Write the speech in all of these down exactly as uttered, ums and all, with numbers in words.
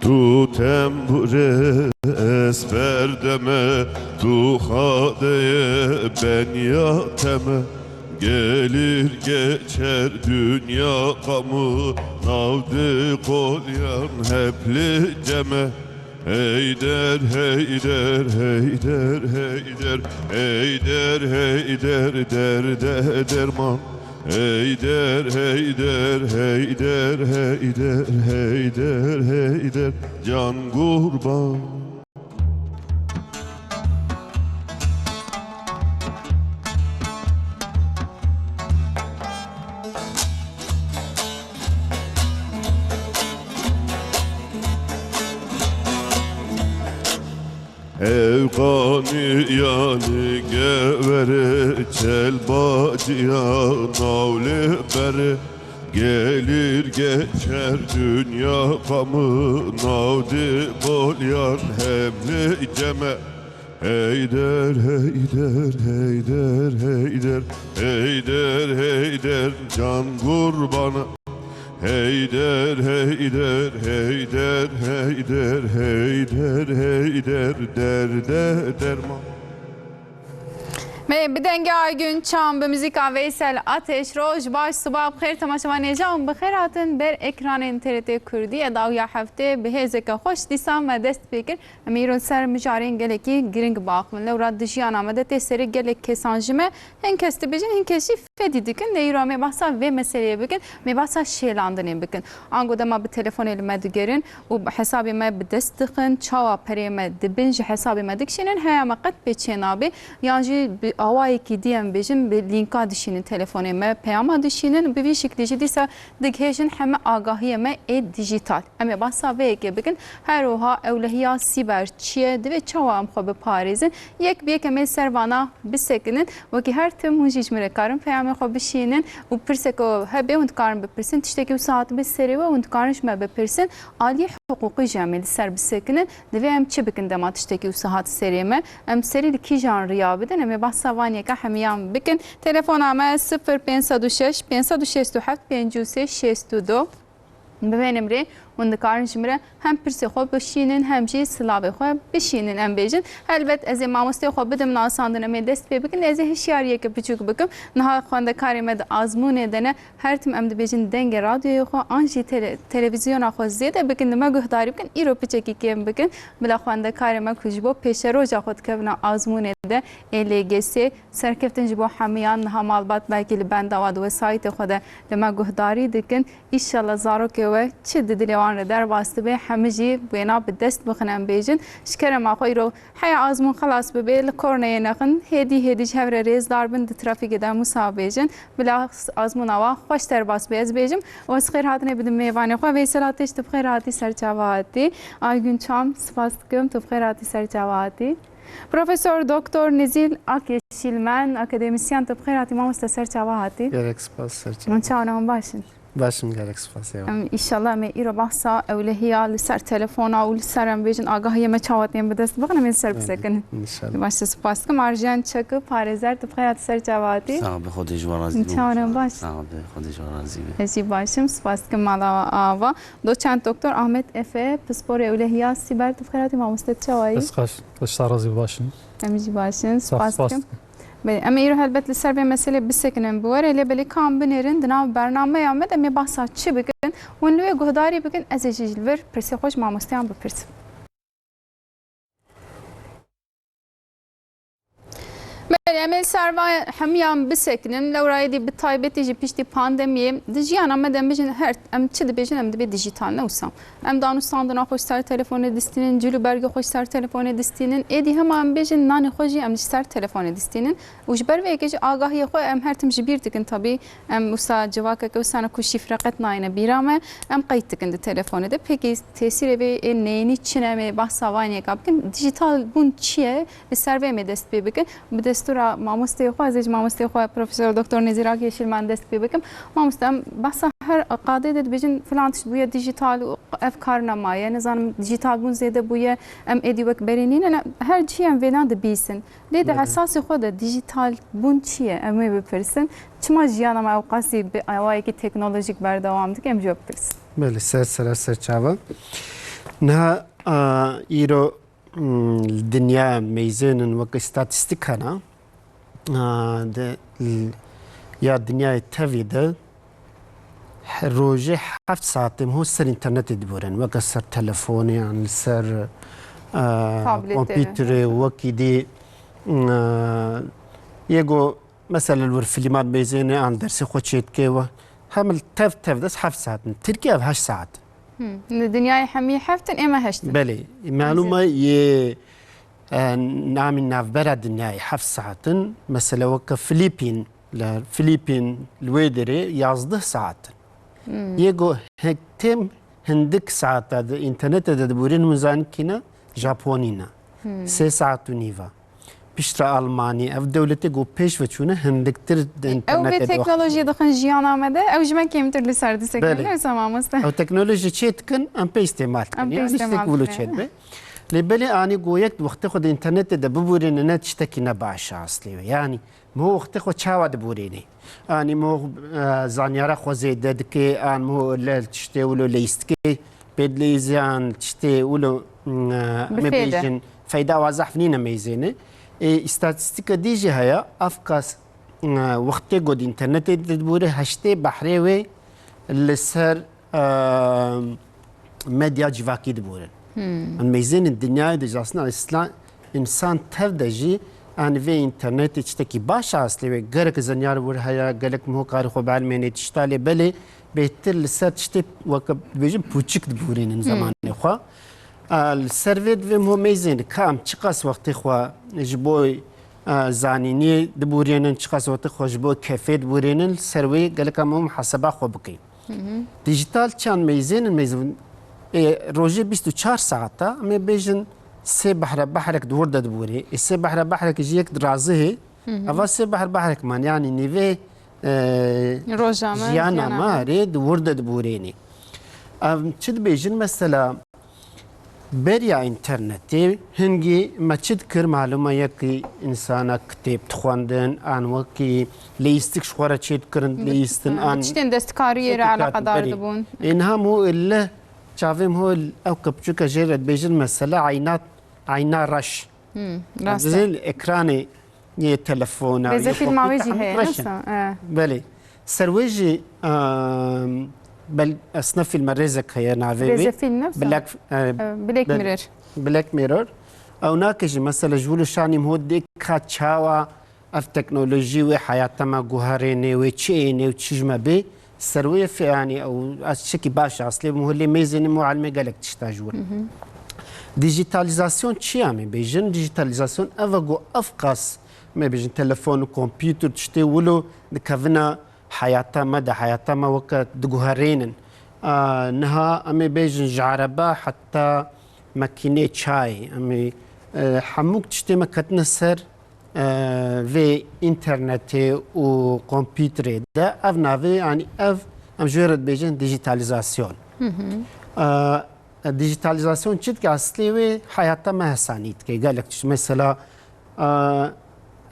Tu tembure, ez berdeme, tu xadeye, ben yateme. Gelir geçer dünya kamu, navdi kolyan hepli ceme. Heyder, Heyder, Heyder, Heyder, Heyder, Heyder, derde derman. Heyder, Heyder, Heyder, Heyder, Heyder, Heyder, can kurban. Ew qanî yanî gevere, çelbacîya navlê bere. Gelir geçer dünya kamı, navdi kolyan hemli ceme. Heyder, Heyder, Heyder, Heyder, Heyder, Heyder, can kurbanı. Heyder, Heyder, Heyder, Heyder, Heyder, Heyder, derde derman. Me bi dengê Aygün Çam, bi muzîka Veysel Ateş, roj baş, siba bi xêr, temaşevanê jan bi xêr hatin ber ekranên T R T Kurdî. Ê dawiya heftê bi hêzeke xweş dîsa me dest pê kir. Em îro ser mijarên gelekî giring biaxivin. Lewra di jiyana me de tê serê gelek kesan ji me hin kes dibêjin, hin kes jî fedî dikin. Lê îro em ê behsa vê meseleyê bikin, em ê behsa şêlandinê bikin. Ango dema bi telefonê li me digerin û hesabê me bi dest dixin, çawa perê me dibin ji hesabê me dikişînin, heya me qet pê çênabe. Yan jî bi awayekî dî em bêjin, bi lînka dişînin telefonê me, peyama dişînin. Bi vî şiklî jî dîsa digihêjin heme agahiyê me ê dijîtal. Em ê behsa vê yekê bikin. Her wiha ewlehiya sîber çi ye? Divê çawa em xwe biparêzin? Yek bi yek em ê ser vana bisekinin. Wekî her tim hûn jî ji min re karin peyamê xwe bişînin û pirseke hebe hûn dikarin bipirsin. Tiştekî wisa hatibe serê we hûn dikarin ji me bipirsin. Aliyê hiqûqî jî em ê li ser bisekinin. Divê em çi bikin dema tiştekî wisa hat serê me? Em serî li kîjan riya bidin? Em ê behsa van yeka hemiyan bikin. Telefona me sifir pênc sed û şeş, pênc sed û şêst û heft, pêncî û sê, şêst û du. Bi vê nimrê hûn dikarin ji min re hem pirsê xwe bişînin, hem jî silavê xwe bişînin, em bêjin. Helbet ez ê mamosteyê xwe bidim nasandin, em ê dest pê bikin. Ez ê hişyariyeke piçûk bikim. Niha xwendekarê me di azmûnê de ne. Her tim em dibêjin dengê radyoyê xwe an jî tele-, televîzyona xwe zêde bikin, li me guhdarî bikin. Îro piçekî kêm bikin. Bila xwendekarê me ku ji bo pêşeroja xwe dikevine azmûnê de ê L G S, serkeftin ji bo hemiyan. Niha malbat belkî li benda wa di wesayîtê xwe de li me guhdarî dikin. Îşallah zarokê we çi di dilê wan re derbas dibe, hemî jî wêna bi dest bixin, em bêjin. Ji kerema xwe îro heya azmûn xelas bibe, li korneyê nexin, hêdî hêdî ji hev re rêzdar bin, di trafîkê de em wisa bêjin. Bila azmûna wan xweş derbas be, ez bêjim. Û ez xêr hatinê bidim mêvanê xwe. Veysel Ateş, tu bi xêr hatî, ser çava hatî. Aygün Çam, spas dikim, tu bi xêr hatî, ser çava hatî. Profesor Doktor Nezîl Akyeşîlmen, akademisyen, tu bi xêr hatî mamoste, ser çava hatî. Gelek spas, ser çava. Hûn çawa ne, hûn baş in? Baş im, gelek spas, eyvallah. Em, îşallah em ê îro behsa ewlehiya li ser telefona û li ser, em bêjin, agahiyê me çawa tên bi dest bixin, em ê li ser bisekinin. Belê, înşallah. Baş e, spas dikim. Arjen Çakı, parêzer, tu bi xêr hatî, ser çava hatî. Sax be, Xwedê ji we razî be. Çawa ne, baş? Sax be, Xwedê ji we razî be. Ez jî baş im, spas dikim mala ava. Doçent Doktor Ahmet Efe, pisporê ewlehiya sîber, tu bi xêr hatî mamoste, tu çawa yî? Ez xweş, Xwedê ji te razî be, baş im. Em jî baş in, spas dikim. Belê, em ê îro helbet li ser vê meselê bisekinin, bi werê, lê belê ka em binêrin di nav bernameya me de, em ê behsa çi bikin? Hûn li wê guhdarî bikin, ez ê jî ji vir pirsê xwe ji mamosteyan bipirsim. Belê, em ê ser van hemiyan bisekinin. Lewra êdî bi taybetî jî piştî pandemiyê di jiyana me de em bijin her, em çi dibêjin, em dibê dijîtal, ne wisa? Em danûstandina xwe ji ser telefonê distînin, cil û bergê xwe ji ser telefonê distînin. Êdî hema em bêjin nanê xwe jî em ji ser telefonê distînin. Û ji ber vê yekê jî agahiyê xwe em her tim ji bîr dikin tabî. Em wisa civakeke wisa ne ku şîfre qet nayêne bîra me, em qeyd dikin di telefonê de. Pekî tesîrê vê ê neyînî çi ne, em ê behsa van yeka bikin. Dijîtal bûn çi ye? Li ser vê em ê dest pê bikin. Bi destûra mamosteyê xwe, ez ê ji mamosteyê xwe Profesor Doktor Nezîr Akyeşîlmen dest pê bikim. Mamoste, em behsa her qadê de dibêjin filan tişt bûye dijîtal û ev kar nemaye. Nizanim, dijîtal bûn zêde bûye, em êdî wek berê nînin. Her cihê em vêna dibîsin. Lê di, belê, esasê xwe de dijîtal bûn çi ye? Em ê bipirsin. Çima jiyana me ewqasî bi awayekî teknolojîk berdewam dike? Em jî we bipirsin. Belê, ser sera ser çava. Niha, a, îro, mm, li dinya meyzênin wek statîstîk hene. A, di, l-, ya dinyayê tevî de he-, rojê heft saetê miho ser înternetê diborin. Weke ser telefonê yan li ser, a, Tabletê. Kompîterê, wekî dî, mm, a, yê go mesela li wir fîlman meyzêne an dersê xwe çêdike we. Hem li tev tev de heft saet in. Tirkiye ev heşt saet. Hmm. Li dinyayê hemî heft in, ême heşt in. Belê. Malûm e yê, e, namî navbera dinyayê heft saet in. Mesela weke Filîpîn, li Filîpîn li wê derê yazdeh saet in. Hmm. Yê go hek têm hindik saeta di înternetê de diborîn, hûn zanin kî ne? Japonî ne. Hmm. Sê saet û nîv e. Piştre Almanî, ev dewletê ku pêş ve çûne hindiktir di Ew vê înternetê de teknolojiyê dixin jiyana me de, ew ji me kêmtir li ser disekin, Belê. Wisa mamoste? Ew teknoloji çê dikin, em pê îstêmal dikin. Em pê Yani îstêmal tiştek wilo dikin. Çê dibe. Lê belê anî ku yek wextê xwe di înternetê de biborîne ne tiştekî ne baş e aslê wê. Yani miho wextê xwe çawa diborînê? Anî miho, e, zanyara xwe zêde dike, an miho li tiştê wilo leyîz dike, pê dileyîzê an tiştê wilo, mm, e, em ê Bifêde. Bêjin, feyda wa zehf nîne meyzêne. Ê, îstatîstîka dî jî heye, ev kas, e, wextê ku di înternetê de dibûre, heştê behrê wê li ser, e, medya civakî dibûrin. Hmm. Em meyzênin dinyayê de jî aslında îsla-, însan tev de jî, yani vê înternetê tiştekî baş e aslê wê. Gelek zanyar wir heye, gelek miho karî xwe bielmêne tişta lê belê bêhtir li ser tiştê weke dibêjin pûçik dibûrînin Hmm. zemanê xwe. A, li ser vê divê miho meyzêne ka em çiqas wextê xwe ji bo, a, zanîniyê dibûrînin, çiqas wextê xwe ji bo kefê dibûrînin, li ser wê gelek em miho muhaseba xwe bikin. Hı hı. Dijital çand meyzênin meyzên, e, rojê bîst û çar saeta, em ê bêjin sê behre behrek di wir de dibûrê. E, sê behre behrek ji yek dirazihê, Hı hı. eva sê behr behrek man, yani nîvê, e, Roja me, jiyana jiyana me me. Rê di wir de dibûrênê. Em çi dibêjin mesela, Beriya înternetê hingî me çi dikir, malûm e yekî însana kitêb dixwendin, an wekî leyîstik ji xwe re çêdikirin, leyîstin, an Tiştên destkariyê re eleqedar dibûn. Ê niha miho li çavê miho ew kepçûka jê re dibêjin mesela eyna, eyna reş. Hmm, rast e. Dizin ekranê yê telefona, Rêzefîlma wê jî heye, reş e. Belê. Ser wê jî, em, bel-, esna fîlme rêzek heye navê wê. Rêzefîlm ne wisa? Black, e, E, Black Mirror. Black Mirror. Ew nake jî mesela ji wilo şanî miho dê ka çawa ev teknolojî wê heyata me guherêne, wê çi êne û çi ji me bê. Ser wê fe-, yani ew ez çekî baş aslê miho lê mêzêne miho elmê gelek tişta ji wir. Hı hı. Dijîtalîzasyon çi ya me bêjin? Dijîtalîzasyon ev e ku ev qas me bêjin telefon û kompîter tiştê wilo dikevina heyata me de, heyata me weke diguherênin. A, niha em ê bêjin ji ereba heta makînê çayê, em ê, e, hemû tiştê me ketine ser, e, vê înternetê û kompîterê de. Ev navê, yanî ev, em ji wê re dibêjin dijîtalîzasyon. Hı hı. E, dijîtalîzasyon çi dike? Eslê wê heyata me hesanî dike. Gelek tişt. Mesela, Aa,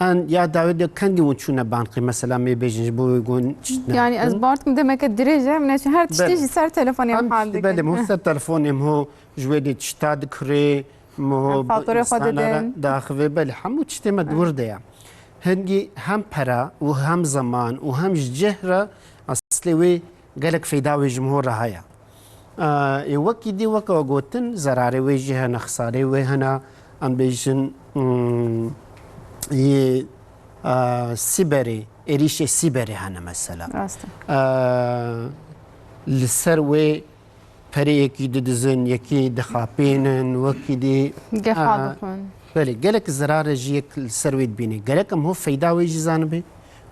en ya dawê de kengî hûn çûne bankê, mesela, em ê bêjin ji bo wê gon çi ne? Yani ez bar dikim demeke dirêj e, min her tiştê Belê. Jî ser telefonê Em hal dikin. Belê, miho ser telefonê miho ji wê dê tişta dikirê, miho Em faturê xwe insana re didin. Daxivê, belê, hemû tiştê me di wir de ye. Hingî hem pera û hem zeman û hem ji cih re eslê wê gelek feyda wê ji miho re heye. Ê, wekî dî weke we gotin, zerarê wê jî hene, xisarê wê hene, em bêjin, mm, yê, a, sîberê, êrîşê sîberê hene mesela. Rast e. A, li ser wê perê yekî didizin, yekî dixapînin, wekî dî, Gefa a, dixwin. Belê, gelek zerarê jî yek li ser wê dibîne. Gerek em ho feyda wê jî zanibin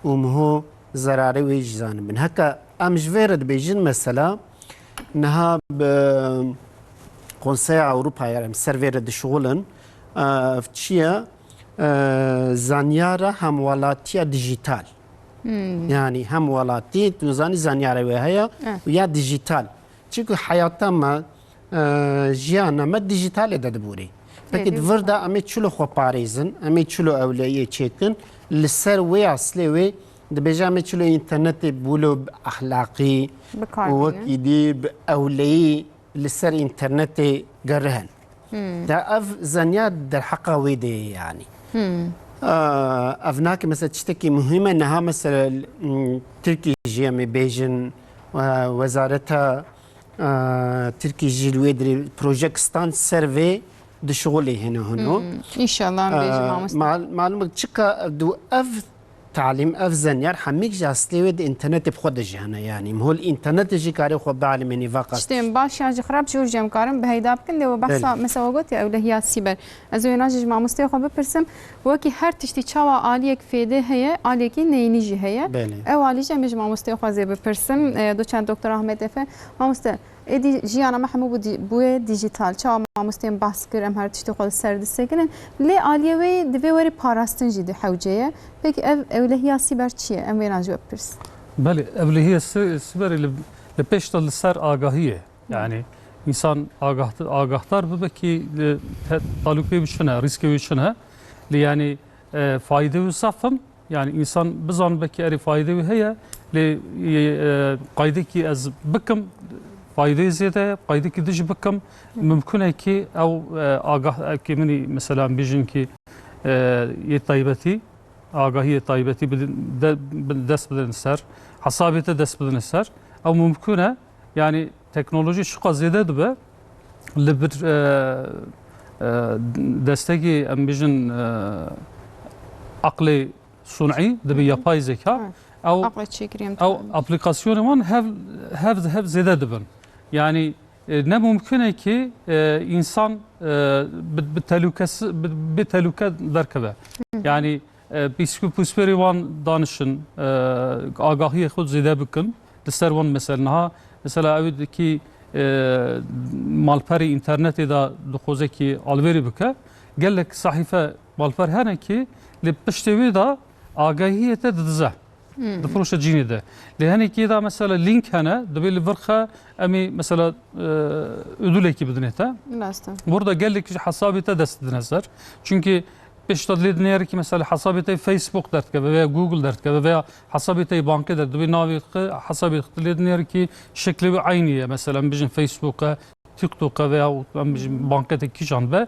û em ho zerarê wê jî zanibin. Heke em ji vê re dibêjin mesela, Niha bi Konseya Ewropayê re em ser vê re dişixulin. Ev çi ye? E, zanyara hemwelatiya dijîtal. Hmm. Yani hemwelatî, tu zanî zanyara wê heye Eh. û ya dijîtal. Çimkî heyata me, e, jiyana me dijîtalê de dibûrî. Pekî di vir de em ê çilo xwe parêzin, em ê çilo ewleyiyê çêkin, li ser wê aslê wê dibêje em ê çilo înternetê bi wilo bi exlaqî Bi kar û bînin. wekî dî bi ewleyî li ser înternetê gerih in. De ev zenya derheqa wê de ye, yanî. Ev nake mesela tiştekî muhîm e, niha mesela, m, Tirkî jî em ê bêjin, e, wezareta, e, Tirkî jî li wê dirê projekstan ser vê dişixulê hino hino. Înşallah em bêjin, E, mamoste. Mal-, malum e, çika du ev talîm, ev zenyar hemîk ji eslê wê di înternetê bi xwe de jî hene, yanî. Mihol înternetê jî karê xwe bialimênî va qas. Tiştên baş yan jî xirab jî û jî em karin bi heyda bikin, lê we behsa, belê, mesela we gotiye ewlehiya sîber. Ez ê wêna jî ji mamosteyê xwe bipirsim, wekî her tiştî çawa aliyek fêdê heye, aliyekî neyînî jî heye. Belê. Ew alî jî em ê ji mamosteyê xwe zê bipirsim. E, doçent doktor Ahmet Efe. Mamoste, êdî jiyana me hemû bû dî-, bûye dîjîtal. Çawa mamosteyên behs kir, em her tiştê xwe li ser disekinin. Lê aliyê wê yî divê werî parastin jî di hewce ye. Pekî ev ewlehiya sîber çi ye? Em wêna ji we bipirsin. Belê, ewlehiya si-, sîberê li, li pêş de li ser agahî ye. Yanî însan agah-, agahdar bibe kî li te-, talûkê wî çi ne, rîskê wî çi ne. Lê yanî, e, fayde wî zaf in. Yanî însan bizan belkî erê fayde wî heye, lê, e, qaydekî ez bikim, fayde zêde ye, qaydekî dij bikim, mimkun e kî ew, e, agah, e, kî min î mesela em bêjin kî, e, yê taybetî, agahiyê taybetî bidin, de, bi-, dest bidin ser, hesabê te dest bidin ser, ew mimkun e. Yanî teknolojî çiqas zêde dibe, li bir, e, e, destekî em bêjin, e, aqlê sunî dibe, yapay zeka. Ew, aqlê çêkirî em ew dibin. Aplîkasyonê wan hev, hev, hev zêde dibin. Yanî, e, ne mumkin e ki, e, însan, e, bi, bi telûkesi, bi, bi telûke derkeve. Yanî, e, pîsku-, pûsperê wan danişin, e, agahiyê xwe zêde bikin. Li ser wan mesela niha, mesela ew dikî, e, malperê înternetê de dixwaze kî alverî bike. Gelek sahîfe malper hene kî li piştê wê de agahiyê te didize. Difiroşe cînê de. Lê henekî de mesela link hene, dibê li vir xe em ê mesela, e, ödülekî bidinê te. Rast e. Burada gelek ji hesabê te dest didine ser. Çünkü pêş de lê dinêre ki mesela hesabê te Facebook derdikeve veya Google derdikeve veya hesabê te bankê derdikeve, navê xwe, hesabê xwe lê dinêre ki şeklê wî eynî ye. Mesela em bijin Facebook e, TikTok e veya em bijin bankê te kîjan be,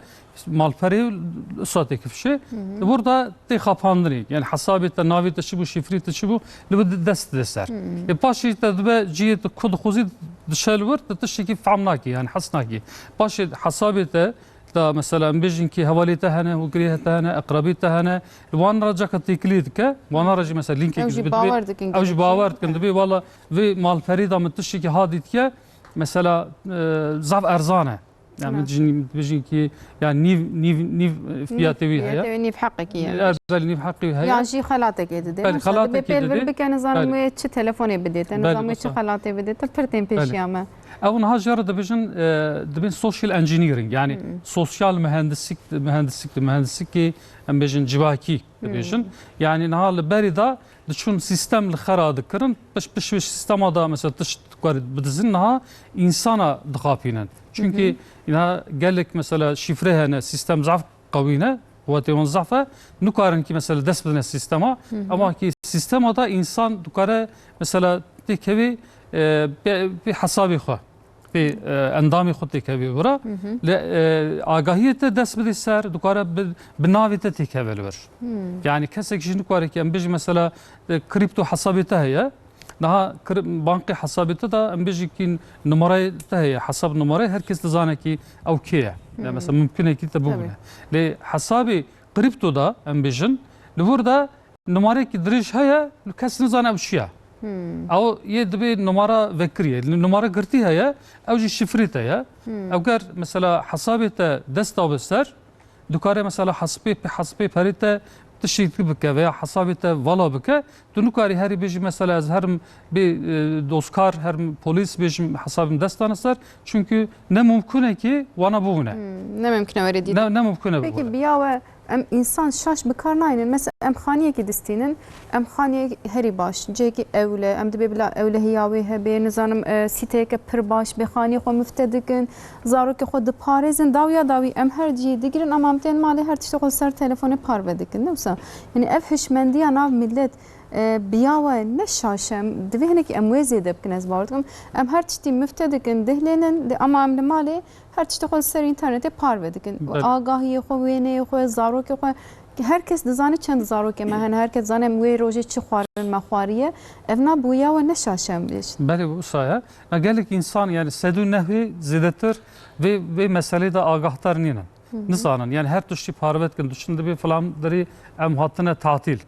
malperê wisa tê kifşê. Burada tê xapandinê. Yani hesabê te, navê te çi bû, şifrê te çi bû, li wî dest dide ser. E, paşê te dibe cihê te ku dixwazî dişe li wir, te tiştekî fehm nakî, yani hes nakî. Paşê hesabê te, da mesela em bêjin ki hevalê te hene, hogirê te hene, eqrabê te hene, li wan re caka têkilî dike, wan re jî mesela linkekî ew jî dibê, bawer dikin, ew jî gelek bawer jî dikin, dibê wala vê malperî da min tiştekî ha dîtiye, mesela, e, zaf erzan e. Yani, belê, min dijî-, dijî ki, yani nîv, nîv, nîv, e, fiyatê wî heye. Fiyatê wî nîv heqekî ye. E, belê, nîv heqî wî heye. Yan jî xelatekê didê. Belê, mesela, xelatekê dibê pêl vir didê. Bikene, zanim wê çi telefonê bidê te, nizam wê çi xelatê bidê te, pir tên pêşiya me. Ew niha jê re dibêjin, e, dibên social engineering, yani sosyal mühendislik, mühendislik, mühendislikê em bêjin civakî dibêjin. Yani niha li berî de diçûn sîstem li xera dikirin, piş, piş, piş sîstema da mesela tişt dikar bidizin, niha însana dixapînin. Çünkü niha gelek mesela şifre hene, sîstem zaf qewî ne, quwetê wan zaf e, nikarin ki mesela dest bidine sîstema, ama ki sîstema da însan dikare mesela têkevî, e, pê, pê hesabê xwe, pê, e, endamê xwe têkevî bira. Lê, e, agahiyê te dest bidê ser, dikare bi, bi navê te têkeve li vir. Yani kesek jî nikare ki em bêjin mesela, e, kripto hesabê te heye, niha kri-, bankê hesabê te de em bêjin ki numarayê te heye, hesab numarayê, her kes dizane ki ew kê ye. Yani mesela mumkin e ki te bibûne. Lê hesabê kripto de em bêjin, li wir de numareyekî dirêj heye, kes nizane ew çi ye. Ew yê dibê numara vekirî ye. Numara girtî heye, ew jî şifrê te ye. Ew ger mesela hesabê te dest dabe ser, dikare mesela hesabê, hesabê perê te tiştî bike veya hesabê te vala bike, tu nikarî herî bêjî mesela ez herim bê, e, doskar, herim polîs bêjim hesabim dest dane ser, çünkü ne mumkun e ki wana bibûne. Hmm, ne mumkin e were dîtin. Ne, ne mumkin e bibûne. Peki biya we em însan şaş bi kar naynin. Mesela em xaniyekî distînin, em xaniyek herî baş, cihekî ewle, em dibê bila ewlehiya wê hebe, nizanim, e, sîteyeke pir baş, bê xaniyê xwe mifte dikin, zarokê xwe diparêzin, dawiya dawî em her cihê digirin, ama em tên malê her tiştê xwe li ser telefonê parve dikin. Ne wisa? Yani ev hişmendiya nav millet, E, bi ya we ne şaş e, em divê hinekî em wê zêde bikin, ez bawer dikim. Em her tiştî mifte dikin, dihlênin, di-, ama em li malê her tiştê xwe li ser înternetê parve dikin. Belê. Agahiyê xwe, wêneyê xwe, zarokê xwe, her kes dizane çend zarokê me hene, her kes dizane em wê rojê çi xwarin me xwariye. Ev na bi ya we ne şaş e, em bêjin. Belê, wisa ye. Na gelek însan, yani sed û nehê zêdetir vê, vê meselê de agahdar nînin. Hı hı. Nizanin. Yani her tiştî parve dikin, diçin dibê filan derî em hatine tatil.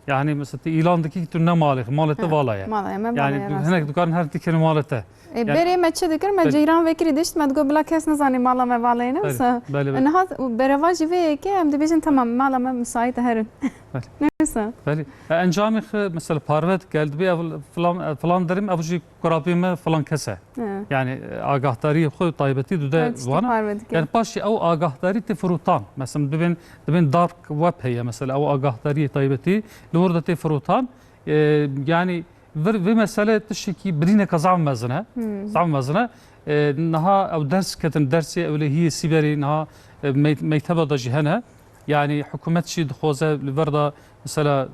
Yani mesela tu îlan dikî tu ne malê, malê te, evet, vala ye. Mala ye, me, yani mala ye, rast hinek e. Dikarin her tîkên malê te. E, yani berê me çi dikir? Me, belê, ceyran vekirî dişt, me digot bila kes nizanî mala me vala ye, ne wisa? Belê, belê, belê. E, niha bereva jî vê yekê em dibêjin, tamam, mala me müsait e, herin. Belê. Ne wisa? Belê. E, encamê xwe mesela parve dike, dibê ev filan, e, filan derim, ev jî kurabê me filan kes e. He. Yani, e, agahdariyê xwe taybetî dide. Her tiştî wana parve dike. Yani paşê ew agahdarî tê firotan. Mesela dibên, dibên dark web heye mesela, ew agahdariyê taybetî li wir de tê firotan. E, yani vir, vê mesele tiştekî birîneke zaf mezin e. Hmm. Zaf mezin e. E, niha ew ders ketin, dersê ewlehiyê sîberê niha, e, mey-, mekteba de jî hene. Yani hikûmet jî dixwaze li vir de mesela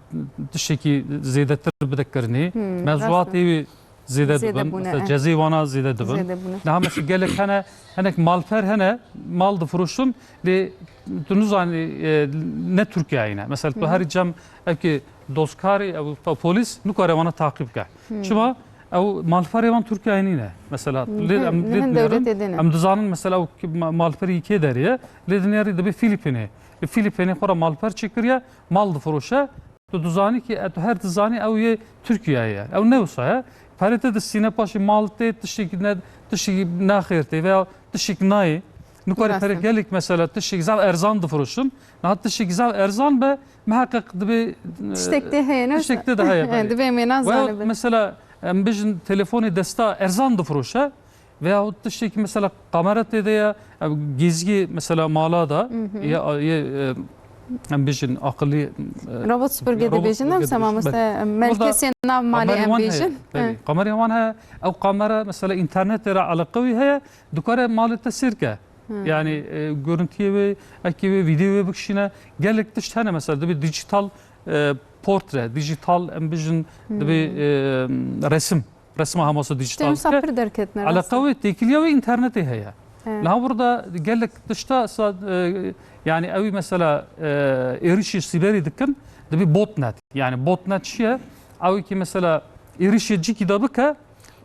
tiştekî zêdetir bide kirinê. Hmm, mevzuatê wê zêde dibin, zêde bûne, mesela, eh, cezê wana zêde dibin. Zêde bûne. Niha mesela gelek hene, hinek malper hene, mal difiroşin, lê tu nizanî, e, ne Tirkiyeyê ne. Mesela tu, hı hı, herî cem evkê dozkarê, ew po-, polîs nikare wana taqîb bike. Hı. Çima? Ew malperê wan Tirkiyeyê nîne. Mesela, lê em, lê hin dewletê din e. Em dizanin mesela ew ki-, ma-, malperî kê derê ye, lê dinêrî dibê Filîpînê. Li Filîpînê xwe re malper çêkiriye, mal difiroşe. Tu dizanî ki, e, tu her dizanî ew yê Tirkiyeyê ye. Ew ne wisa ye. Perê te distîne, paşê mal tê, tiştekî ne, tiştekî naxêr tê veya tiştek nayê. Nikare perê gelek mesela tiştek zaf erzan difiroşin. Niha tiştek zaf erzan be, miheqeq dibê, e, tiştek tê heye, ne? Tiştek tê de heye, belê. Dibê em ê nazanibin. Veya mesela, em bijin telefonê desta erzan difiroşe. Veyahut tiştekî mesela kamera tê de ye, ev gêziyê mesela mala da, mhm, ya, yê, e, em bêjin aqilî, e, robot süpürge robot dibêjin, süpürge em dibêjin, mesela belê. Merkezê nav malê em bêjin. Orada kamerê wan heye, belê. He. Kamerê wan heye, ew kamera mesela înternetê re eleqe wî heye, dikare malê te sêr ke. Hı. Yani, e, görüntüyê wê, ekê wê, vîdyoyê wê bikişîne. Gelek tişt hene mesela, dibê dijital, e, portre, dijital em bêjin, hı, dibê, e, resim. Resma hemasa dîjîtal dike. Tê wisa pir derketine, rast e. Eleqa wê têkiliya wê înternetê heye. He. Niha burada gelek tişta sa-, e, yani ew mesela, e, êrişî sîberî dikin, dibê botnet. Yani botnet çi ye? Ew ki mesela êrişê cîkî de bike,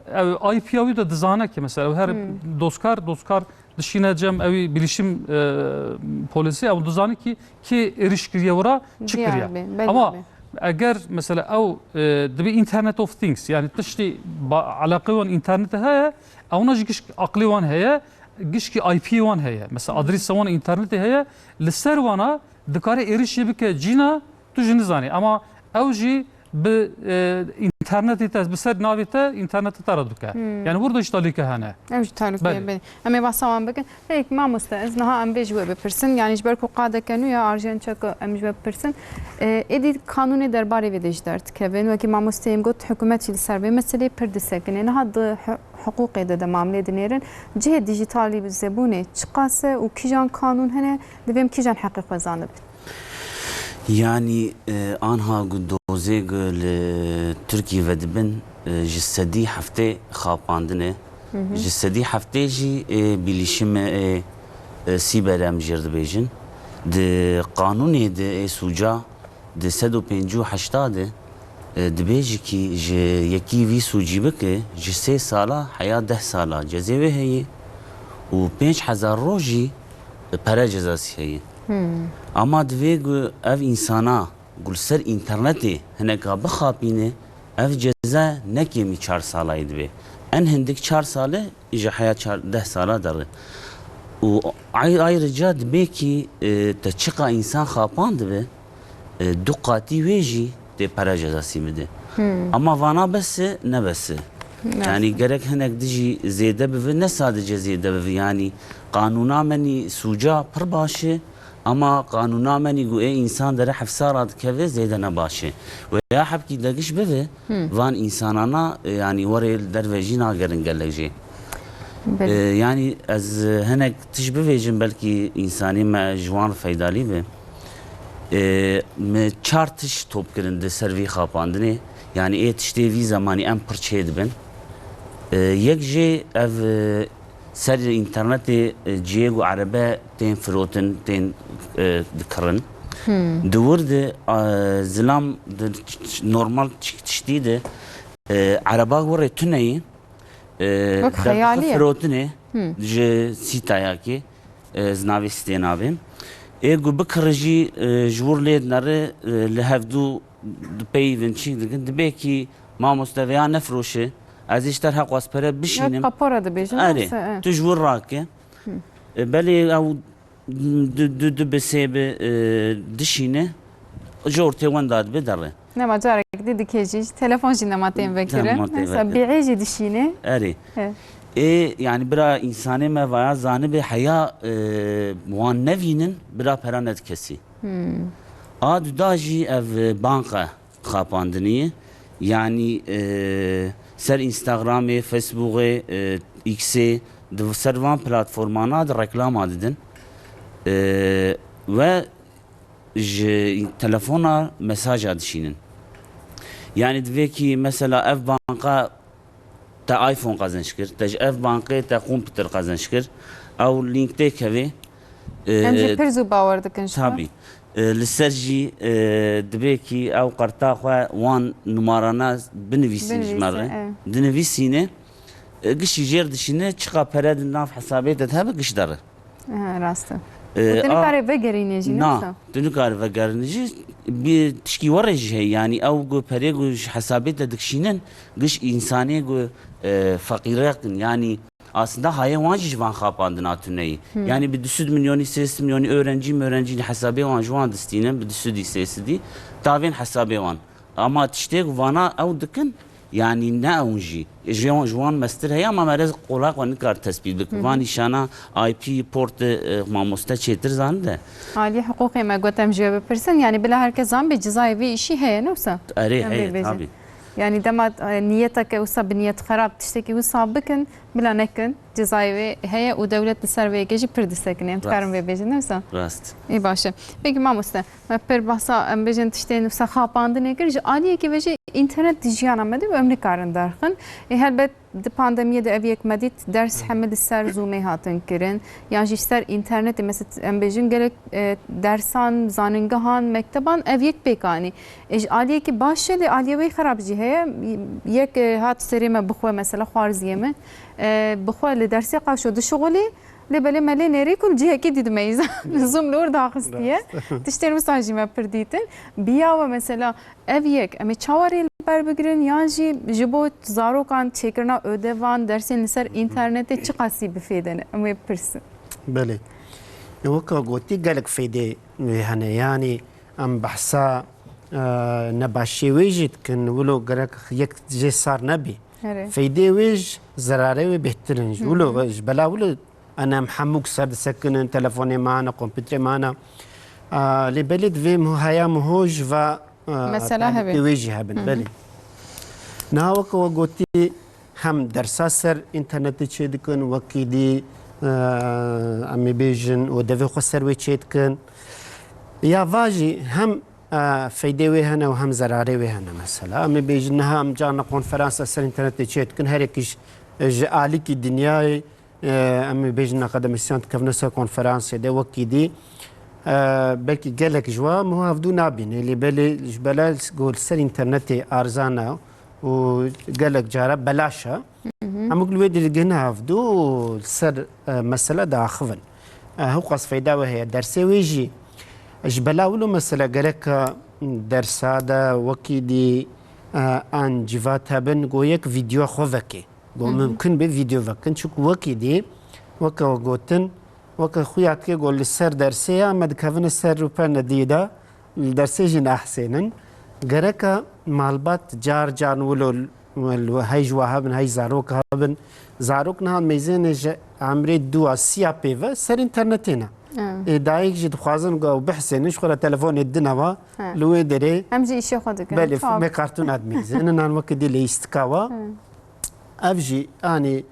ew I P ya wî de dizane ki mesela ew her, hmm, dozkar, dozkar dişîne cem ew bilişim, e, polîsî, ew dizane ki kê êriş kiriye wira çi kiriye. Diyar be, belli be. Ama eger mesela ew, e, dibê Internet of Things, yani tiştê ba-, eleqê wan înternetê heye, ewna jî gişk aqilê wan heye, gişkî I P wan heye. Mesela, hmm, adresa wan înternetê heye, li ser wana dikare êrişê bike cîna, tu jî nizanî. Ama ew jî bi, e, înternetê te, bi ser navê te înternetê te re dike. Hmm. Yani burada jî talîke hene. Ew jî talîke, belê, belê. Em ê behsa wan bikin. Pêk mamoste, ez niha em vê ji we bipirsin. Yanî ji ber ku qadeke nû ya, arjen çeko em ji we bipirsin. E, êdî kanûnê derbarê vê de jî derdikevin. Wekî mamosteyê min got, hikûmet jî li ser vê meseleyê pir disekine. Niha di hi-, hiqûqê de, de mamlê dinêrin. Cihê dîjîtalîzebûnê çiqas e û kîjan kanûn hene, divê em kîjan heqê xwe zanibin? Yanî, e, anha ku dozê ku li Tirkiyê vedibin, e, ji sedî heftê xapandine. Hı hı. Ji sedî heftê jî, e, bilişime, e, e, sîber em jêr dibêjin. Di qanûnê de, e, sûca di sed û pêncî û heşta de, e, dibêjî ki ji yekî vî sûcî bike, ji sê sala heya deh sala cezê wê heye û pênc hezar rojî pere cezasî heye. Hmm. Ama divê ku ev însana ku li ser înternetê hineka bixapîne, ev ceza ne kêmî çar salayê dibe. En hindik çar sale ji heya çar, deh sala derê. Û ay-, ayrıca dibe ki, e, te çiqa însan xapan dibe, e, du qatî wê jî tê pere cezasî bide. Hmm. Ama vana bes e, ne bes e. Ne bes e. Yani gerek hinek dijî zêde bibe, ne sadece zêde bibe. Yani qanûna me nî sûca pir baş e, ama qanûna me nî ku ê însan dere hefsa radikeve zêde ne baş e. Weya hebkî degiş bibe, hmm, van însanana, e, yani werê li derve jî nagerin gelek jê. Belê. E, yani ez, e, hinek tişt bivêjim, belkî însanê me ji wan feydalî be. E, me çar tişt top kirin di ser vî xapandinê. Yanî ê tiştê vî zemanî em pir çê dibin. E, yek jê ev, e, ser înternetê, e, cihê ku erebe tên firotin, tên, e, dikirin. Di wir de, e, zilam di normal çi-, tiştî de, e, ereba wir ê tune yî, e, Wek derdixe xeyalî ye. firotinê ji sîtayakê, e, ez navê sitê nabêm. Ê ku bikire jî, e, ji wir lê dinere, e, li hevdû dipeyivin, çîk dikin. Dibê kî mamoste veya nefiroşe, ez ê ji te re heqwas pere bişînim. Qapora dibêjin, Erê, wisa, e. tu ji wir rake. E, belê ew du, du, du bi sê bi, e, dişîne, ji ortê wenda dibe derê. Nema carek dî dikê jî, telefon jî nema tên vekirin. Nema tên Mesela vekirin. bî'ê jî dişîne. Erê. He. Ê, yani bira insanê me vaya zanibe heya, e, wan nevînin, bira pera nedikesî. A duda jî ev, e, banka xapandinî ye. Yanî, e, ser Instagramê, Facebookê, e, Xê, di ser van platformana di reklama didin. E, we ji telefona mesaja dişînin. Yanî divê kî mesela ev banka te iPhone qezenc kir, te ji ev bankê te kompûter qezenc kir, ew lînk tê kevê. Em jî E, pir zû bawer dikin ji xwe. Tabî. E, li ser jî, e, divê kî ew qerta xwe wan numarana binivîsîn ji me Binivîse, re. e. Dinivîsîne, e, gişî jêr dişîne, çiqa pere di nav hesabê te de hebe giş dere. Aha, rast e. E, Û tu a- nikare vegerînê jî, ne Na, wisa? tu nikare vegerînê jî, bir tişkî were jî heye. Yanî ew ku perê ku ji hesabê te dikişînin, giş însanê ku, e, feqîrek in. Yanî aslında hayê wan jî ji van xapandina tune yî. Hmm. Yanî bi du sed milyonî, sê sed milyonî öğrenci, öğrenci hesabê wan ji wan distînin, bi du sedî, sê sedî, tavên hesabê wan. Ama tiştê ku vana ew dikin, yanî ne ew jî. Ji wan, ji wan mestir heye ama merez qolak xwe nikar tespît bike. Hı hı. Van nîşana I P port, e, mamoste çêtir zanî de. Alî hiqûqê me got em ji we bipirsin. Yanî bila her kes zanibê cizayê vê îşî heye, ne wisa? Erê, Em heye, vê bêjin. tabî. Yanî dema, e, niyeteke wisa bi niyet xerab tiştekî wisa bikin, bila nekin, cizayê wê heye û dewlet li ser vê yekê jî pir disekine. Em dikarin Rast. vê bêjin, ne wisa? Rast. Ê baş e. Peki mamoste, me pir behsa, em bêjin, tiştên wisa xapandinê kir. Ji aliyekê ve jî înternet di jiyana me de û em nikarin derxin. Ê helbet di pandemiyê de ev yek me dît, ders hemî li ser Zoomê hatin kirin. Yan jî ji ser înternetê, mesela em bêjin gelek, e, dersan, zaningehan, mekteban ev yek pêk anî. Ê ji aliyekî baş e, lê aliyê wê xerab jî heye. Yek, e, hat serê me bi xwe, mesela xwarziyê min, e, bi xwe li dersê qaşo dişuxulî, lê belê me lê nêrî ku li cihekî dî dimeyîza. Zoom li wir daxistiye. Rast. Tiştên wisa jî me pir dîtin. Biya we mesela ev yek, em ê çawa rê li ber bigirin, yan jî ji bo zarokan çêkirina ödevan, dersên li ser înternetê çiqasî bi fêde ne? Em wê bipirsin. Belê. E, weka gotî gelek fêdê wê hene. Yanî em behsa, e, nebaşiyê wê jî dikin, wilo gerek yek jê sar nebî. Erê. Fêdê wê ji zerarê wê bêhtir in. Hı hı. Wilo ji bela wilo em hemûk ser disekinin, telefonê me hene, kompûterê me hene. A, lê belê divê min heya min ho ji va, a, Mesela hebe. taybetê wê jî hebin. Hı hı. Belê. Niha weke we gotî, hem dersa ser înternetê çê dikin, wekî dî, e, em ê bêjin, û devê xwe ser wê çê dikin. Ya va jî hem, e, feydê wê hene û hem zerarê wê hene mesela. Em ê bêjin, niha em carna konferansa ser înternetê çê dikin, her yekî ji, ji alîkî dinyayê, e, em ê bêjin akademisyen dikevine ser konferansê de, wekî dî, e, belkî gelek ji wan min hevdû nabîne, lê belê ji bela ku li ser înternetê arzan e û gelek cara belaş e. Hı hı. Em wek li wê digihine hevdû û li ser, e, mesele diaxivin. E, hewqas feyda wê heye. Dersê wê jî ji bela wilo mesele gereka dersa de wekî dî, e, an civat hebin, go yek vîdeo xwe vekê. Go Hı hı. mimkun be vîdeo vekin. Çunku wekî dî, weke we gotin, weke xuya dike go li ser dersê ya me dikevine ser rûpernediyê de, li dersê jî nahsênin. Gereka malbat car car wilo, wilo hey ji we hebin, hey zarok hebin. Zarok niha meyzêne ji emrê dû a sî ya pê ve ser înternetê ne. Ha. Ê dayik jî dixwazin ku ew bihsênin, ji xwe re telefonê dine we, Ha. li wê derê Em jî îşê xwe dikin. belê Çawa? filmê kartûna dimeyzênin, an weke dî leyîstika we. Ha. Ev jî, anî,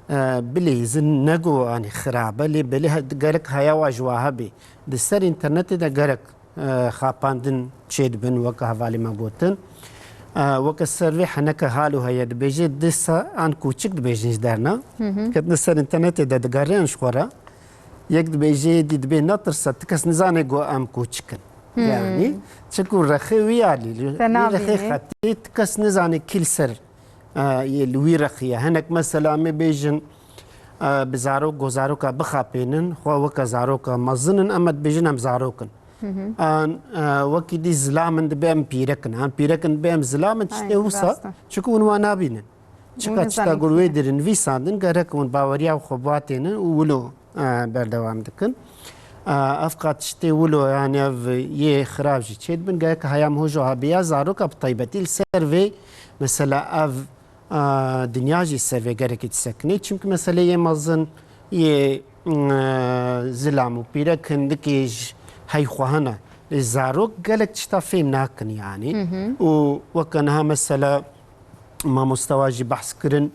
e, bileyzin, ne ku, anî, xirab e, lê belê he-, gerek heya wa ji wa hebê. Di ser înternetê de gerek, e, xapandin çêdibin, weke hevalê me gotin. E, weke ser vê heneke halo heye, dibêje disa an kûçik dibêjin ji derna. Ketine ser înternetê de digerin ji xwe re. Yek dibêje, dî dibê netirse, ti kes nizane ku em kûçik in. Yanî, çiku rexê wî ya lî, Te wî rexê nabînî. Xetê, ti kes nizane kî li ser, e, yê li wî rexî ye. Hinek mesela em ê bêjin, e, bi zarok, ku zaroka bixapênin, xwe weke zaroka mezin in, em ê dibêjin em zarok in. An, e, wekî dî zilam in, dibê em pîrek in. An pîrek in, dibê em zilam in, tiştê Aynen, wisa, rast e. Çiku hûn wan nabînin. Çika Hûn tişta nizanin ku kî wê ye. Dirê nivîsandin, gerek hûn baweriya xwe biatênin û wilo, e, berdewam dikin. E, ev qat tiştê wilo, yanî ev yê xirab jî çêdibin, gerek heyam hojo hebiya zaroka bi taybetî li ser vê mesela ev, e, dinya jî ser vê gerekî disekinê. Çimkî meselê yê mezin, yê, e, zilam û pîrek hindikê ji hey xwe hene. Lê zarok gelek tişta fêm nakin yanî. Û weke niha mesela mamoste wa jî behs kirin,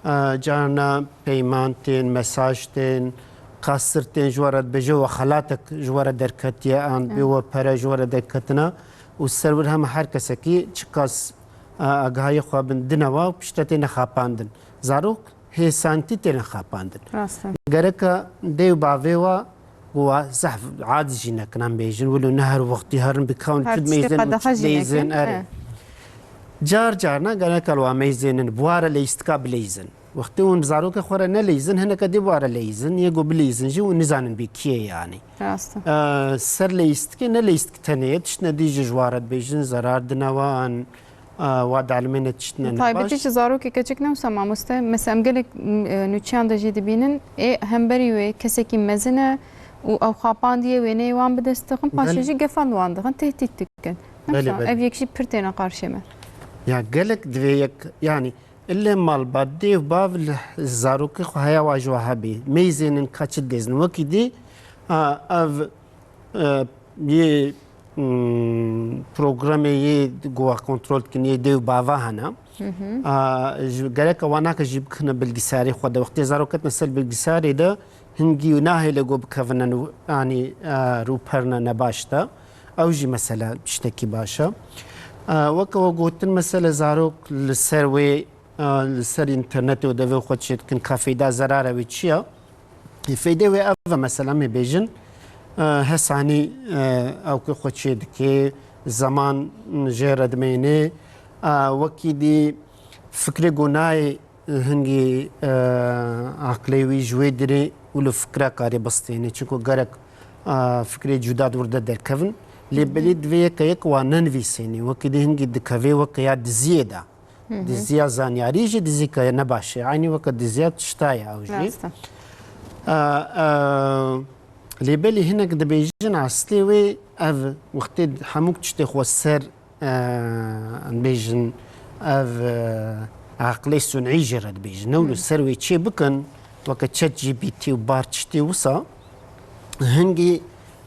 e, carna peyman tên, mesaj tên, qasir tên, ji we re dibêje we xelatek ji we re derketiye, an dibê we pere ji we re derketina û ser wir hema her kesekî çiqas, e, agahiyê xwe bin dine wa û piştre têne xapandin. Zarok hêsantî têne xapandin. Rast e. Gereka dê û bavê wa, ku wa zehf aciz jî nekin em bêjin, wilo ne her wextî herin bikewin, Her çi tiştê dimeyzin û qedexe çi jî dileyzin, nekin. Erê. E. Car carna gereka li wa meyzênin, bi wa re leyistika bileyzin. Wextê hûn bi zarokê xwe re neleyzin, hineke dê bi wa re leyzin, yê ku bileyzin jî hûn nizanin bê kî ye yanî. Rast e. E, ser leyistikê ne leyistik tenê ye, tiştine dî jî ji wa re dibêjin, zerar dine wan, e, wa dielmêne tiştine Bi taybetî nebaş. Ji zarokê keçik ne wisa mamoste. Mesela em gelek, m, e, nûçeyan de jî dibînin, ê hemberî wê kesekî mezin e û ew xapandiye wêneyê wan bi dest dixin, paşê Belê. Jî gefan wan dixin, tehdît dikin. Ne Belê, wisa, belê. Ev yek jî pir têne qarşê me. Ya gelek divê yek, yanî, illê malbat dê û bav li zarokê xwe heya wa ji wa hebê. Meyzênin ka çi dizin. Wekî dî, a, ev, e, yê, mm, programê yê guha kontrol dikin, yê dê û bava hene. A, ji, gereka wan nake jî bikine bilgisayarê xwe de. Wextê zarok ketine ser bilgisayarê de, hingî û nahêle ku bikevine nû-, anî, e, rûperine nebaş de. Ew jî mesela tiştekî baş e. E, weke we gotin, mesela zarok li ser wê, e, li ser înternetê û devê xwe çê dikin, ka feyda zerara wê çi ye? Feydê wê ev e, mesela, em ê bêjin, e, hesanî, e, ewkê xwe çê dike, zeman jê re dimêne, e, wekî dî fikrê gunayê hingî, e, aqilê wî ji wê dirê û li fikra karê bistêne. Çunku gerek, e, fikrê cuda di wir de derkevin. Lê belê divê yeke yek wan nenivîsêne. Wekî dî hingî dikeve weke ya diziyê de. Diziya zanyarî jî dizîka ye ne baş e. Eynî weke diziya tişta ye ew jî. Rast e. E, e, lê belê hinek dibêjin aslê wê ev wextê hemû tiştê xwe ser, e, em bêjin ev, e, aqilê sunî jê re dibêjin. Newlo ser wê çê bikin, weke ChatGPT û bar tiştê wisa hingî,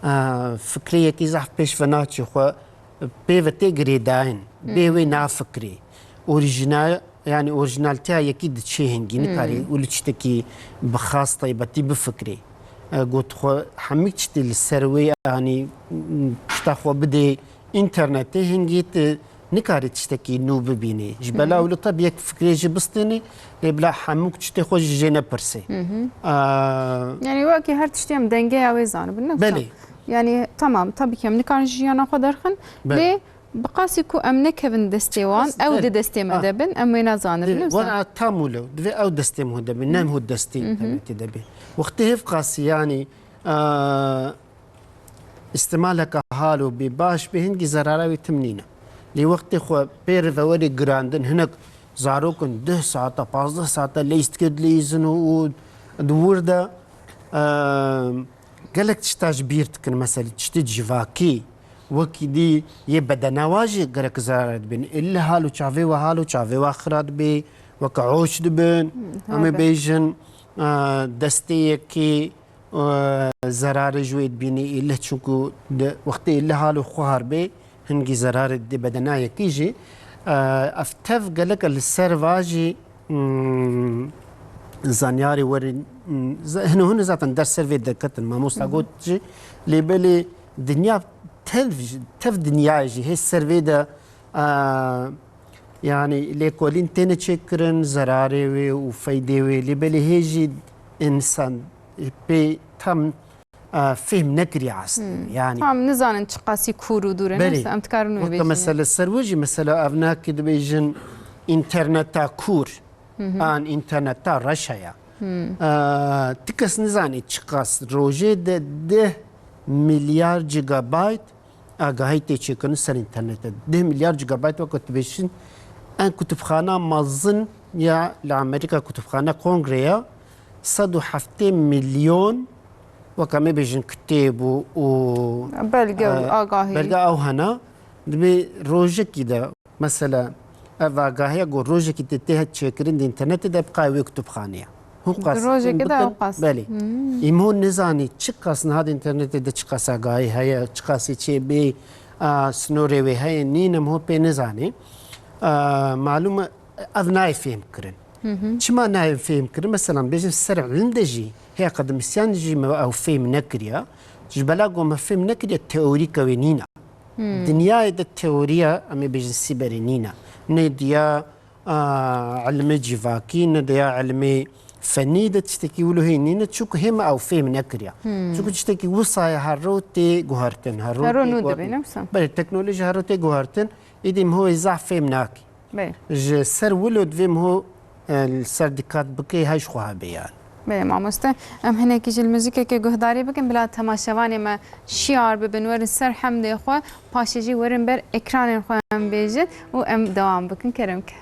e, fikrê yekî zehf pêş ve naçê xwe pê ve tê girêdayîn. Bê wê nafikrê. Orîjînal, yanî orîjînaltiya yekî diçê hingî, nikarî û li tiştekî bi xas taybetî bifikrê. E, got xwe hemî tiştê li ser wê, yanî tişta xwe bidê înternetê, hingî tu nikarî tiştekî nû bibînî. Ji bela wilo tabi yek fikrê jî bistênî, lê bila hemû tiştê xwe ji jê nepirsê. E, Yanî wekî her tiştî em dengeya wê zanibin, ne wisa? Belê. Yanî tamam, tabii ki em nikarin ji jiyana xwe derxin, Belê. Lê bi qasî ku em nekevin destê wan, Qas-, ew belê. Di destê me Ha. De bin, em wê nazanin, Divê, ne wisa? Wera tam wilo, divê ew destê min de bin, ne min destê înternetê de bin. Wextê hêv qasî, yanî, e, îstimaleke halo bê, baş bê, hingî zerara wê tim nîne. Lê wextê xwe pê rivewerê girandin, hinek zarok in deh saeta, pazdeh saeta leyîstikê dileyîzin û, û di wir de, e, gelek tişta ji bîr dikin, mesela tiştê civakî, wekî dî yê bedena wa jî gerek zerar dibin. Îlle halo çavê we, halo çavê we xira dibê, weke oç dibin. Em ê bêjin, e, destê yekê, e, zerarê ji wê dibînî îlle, çunku di wextê îlle halo xwar bê, hingî zerarê didê bedena yekî jî. E, ev tev gelek li ser va jî, Hmm, zanyarê werê, hmm, z-, hino hino zaten ders ser vê derketin. Mamosta got jî, lê belê dinya tev, tev dinyayê jî hê ser vê de, e, yanî lêkolîn têne çêkirin, zerarê wê û feydê wê, lê belê hê jî însan pê tam, e, fêhm nekiriye aslında. Hmm. Yanî tam nizanin çiqasî kûr û dûr e, belê, neyse, em dikarin wê bêjin. Weke mesela ser wê jî, mesela ev nakî dibêjin înterneta kûr, an înterneta reş heye. Hmm. E, ti kes nizanî çiqas rojê de deh milyar gigabayt agahî tê çêkirin ser înternetê. Deh milyar gigabayt, weke tu bêjin, en kutubxana mezin ya li Amerîka, kutubxana Kongre ya, sed û heftê milyon, weke me bêjin, kitêb û, û, belge û, e, agahî, belge ew hene. Dibê rojekî de, mesela, ev agahiya ku rojekî tê, tê çêkirin di înternetê de, bi qay wê kutubxanê ye. Hûn qas rojekê de ew qas. Belê. Hmm. Îmo nizanî çiqas niha di înternetê de çiqas agahî heye, çiqasî çê bê, a, snorê wê heye, nîne, em ho pê nizanî. A, malûm e, ev nayê fêhm kirin. Hı hı. Çima nayê fêhm kirin? Mesela, bêjin ser ilim de jî, hê akademisyen jî me ew fêhm nekiriye. Ji bela ku me fêhm nekiriye, teorîka wê nîne. Hmm. Dinyayê de teoriya, em ê bêjin, sîberê nîne. Ne diya, a, ilmê civakî, ne diya ilmê fenî de tiştekî wilo hê nîne, çunku hê me ew fêhm nekiriye. Hmm. Çunku tiştekî wisa ye, her ro tê guhertin, her ro tê guhertin. Her ro nû dibe, ne wisa? Belê, teknolojî her ro tê guhertin, îdî em ho wê zaf fêhm nakî. Belê. Ji ser wilo divê em ho, e, li ser dîqat bike, hay ji xwe hebe yani. Belê mamoste, em hinekî jî li muzîkekê guhdarî bikin, bila temaşevanê me şiyar bibin, werin ser hemdê xwe, paşê jî werin ber ekranên xwe em bêjin û em dewam bikin. Keremke.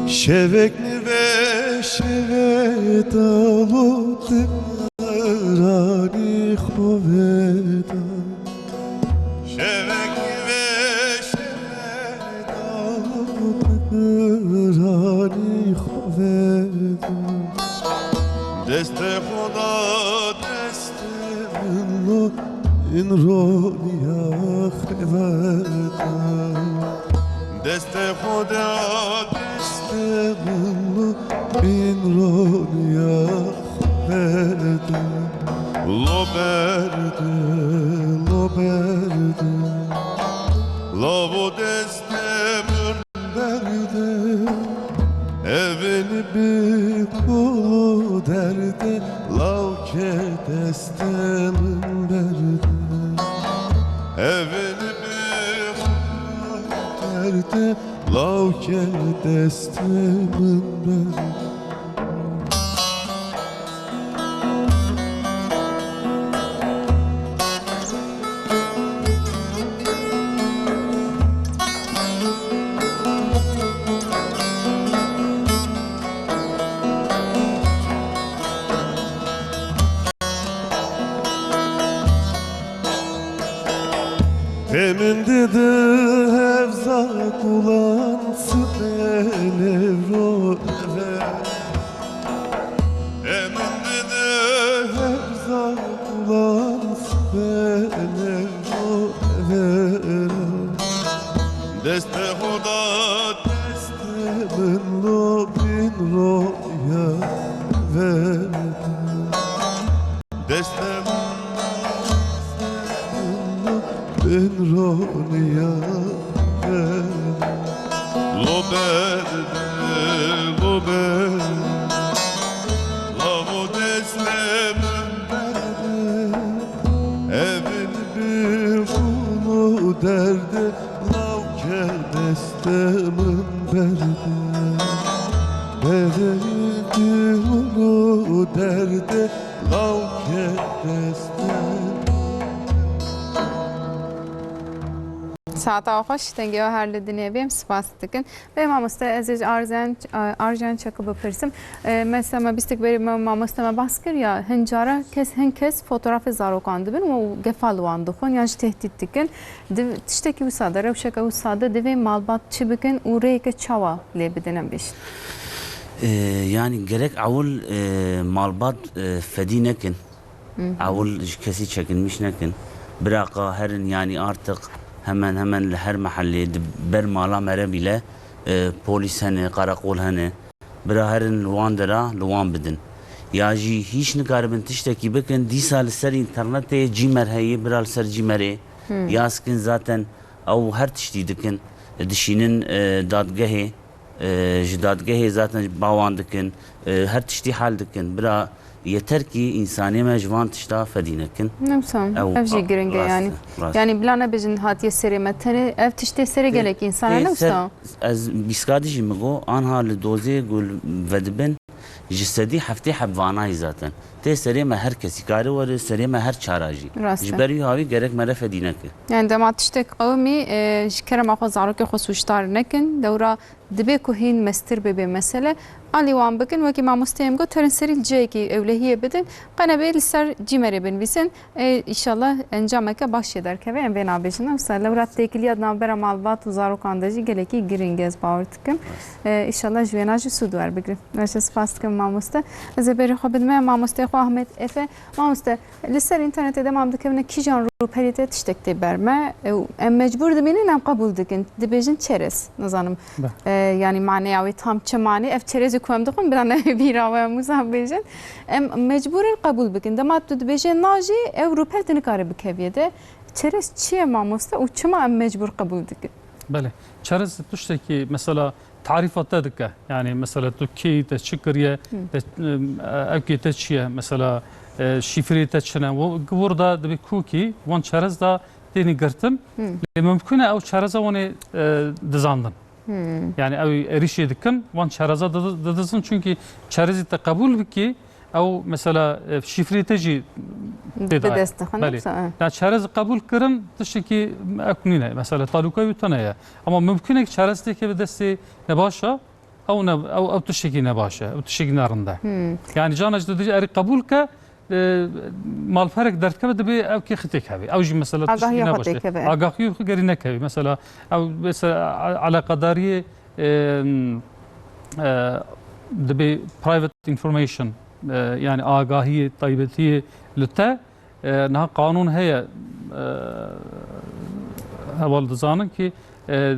Şevek nive şeveta lo, ranî xoveta. Şevek ve şevek dal piranî xoveta. Destê Xweda destê min lo, in roniya xeveta. Destê Xweda destê min lo, in roniya xoveta. Lo berde, lo berde, lavo destê min berde, evin bi kolo derde, lawke destê min berde, evin bi kolo derde, lawke destê min berde. Pê min dide hevza kulan sibê lêvro eve. Pê min dide hevza kulan sibê lêvro eve. Destê Xweda destê min lo, bin roya ve. Destê min bin roniya ve. Lo berde, lo berde, lavo destê min berde, evin bi xûn û derde, lawke destê min berde, berde xûn û derde, lawke destê. Saeta we xweş, dengê we her li dinê bê, em spas dikin. Bê mamoste, ez ê ji Arjen, Arjen Çakû bipirsim. E, mesela me bîstek berî me, mamoste me behs kir ya, hin cara kes, hin kes fotografê zarokan dibin û gefa li wan dixwin yan jî tehdît dikin. Di, tiştekî wisa de, rewşeke wisa de divê malbat çi bikin û rêyeke çawa lê bidin, em bêjin? E, yani gerek ewil, e, malbat, e, fedî nekin. Ewil ji kesî çekinmiş nekin. Biraqa herin yani artık hemen hemen li her mehellê di ber mala mere bîle, e, polîs hene, qereqol hene. Bira herin li wan dera li wan bidin. Ya jî hîç nikaribin tiştekî bikin, dîsa li ser înternetê Gmail heye, bira li ser Gmailê. Ya sikin zaten ew her tiştî dikin, dişînin, e, dadgehê, e, ji dadgehê zaten ba wan dikin, e, her tiştî hal dikin. Bira yeter kî însanê me ji van tişta fedî nekin. Ne wisa, Ew, ev jî a, giring e rast yani. e, rast. Yani bila nebêjin hatiye serê me tenê, ev tiştê serê Tê- gelek însan e, tê ne ser- wisa. Ez bîskadî jî min got, anha li dozê ku vedibin, ji sedî heftê heb vanayî zaten. Tê serê me her kesî kare were, serê me her çara jî. Rast e. Ji ber wî hawî gerek me re fedî neke. Yani dema tiştek qewimî, e, ji kerema xwe zarokê xwe sûcdar nekin. Dewra dibe ku hîn mestir bibe mesele. Alî wan bikin, wekî mamosteyê min got, herin serî li cihekî ewlehiyê bidin. Qe nebê li ser Gmailê binivîsin. Ê, îşallah encameke baş jê derkeve, em vê nabêjin. Wisa lewra têkiliya di navbera malbat û zarokan de jî gelekî giring e, ez bawer dikim. Ê, îşallah ji wêna jî sûd werbigrin. Baş e, spas dikim mamoste. Ez ê berê xwe bidime mamosteyê xwe Ahmet Efe. Mamoste, li ser înternetê dema em dikevine kîjan rûpelê te tiştek tê ber me, û em mecbûr dimînin, em qebûl dikin. Dibêjin çerez, nizanim. Be. E, yani maneya wê tam çi manê? Ev çerezê ku em dixwin, bila neyê bîra we, em wisa bêjin. Em mecbûr in qebûl bikin. Dema tu dibêjê na jî, ew rûpel tu nikare bikeviyê de. Çerez çi ye mamoste û çima em mecbûr qebûl dikin? Belê. Çerez tiştekî, mesela, tarîfa te dike. Yani, mesela, tu kê yî, te çi kiriye, te, em, evkê te çi ye? Mesela, e, şîfreyê te çi ne? Wo-, Burada dibe ku kî, wan çerez da tênî girtin. Lê mimkun e ew çereza wan ê, e, dizandin. Yani ew êrîşê dikin, wan çereza didi-, didizin, çunkî çerezî te qebûl bikî, ew mesela, e, şîfrê te jî tê de Bi ye. dest dixin, Belê. wisa, e. Ya çerez qebûl kirin, tiştekî ew nîne. Mesela talûka wî tune ye. Ama mimkun e ki çerez têke bi destê nebaş e, ew ne, ew, ew tiştekî nebaş e, ew tiştekî ne rind e. Yani cana ji te dibêje erê qebûl ke, e, malperek derdikeve, dibê ew kê xitê kevê. Ew jî mesela tiştekî Agahiya xwe nebaş e. têkeve. Agahiya xwe gerî nekevê. Mesela ew, mesela, a-, eleqedariyê, e, e, dibê private information, e, yani agahiyê taybetiyê li te, e, niha qanûn heye, e, heval dizanin ki, e,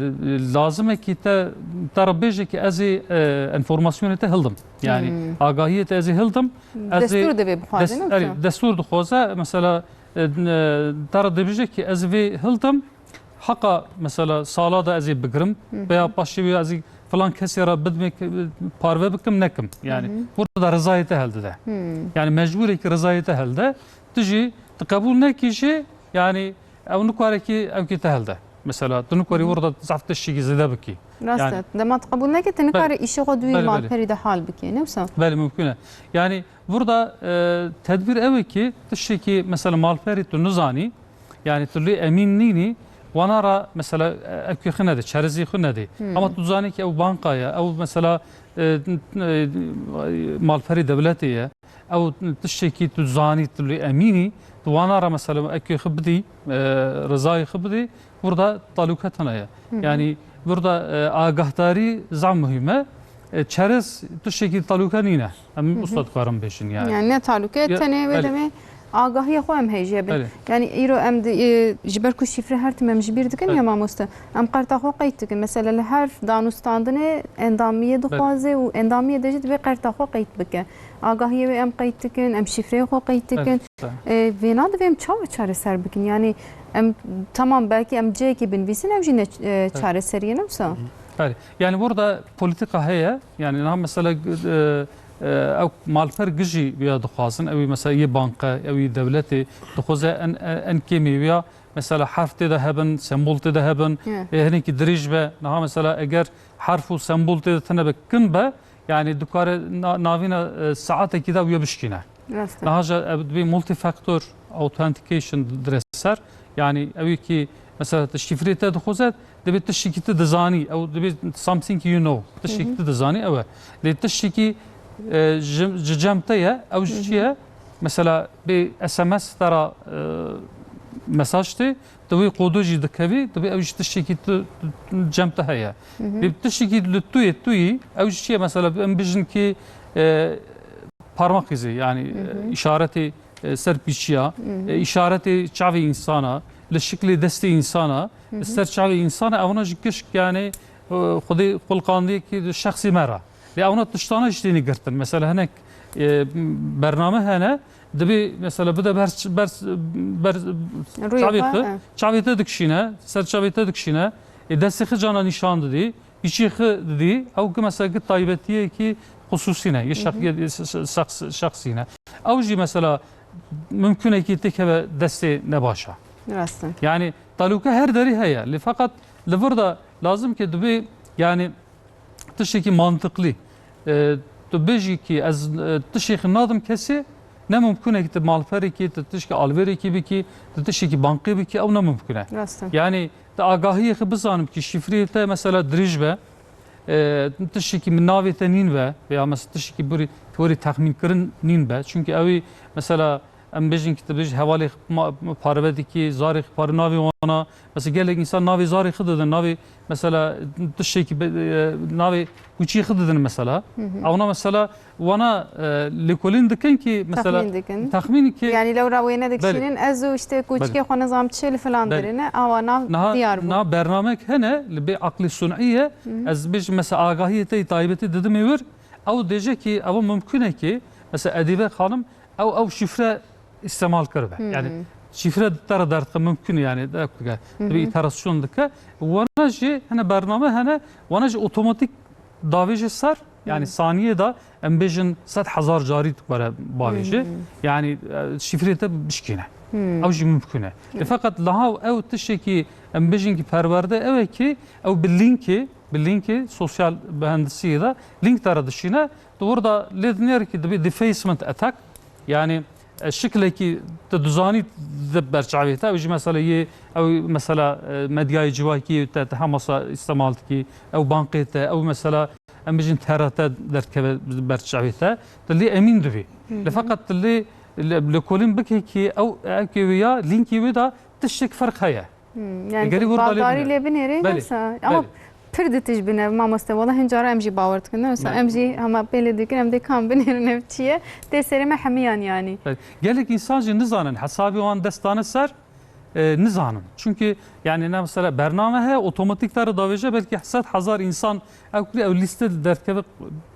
lazim e ki te, te re bêje ki ez ê, e, informasyonê te hildim. Yani agahiyê te ez ê hildim. Ez ê Destûr divê bixwaze, des-, ne erê, wisa? destûr dixwaze, mesela, e, n-, e, te re dibêje ki ez vê hildim, heqa, mesela, sala de ez ê bigirim, veya paşê wê ez ê filan kesê re bidimê ki, parve bikim, nekim. Yani, burada rizayê te helde de. Yani, mecbûrê ki rizayê te helde, tu jî, tu qebûl nekî jî, yani, ew nikare ki, ew ki te helde. Mesela, tu nikarî burada zaf tiştekî zêde bikî. Rast Yani, e. Dema tu qebûl nekî, tu nikarî Belê. îşê xwe di wî Belê, belê. malperî de hal bikî, ne wisa? Belê, mimkun e. Yani, burada, e, tedbîr ew e ki, tiştekî, mesela, malperî tu nizanî, yani, tu lê emîn nînî, wana ra, mesela, e, ew ki xwe nede, çerezî xwe nede. Ama tu zanî ki ew banka ye, ew, mesela, e, e, malperî dewletê ye, ew tiştekî tu zanî, tu lê emînî, tu wana re, mesela, ew ki xwe bidî, e, rizayê xwe bidî, burada talûke tune ye. Yani, burada, e, agahdarî zaf muhîm e. E, çerez tiştekî talûke nîne. Em wisa dikarin bêjin, yani. Yani ne talûke, Ya, tenê wê belê. demê agahiya xwe em heyjê bin. Belê. Yani îro em di, e, ji ber ku şîfre her tim em ji bîr dikin Belê. ya mamoste. Em qerta xwe qeyd dikin. Mesela li her danûstandinê endamiyê Belê. dixwaze û endamiyê de jî divê qerta xwe qeyd bike. Agahiyê wê em qeyd dikin, em şîfreyê xwe qeyd dikin. Belê. E, vêna divê em çawa çareser bikin? Yani em, tamam, belkî em cihekî binivîsin, ew jî ne, e, çareseriyê ne wisa? Belê. Yani burada politika heye. Yani niha mesela, e, e, ew malper gijî wîya dixwazin, ew mesela yê banka, ew yê dewletê dixwaze en, en, en kêmî wîya mesela herf tê de hebin, sembol tê de hebin, Hı. e, hinekî dirêj be. Niha mesela eger herf û sembol tê de tune be, kin be, yani dikare na-, navîna, e, saetekî de wîya bişkîne. Rast e. Niha jî ev dibê multifactor authentication dire ser. Yani ew ki mesela tu şifrê te dixwaze, dibê tiştekî tu dizanî, ew dibê something you know. Tiştekî Hı hı. tu dizanî, ew e. Lê tiştekî, e, ji, ji cem te ye, ew ji Hı çi hı. ye? Mesela bê S M S te ra, e, mesaj tê, tu wê kodu jî dikevî, tu bê ew jî tiştekî tu, tu, cem te heye. Hı hı. Bê tiştekî li tu yê, tu yî, ew jî çi ye mesela, em bijin ki, e, parmak izi, yani, Hı hı. e, işaretê, e, ser pîçiya, Hı hı. e, işaretê çavê insana, li şiklê destê insana, Hı hı. ser çavê insana, ewna jî gişk, yani, e, xwedê xulqandiye ki şexsê me re. Lê ewna tiştana jî têne girtin. Mesela hinek, e, bername hene, dibê mesela bide ber, ber, ber Rûyê çavê xwe, xwe, he. çavê te dikişîne, ser çavê te dikişîne, e, destê xwe cana nîşan didî, pîçê xwe didî, ew ki mesela ki taybetiyekî xusûsî ne, yê şex-, Hı hı. yê şex-, şexs-, şexsî ne. Ew jî mesela mimkunekî têkeve destê nebaş e. Rast e. Yani talûke her derî heye. Lê feqet li vir de lazim ki dibê, yani, tiştekî mantiqlî. E, tu bêjî ki ez, e, tiştekî nadim kesê, ne mimkun e ki tu malperekî, tu tiştekî alvêrekî bikî, tu tiştekî bankê bikî, ew ne mimkun e. Rast e. Yani, tu agahiyê xwe bizanim ki şifreyê te mesela dirêj be, e, tiştekî min navê te nîn be, veya mesela tiştekî borî, borî texmînkirin nîn be. Çünkü ew ê mesela em bêjin ki tu bêjî hevalê xwe ma-, parve dikî, zarê xwe pare navê wana. Mesela gelek insan navê zarê xwe didin, navê mesela tiştekî be-, e, navê kuçî xwe didin mesela. Hı hı. Ewna mesela wana, e, lêkolîn dikin ki mesela Texmîn dikin. texmîn ki Yani lewra wêne Belê. dikişînin, ez û işte kuçikê Belê. xwe nizam çi li filan Belê. derine, awa nav Niha, diyar bû. niha bernamek hene, li bê aqlê sun'î ye, Hı hı. ez bêjim mesela agahiyê te yê taybetî didimê wir, ew dêje ki ew mimkun e ki mesela Edîbe Xanim ew, ew şifre îstemal kiribe. Hmm. Yani şifre te re derdixe mimkun e, yani dike, Hı hı. bir iterasyon dike. Wana jî hene bername hene, wana jî otomatik davêje ser, yani Hı. saniyê de em bêjin sed hezar carî dikare bavêje. Hı hı. Yani, e, şifrê te bişkîne. Hı. Ew jî mimkun e. Hı. E, feqet liha ew tiştekî em bêjin ki perwerde ew e ki ew bi linkê, bi linkê sosyal mühendisiyê de link te re dişîne. Tu wir de lê dinêrî ki dibê defacement attack, yani, e, şiklekî tu dizanî di ber çavê te, ew jî mesela yê, ew mesela, e, medyayê civakî te, te hemasa îstemal dikî, ew bankê te, ew mesela em bijin T R T derdikeve ber çavê te, tu lê emîn dibî. Hı hı. Li feqet tu lê, lê, lêkolîn bike ki ew, ew kê wê ya, lînkî wê de tiştek ferq heye. Hmm, yani Egerî tu wir de lê baldarî binêre. lê binêrî, Belê, yoksa, ama belê. pir di tij bine, mamoste, wala hin cara em jî bawer dikin, yoksa Belê. em jî hema pê lê dikin, em dê kam binêrin ev çi ye? Tê serê me hemiyan yani. Belê. Gelek insan jî nizanin, hesabê wan dest dane ser, e, nizanin. Çünkü yani ne mesela bername heye, otomatik te re davêje, belkî sed hezar insan ew kurî ew lîste derdikeve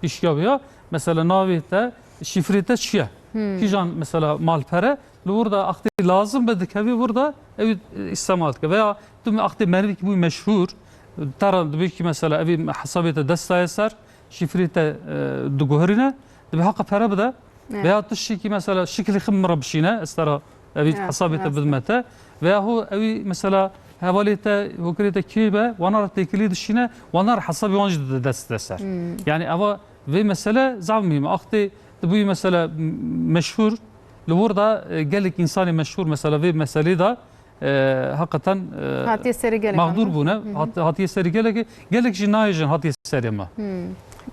pêşiya wê ya. Mesela navê te, şifrê te çi ye? Hmm. Kîjan mesela malpere, Li wir de axtê lazim be dikevî wir de ew îstemal dike. Veya tu axtê merivekî bû meşhûr, te re dibê ki mesela evî hesabê te dest daye ser, şifrê te, e, diguherîne, dibê haqa pere bide. Evet. Veya tiştekî mesela şiklê xwe min re bişîne, ez te re evî Evet, hesabê te rast. bidime te. Veya ho ewî mesela hevalê te, hokirê te kê be, wana re têkilî dişîne, wana re hesabê wan jî dide dest de ser. Hmm. Yani eva vê mesele zaf muhîm e. Axtê tu bûyî mesela m-, meşhûr, Li wir de, e, gelek însanê meşhûr mesela vê meselê de, e, heqeten, e, Hatiye serê gelek mexdûr bûne. Hı hı. Hat-, hatiye serê gelekê, gelek jî nayê jin hatiye serê me. Hmm.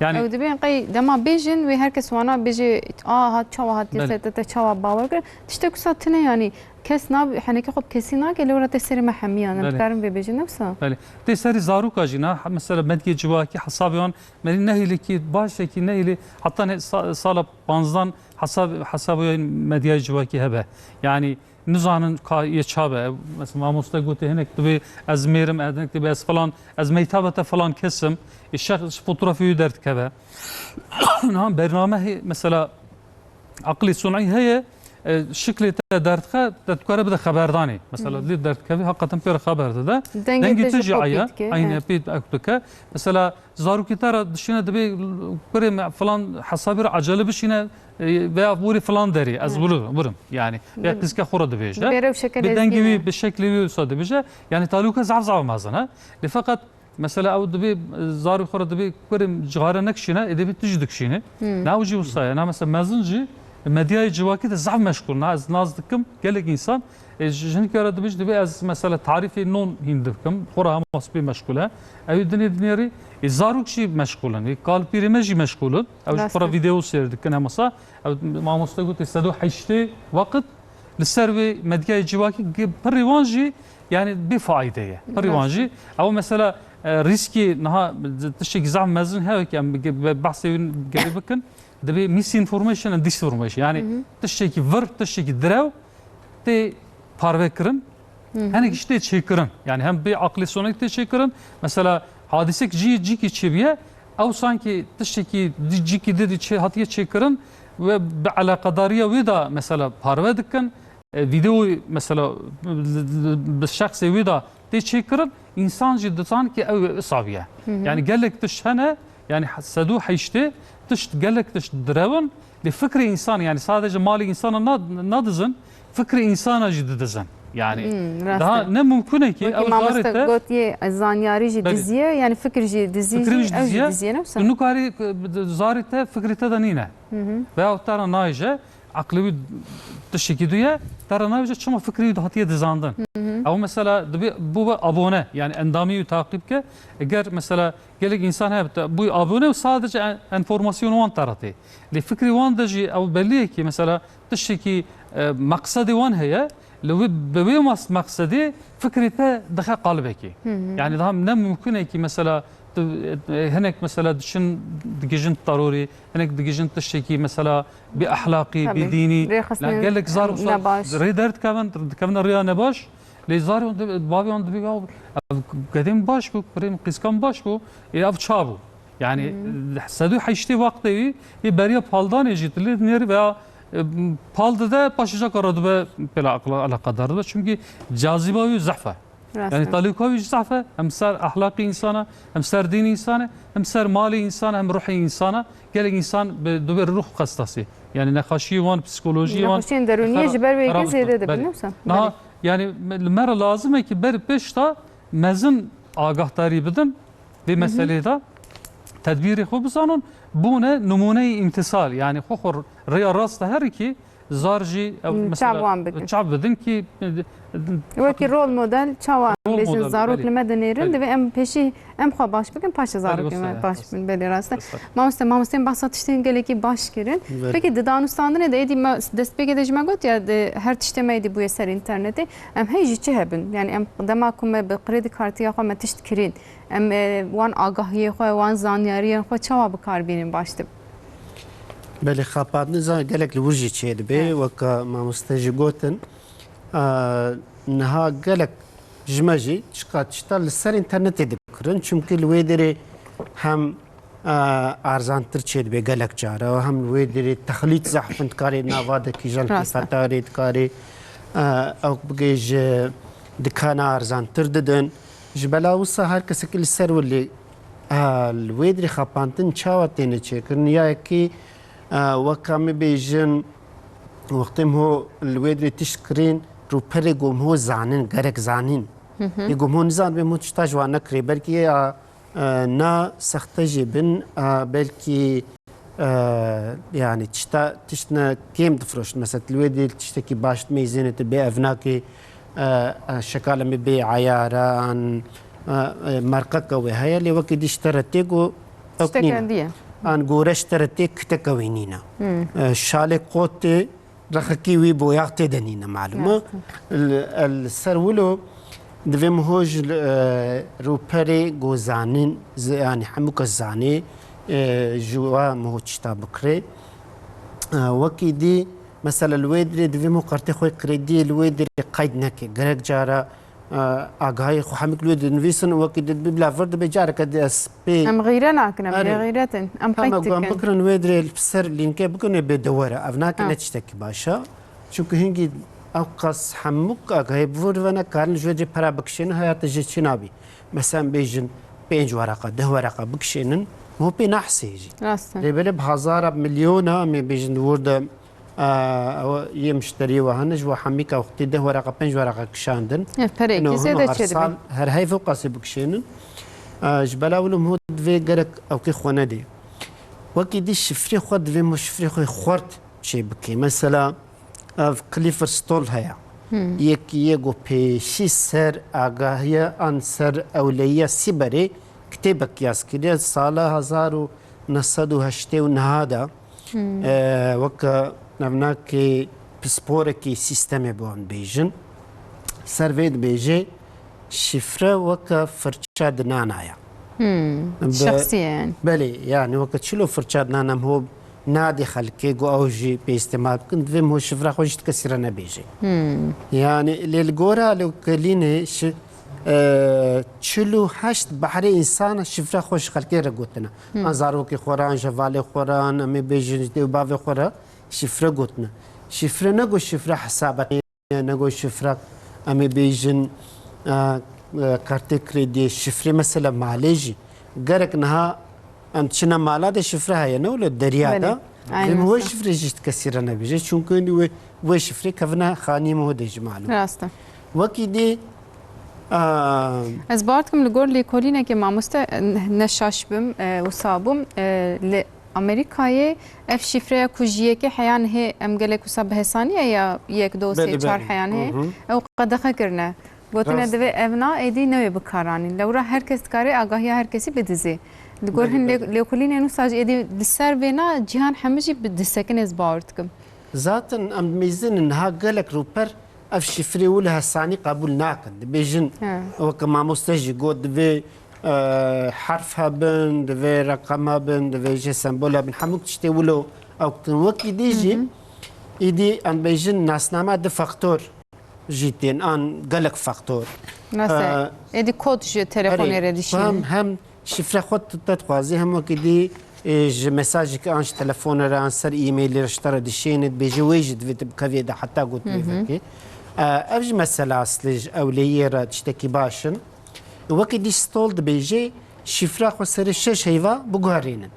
Yani Ew dibên qey dema bêjin wê her kes wana bêje, "A, hat çawa hatiye Belê. ser te, te çawa bawer kir?" Tiştek wisa tune yani. Kes nab-, henekê xwe bi kesî nake, lê wira tê serê me hemiyan. Em Belê. dikarin vê bêjin, ne wisa? Belê. Tê serê zaroka jî na, mesela medyê civakî hesabê wan merî nehêlî ki, başekî nehêlî, heta ne sa-, sala panzdan hesab-, hesabê medyayê civakî hebe. Yani nizanin ka yê ça be. Mesela mamoste gote hinek dibê ez mêrim, hinek dibê ez filan, ez meytabe te filan kesim. E, şex-, fotografê wî derdikeve. Niha bername hê, mesela aqilê sun'î heye, e, şiklê te derdixe, te dikare bide xeberdanê. Mesela Hmm. lê derdikevî, heqeten pê re xeber dide. Dengê Dengê te te jî jî kopya aya, dike, aynı evet. pê ek dike. Mesela zarokê te re dişîne dibê kurê me filan hesabê re acele bişîne, e, veya borî filan derê, ez Evet. wilo-, wirim. Yani, veya Bi-, qîzke xwe re dibêje. bi bêrew şeke Bi dengê lezgî wî, ne? bi şeklê wî wisa dibêje. Yani, talûke zaf zaf mezin e. Lê feqet, mesela, ew dibê, e, zarê xwe re dibê kurê cixare nekişîne, ê dibê tu jî dikişîne. Hmm. Na ew jî wisa ye. Na mesela mezin jî, e, medyayê civakî de zaf meşgûl. Na ez nas dikim, gelek însan, e, ji-, jinike re dibêje, dibê ez mesela tarîfê non hîn dikim, xwe re hema spî meşgûl e. Ew ê dinê dinêrî, e, zarok jî meşgûl in, e, kalpîrê me jî meşgûl in. Ew ji Rast xwe re e. vîdeo seyr dikin hemasa. Ew mamoste gote sed û heştê weqt Li ser wê medyayê civakî gi-, pirî wan jî, yani, bê faîde ye. Pirî wan Rast. jî. Ew mesela, e, rîskî niha tiştekî zehf mezin heye ki em gi-, be-, behsê wî gelê bikin. Dibê misinformation and disinformation. Yani, Hı hı. tiştekî vir, tiştekî direw tê parve kirin. Hı hı. Hinek jî tê çêkirin. Yani, hem bê aqlê sonik tê çêkirin. Mesela, hadisek cî, cîkî çêbiye, ew sankî tiştekî di-, cîkî di, di çê, hatiye çêkirin ve bi eleqedariya wê de, mesela, parve dikin. E, vîdeoyê, mesela, bi şexsê wê de tê çêkirin, însan jî dizan ki ew wisa bûye. Hı hı. Yani, gelek tişt hene, yani, sedû heştê tişt, gelek tişt direwin, lê fikrê însan, yani, sadece malê însana na-, nadizin, fikrê însana jî didizin. Yani, Hmm, rast daha e. ne mumkun e ki Wekî ew zarê mamoste te gotiye, e, zanyarî jî Belê. diziye, yani fikir jî dizî Fikrê jî, jî ew jî diziye. diziye, ne wisa? Tu nikarî, e, zarê te fikrê te de nîne. Hı hı. Veya te re nayêje, aqlê wî tiştekî du ye, te re nayêje çima fikrê wî hatiye dizandin. Hı hı. Ew mesela dibê bû be abone, yani endamî wî taqîb ke. Eger mesela gelek însan hebe te bûyî abone û sadece en-, enformasyon wan te re tê. Lê fikrê wan de jî ew belî ye ki mesela tiştekî, e, meqsedê wan heye, li wê, bi wê mas-, meqsedê fikrê te dixe qalibekê. Hı hı. Yani daha ne mumkun e ki mesela tu, e, hinek mesela diçin digihîjin terorê, hinek digihîjin tiştekî mesela bê ehlaqî, Tabii. bê dînî. Rêxistin Ya gelek zar wisa nebaş. rê derdikevin, dikevine rêya nebaş. Lê zarê wan dibe, bavê wan dibê, "Ya, ev gedê min baş bû, kurê min, qîzka min baş bû, ê ev ça bû?" Yani, Hmm. sedû heştê wextê wî, ê beriya paldanê jî dilê dinêrî veya, e, pal dide, paşê jaka re dibe pêla aqla-, eleqedar dibe. Çünkü caziba wî zehf e. Rast Yani, e. talîka wî jî zehf e. Hem ser ehlaqî însana, hem ser dînî însana, hem ser malê însana, hem ruhê însana. Gelek însan bi, dibê ruh xestasî. Yani, nexaşiyê wan, psikolojiyê wan Nexweşiyên derûniyê xera-, ji ber wê xerab yekê dikin. zêde dibin, Belê. ne wisa? Niha, Belê. yani, me, li me re lazim e ki ber pêş de mezin agahdarî bidin vê Hı hı. meseleyê de. Tedbîrê xwe bizanin, bûne nimûneyê îmtisal. Yani, xwe xwe rêya rast de herikî, zar jî, ev, Hmm, mesela, çav wan bikin. çav bidin ki, e, Wekî rol model, çawa em Rol bêjin, model, zarok belê. li me dinêrin, Belê. divê em pêşî em xwe baş bikin, paşê Belê, zarokên wisa me ye, baş wisa. bin. Belê, rast e. Wisa. Mamoste, mamosteyên behsa tiştên gelekî baş kirin. Belê. Peki, di danûstandinê de êdî me destpêkê de ji me got ya, di, her tiştê me êdî bûye ser înternetê. Em hey ji çi hebin? Yani em dema ku me bi kredi kartiya xwe me tişt kirîn, em, e, wan agahiyê xwe, wan zanyariyên xwe çawa bi kar bînin baş dibe? Belê, xapandin zan gelek li wir jî çêdibe, He. weka mamoste jî gotin. A, niha gelek ji me jî çiqa tişta li ser înternetê dikirin. Çimkî li wê derê hem, a, arzantir çêdibe gelek cara, hem li wê derê texlît zehf in, dikarê nava de kîjan Rast e. qîfeta rê dikarê, a, ew bigê ji dikana arzantir didin. Ji bela wisa her kesekî li ser wilê, a, li wê derê xapandin çawa têne çêkirin? Ya yekî, a, weka me bêjin, Wextê min ho li wê dirê tişt kirîn, rûperê ku min ho zanin, gerek zanîn. Hı hı. Yê ku min ho nizanibê, min ho tişta ji wan nekirê. Belkî ya, e, na sexte jî bin, a, belkî, e, yani tişta, tiştine kêm difiroşin. Mesela, tu li wê dirê tiştekî baş dimeyzêne, tu bê evnakê, e, e, şekala me bê eyara, an, e, e, merqeka wê heye, lê wekî dî ji te re tê ku ew Tişteke nîne. diye. An gore ji te re tê kiteke wê nîne. Hmm. E, şalê qot tê, rexekî wî boyax tê de nîne, malûm e. Rast e. Li, li ser wilo divê min ho ji, e, rûperê ku zanîn, zi-, yanî hemû kes zanê, e, ji wa min ho tişta bikirê. E, wekî dî, mesela li wê dirê divê min ho kartê xwe krediyê li wê dirê qeyd neke. Gerek cara, e, agahiyê xwe hemik li wê dinivîsin û wekî dî bibla vir dibe, careke dî ez pê Em xîre nakin, em Erê. bêxîret in. Em Hema qeyd ku em dikin. bikirin wê dirê li ser lînkê bikin wê bê dewere. Ev nake Ha. ne tiştekî baş e. Çimkî hingî ew qas hemû agahî bi vir ve nekarin ji wê cê pera bikişênin, haya te jê çi nabî. Mesela em bêjin pênc wereqa, deh wereqa bikişênin, ho pê nahsê jî. Rast e. Lê belê bi hezara, bi milyona em ê bêjin di wir de, a, ew yê mişteriyê we hene, ji we hemîka wextê deh wereqa, pênc wereqa kişandin. Ev perekî Ino zêde hino her çêdibe. sal, her heyv ew qasê bikişênin. A, ji bela wilo min ho divê gerek ewkê xwe nedê. Wekî dî şifrê xwe divê min ho şifrê xwe xwert çê bikê. Mesela, ev Clifford Stoll heye. Hmm. Yekî yê ku pêşî ser agahiya an ser ewleyiya sîberê kitêbek yaz kiriye. Sala hezar û neh sed û heştê û neh de, Hmm. e, weke nevnakê pisporekî sîstemê bo em bêjin. Ser vê dibêje şifre weke firça di nana ye. Bi- Şexsî ye yani. Belê, yani weke çilo firça di nana em ho nadê xelkê ku ew jî pê îstemal bikin, divê em ho şifra xwe ji kesî re nebêje. Yani lê li gora Lêkolînê şi, e, çil û heşt behrê însan şifra xwe ji xelkê re gotine. An zarokê xwe re, an ji hevalê xwe re, an em ê bêjin ji dê û bavê xwe re şifre gotine. Şifre ne got şifre hesabetê, ne got şifre em ê bêjin, e, e, kartê krediyê, şifrê mesela malê jî. Gerek niha em çine mala de şifre heye, ne wilo deriya Belê. de. Aynen Em wê wisa. Şifrê jî ji kesî re nebêje. Çunku wê, wê şifrê kevine xaniyê min ho de ji malûm. Rast e. Wekî dî, a, Ez bawer dikim li gor lêkolînekê mamoste, ne şaş bim, e, wisa bûm, e, li Amerîkayê ev şîfreya ku ji yekê heya nihê em gelek wisa bi hesanî ye ya yek, do, sê, Belê, çar belê. heya nihê, Hı hı. ew qedexe kirine. Gotine Rast. Divê evna êdî newê bikaranîn. Lewra her kes dikare agahiya her kesî bidizê. Li gor Belê, hin lê- belê. lêkolînên wisa jî êdî li ser vêna cîhan hemû jî bi disekin ez bawer dikim. Zaten em dibêjin niha gelek rûper ev şifrê wilo hesanî qebûl nakin. Dibêjin He. weke mamoste jî got divê, e, herf hebin, divê reqem hebin, divê jê sembol hebin. Hemû tiştê wilo ew dikin. Wekî dî jî, îdî em dibêjin nasname di faktor jî tên an gelek faktor. Nasıl? E, Êdî kod ji telefonê Erê, re dişînin. Hem, hem şifre xwe tu te dixwazî, hem wekî dî, e, ji mesajekî an ji telefonê re an ser e-mailê re ji te re dişêne, dibêje wê jî divê tu bikeviyê de heta got mêvekê. E, ev jî mesela aslê ji ewleyiyê re tiştekî baş in. Wekî dî Stoll dibêje şifra xwe serê şeş heyva biguherînin.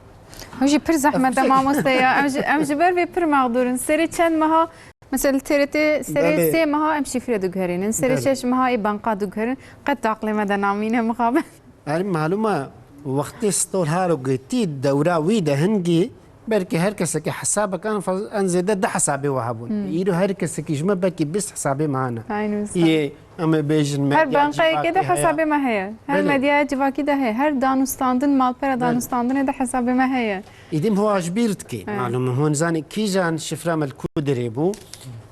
Ew jî pir zehmet e mamoste ya. Em ji, em ji ber vê pir mexdûr in. Serê çend meha, mesela T R T serê Belê. Sê meha em şifre diguherînin. Serê Belê. Şeş meha ê banka diguherin. Qet aqlê me de namîne mixabin. Erê malûm e, wextê Stoll halo gotî dewra wî de hingî belkî her kesekî hesabek an faz-, an zêde du hesabê we hebûn. Îro her kesekî ji me belkî bîst hesabê me hene. Aynen wisa. Yê em ê bêjin Her medya civakê civakê de heye. hesabê me heye. Her Belê. Medya civakî de heye. Her danûstandin, malpera danûstandinê de hesabê me heye. Îdî em ho ji bîr dikê. Malûm e, hûn zanî kîjan şifra me li ku dirê bû.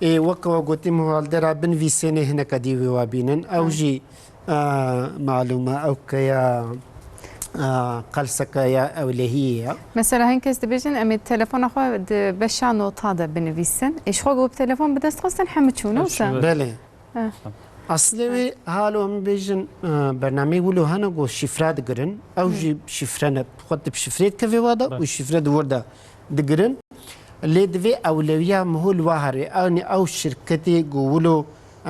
Ê, weke we gotî, em ho li dera binivîsênê hineke dî wê we bînin. Ew jî, e, malûm e, ew ke ya, e, qelseke ya ewlehiyê ye. Mesela hin kes dibêjin em ê telefona xwe di beşa nota de binivîsin. Ê, ji xwe ku bi telefon bi dest xistin hemû çûn, ne wisa? Belê. He. Aslê wê halo em bêjin, e, bernameyê wilo hene ku şifre digirin. Ew jî şifre ne. Xwe tu bi şifrê dikevê wa de û şifre di wir de digirin. Lê divê ewlewiya miho li wa herê. Ew, ew şirketê ku wilo, e,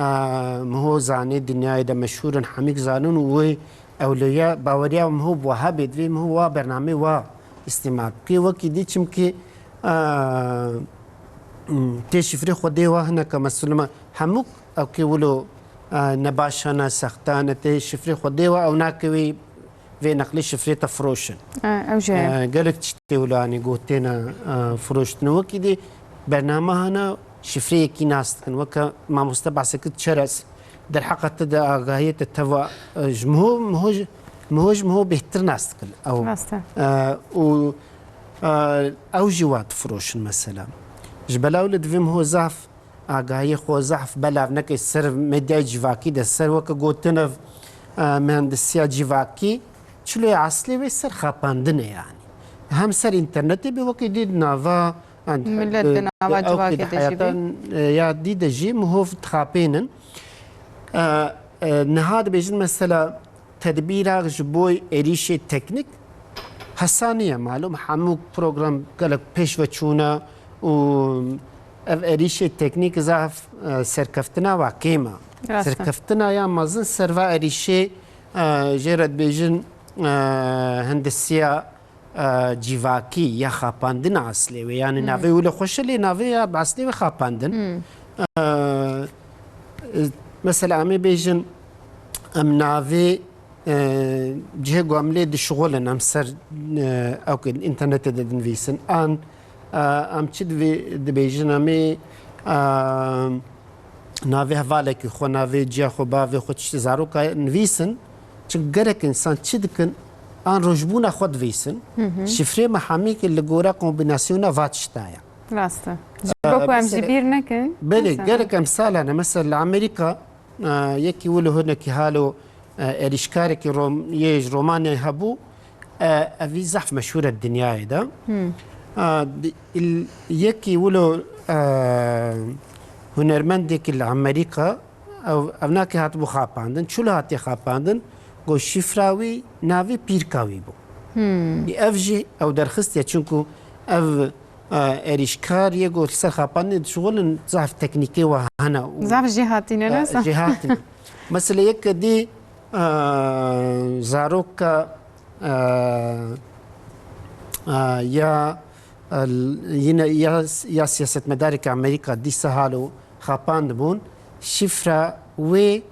miho zanê dinyayê de meşhûr in, hemîk zanin û wê ewlewiya baweriya miho bi wa hebê, divê miho wa bernameyê wa îstîmal bike. Wekî dî çimkî, e, tê şifrê xwedê wa hineke mesulma hemûk ew kê wilo, e, nebaşane, sextane, tê şifrê xwedê wa ew nake wê vê neqlê şifrê te firoşin. E, ew jî heye. E, gelek tiştê wilo anî gotêne, e, firoştine. Wekî dî bername hene şifreyekî nas dikin. Weke mamoste behsê kir çerez derheqa te de agahiyê te teva, e, ji miho, miho ji, miho ji miho bêhtir nas dikin. Ew, Rast e. e, û, e, ew jî wa difiroşin mesela. Ji bela wilo divê miho zaf agahiyê xwe zehf belav neke ser medyayê civakî de, ser weke gotin ev, e, mihendisiya civakî, çiloyê eslê wê ser xapandin e yani. Hem ser înternetê bê wekî dî di nava, yani, Millet e, di nava ew civakê kê de jî heyata, e, ya dî de jî mihov dixapênin. E, e, niha dibêjin mesela tedbîra ji bo êrîşê teknîk hesanî ye. Malûm hemû program gelek pêş ve çûne û ev êrîşê teknîk zaf, e, serkeftina wa kêm e. Rast e. Serkeftina ya mezin ser va êrîşê, e, jê re dibêjin, e, hendisiya, e, civakî ya xapandina eslê wê. Yani navê wilo xweş e lê navê ya bi eslê wê xapandin. E, e, mesela em ê bêjin em navê, e, cihê ku em lê dişixulin, em ser, e, ew ke înternetê de dinivîsin. An, e, em çi divê-, dibêjin, em ê, e, navê hevalekî xwe, navê ciya xwe, bavê xwe, tiştê zaroka nivîsin. Çimkî gelek însan çi dikin, an rojbûna xwe divîsin. Şifrê me hemî ki li gora kombînasyona va tişta ye. Rast e. Ji bo ku em jî bîr nekin. Belê, mesela, gelek emsal hene. Mesela li Amerîka, e, yekî wilo hinekî halo, e, êrîşkarekî Rom-, yê ji Romanyayê hebû, e, evî zehf meşhûr e di dinyayê de. Hmm. E, di-, il-, yekî wilo, e, hunermendekî li Amerîka, ev, ev nakê hatibû xapandin. Çilo hatiye xapandin? Got şîfra wî navê pîrka wî bû. Hmm. Ev jî ew derxistiye, çunku ev, e, êrîşkar yê ku li ser xapandinê dişixulin, zaf teknîkê wa hene û, zaf jêhatî ne, e, ne sa? Jêhatî ne. Mesela yek dî, e, zaroka, e, e, ya, e, yine ya, ya siyasetmedareke Amerîka dîsa halo xapandibûn, şifra wê,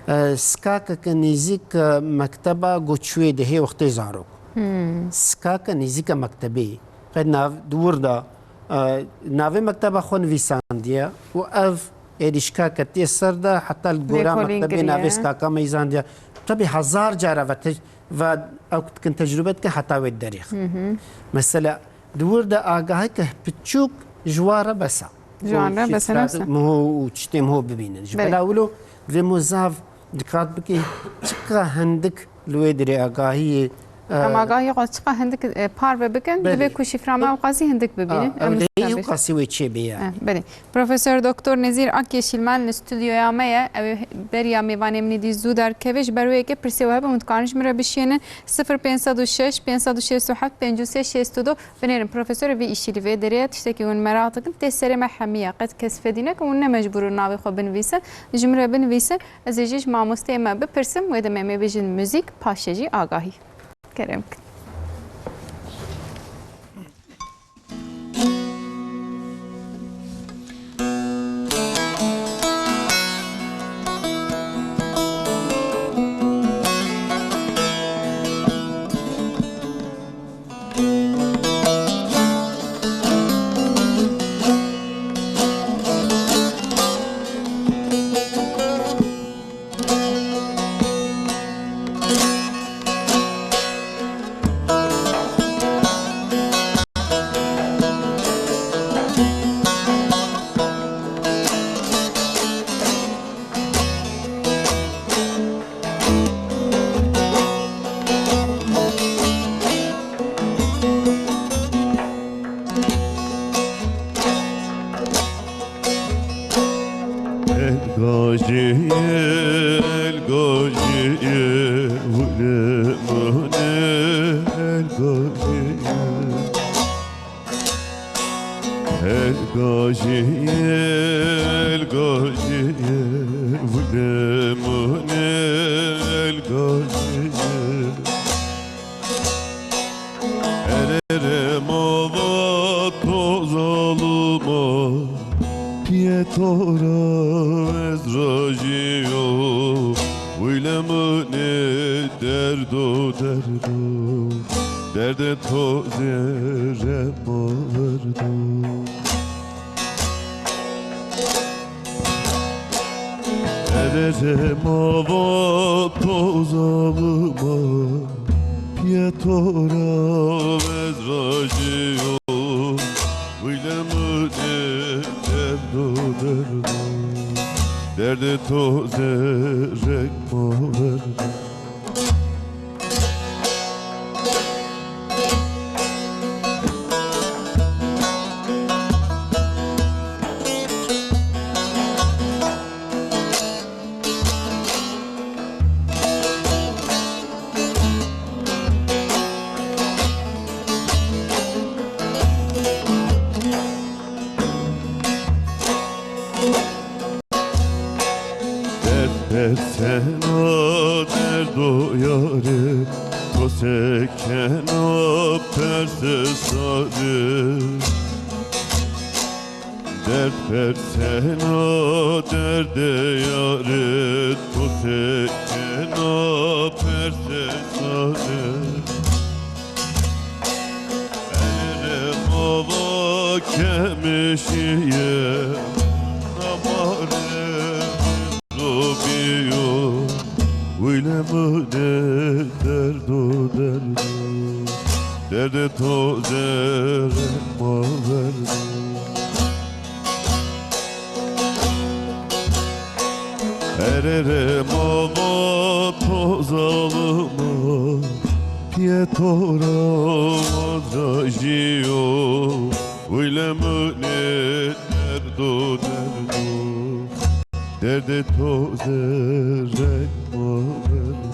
e, skakeke nêzîk, e, mekteba goçûyê de hê wextê zarok. Hmm. Skake nêzîke mektebê. Qet nav di wir de, e, navê mekteba xwe nivîsandiye û ev êrîşka ketiye ser de, heta li gora mektebê navê skaka meyzandiye. Tabî hezar cara ve te-, ve ew dikin tecrube dikin heta wê derêxin. Hı hı. Mesela di wir de agaheke piçûk ji wan re bes e. Ji wan re bes e, ne sa? Miho û tiştê miho bibînin. Ji bela wilo vê miho zav diqat bike, çiqa hindik li wê dirê agahiyê, e, em agahiyê xwe çiqa hindik, e, parve bikin, belê, divê ku şîfra me ewqasî hindik bibînin. A, em ew lê ewqasî wê çêbê ya. E, belê. Profesor Doktor Nezîr Akyeşîlmen li stûdyoya me ye. Ew ê beriya mêvanê min ê dî zû derkeve. Ji ber wê yekê pirsê we hebe hûn dikarin ji min re bişiyênin. Sifir pênc sed û şeş, pênc sed û şêst û heft, pêncî û sê, şêst û du. Binêrin, profesor, vî îşî li vê derê ye. Tiştekî hûn meraq dikin, tê serê me hemiya. Qet kes fedî nekin, hûn ne mecbûr in navê xwe binivîsin. Ji min re binivîsin, ez ê jî ji mamosteyê me bipirsim, wê demê em ê bêjin muzîk, paşê jî agahî. Kerem kin. Erê mava to zalima, piyê to ra ez rajî yo. Wîle min ê derdo derdo, derdê to zêre ma verdo. Erê mava to zalima, piyê to ra ez rajî yo. Wîle min ê derdo derdo, derdê to zêrek ma verdo. Derd persena derdo yarê, to sekena persê sarê. Derd persena derdê yarê, to sekena persê sarê. Erê mava kemişiye, namare robiyo, wîle min ê derdo derdo. Derdê to zerrek ma berdo. Erere mama to zalima, piye to ra madrajiyo, wile mune derdo derdo, derdê to zerrek ma berdo.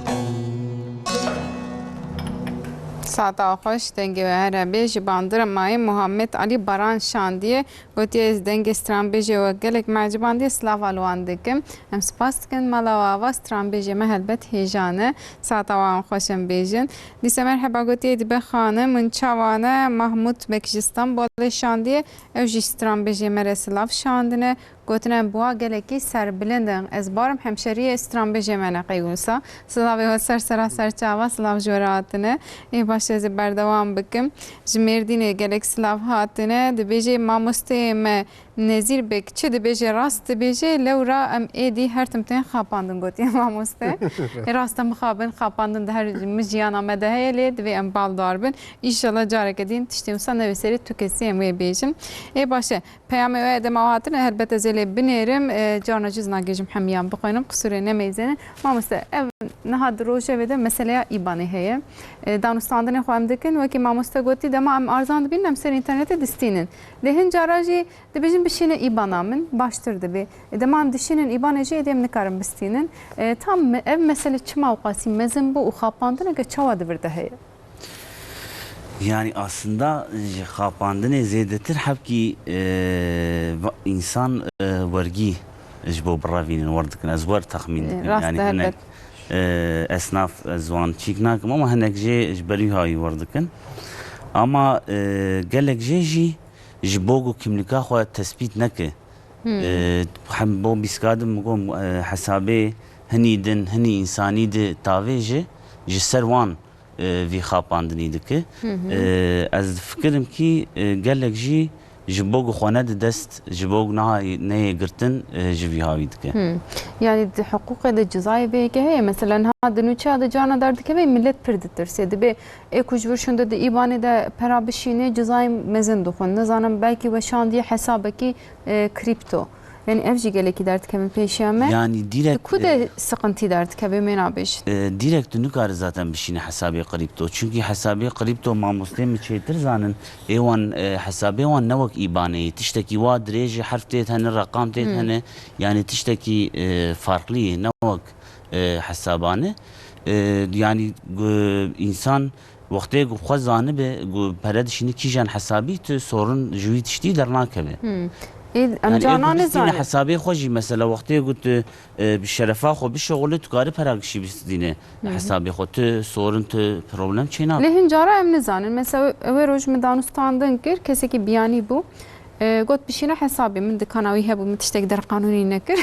Saeta xweş, dengê we here bê. Ji bandira mayê Muhammed Alî Baran şandiye. Gotiye, ez dengê stranbêjê we gelek me ecibandiye, silav li wan dikim. Em spas dikin mala we ava stranbêjê me helbet hêja ne. Saeta wan xweş em bêjin. Dîse merheba gotiye, dibe xanim, min çawa ne? Mahmut Bek ji Stenbolê şandiye. Ew jî stranbêjê me re silav şandine. Gotine, em bi wa gelekî serbilind in. Ez barim hemşeriyê stranbêjê me ne qey wisa. Silavê we ser sera ser çava, silav ji we re hatine. Ê baş, ez ê berdewam bikim. Ji Mêrdînê gelek silav hatine. Dibêje, mamosteyê me Nezîr Bek çi dibêje, rast dibêje, lewra em êdî her tim tên xapandin, gotiye mamoste. Ê rast e, mixabin xapandin di her mi jiyana me de heye, lê divê em baldar bin. Înşallah careke din tiştê wisa nebe serê tu kesî em wê bêjin. Ê baş e. Peyamê we dema hatine, helbet ez ê lê binêrim. E, carna jî ez nagêjim hemiyan bixwînim, qisûrê nemeyzênin. Mamoste, ev niha di rojevê de meseleya îbanê heye. E, danûstandinê xwe em dikin, wekî mamoste gotî, dema em arzan dibînin, em ser înternetê distînin. Lê hin cara jî dibêjin, bişîne îbana min, baştir dibe. E, dema em dişînin îbanê jî, êdî em nikarin bistînin. E, tam me-, ev mesele çima wqasî mezin bû û xapandineke çawa di vir de heye? Yani aslında ji xapandinê zêdetir hebkî, e, va-, însan, e, wergî ji bo birevînin wer dikin. Ez wer texmîn E, dikim. rast Yani e, hinek, helbet. e, esnaf, e, ziwan çîk nakim ama hinek jê ji ber wî hawî wer dikin. Ama, e, gelek jê jî ji bo ku kimlîka xwe tespît neke. Hmm. E, hem bo bîska din min got, e, hesabê hinî din, hinî însanî di tavê ji, ji ser wan e, vî xapandinî dike. Hı hı. E, ez difikirim kî, e, gelek jî ji bo ku xwe nedi dest, ji bo ku niha neyê girtin, e, ji vî hawî dike. Hı. Yani di hiqûqê de cizayê vê yekê heye. Mesela niha di nûçeya de carna derdikeve, millet pir ditirse. Dibê ê ku ji vir şûnde di îbanê de pera bişîne, cizayê mezin dixwin. Nizanim belkî weşandiye hesabekî, e, kripto. Yani ev jî gelekî derdikevin pêşiya me. Yani direkt, Di ku de e, siqintî derdikeve, mêna bêjin? E, direkt tu nikare zaten bişîne hesabê kripto. Çünkü hesabê kripto, mamostê min çêtir zanin, ê wan, e, hesabê wan ne wek îbaneyê. Tiştekî wa dirêj e, herf tê de hene, reqam tê de Hmm. hene. Yani tiştekî, e, farklı ye, ne wek, e, hesabane. E, yani, e, însan Wextê ku xwe zanibe ku pere dişîne kîjan hesabî, tu sorin ji wî tiştî dernakeve. Hmm. Ê, em Yani, carna ê ku distîne nizanin. Hesabê xwe jî, mesela, wextê ku tu, e, bi şerefa xwe bişuxulî, tu karî pera gişî bistîne Hı hı. Hesabê xwe. Tu sorin, tu problem çênabe. Lê hin cara em nizanin. Mesela, ew ê roj min danûstandin kir, kesekî biyanî bû. E, got, bişîne hesabê min, dikana wî hebû, min tiştek derqanûnî nekir.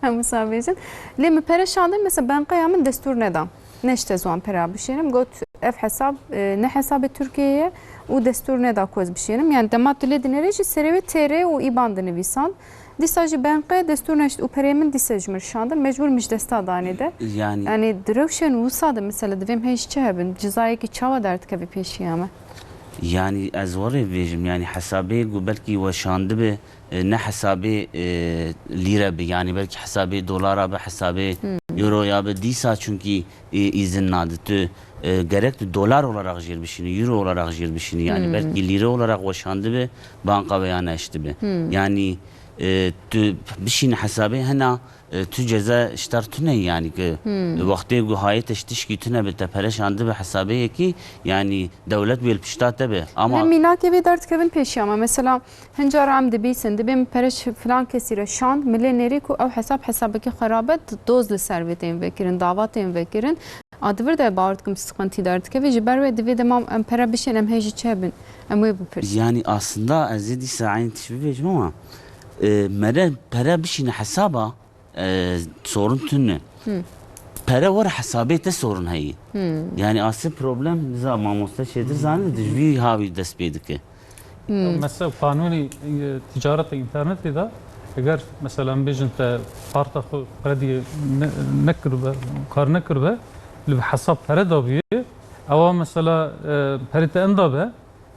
Em wisa bêjin. Lê min pere şandin, mesela, banqeya min destûr neda. Neşte ziwan pera bişênim. Got, ev hesab, e, ne hesabê Tirkiyeyê ye û destûr neda ku ez bişênim. Yani dema tu lê dinêrê jî serê wê têrê û îban dinivîsan. Dîsa jî banqe destûr neşt û perê min dîse ji min şandin. Mecbûr min ji desta danê de. Yani Yani di rewşên wisa de, mesela, divêm hêj çi hebin? Cizayekî çawa derdikeve pêşiya me? Yani ez werê bêjim, yani hesabê ku belkî weşandibe, e, ne hesabê, e, lîre bi, yani belkî hesabê dolara bi, hesabê Hmm. euroya bi, dîsa çünkü, e, îzin nadi. Tu, e, gerek tu dolar olarak jêr bişînî, euro olarak jêr bişînî, yani Hmm. belkî lîre olarak weşandibe, banka veya neştibe. Hmm. Yani, e, tu bişînî hesabê hena, e, tu ceza ştar tune, yani ki Hmm. wextê ku hayê te ji tişkî tune bi te pere şandibe hesabê yekî, yani dewlet wê li pişta te be. Ama Lê mînakê vê derdikevin pêşiya me. Mesela, Hin cara em dibîsin, dibê min pere ji filan kesî re şand, min lê nêrî ku ew hesab hesabekî xerab e, doz li ser vê tên vekirin, dava tên vekirin. A di vir de bawer dikim siqintî derdikeve, ji ber wê divê dema em pere bişên, em hê jî çi hebin, em wê bipirsin. Yani aslında ez ê dîsa eynî tişt bibêjim ama, e, mere pere bişîne hesaba, e, sorun tune. Hı. Pere were hesabê te sorun heye. Hı. Yani asıl problem, biza mamoste çêtir zanî, di vî hawî dest pê dike. Hmm. Mesela qanûnê, e, ticareta înternetê de, eger mesela em bêjin te karta xwe krediyê ne-, nekiribe, kar nekiribe, li bi hesab pere dabûye, Ewa mesela, e, perê te inda be,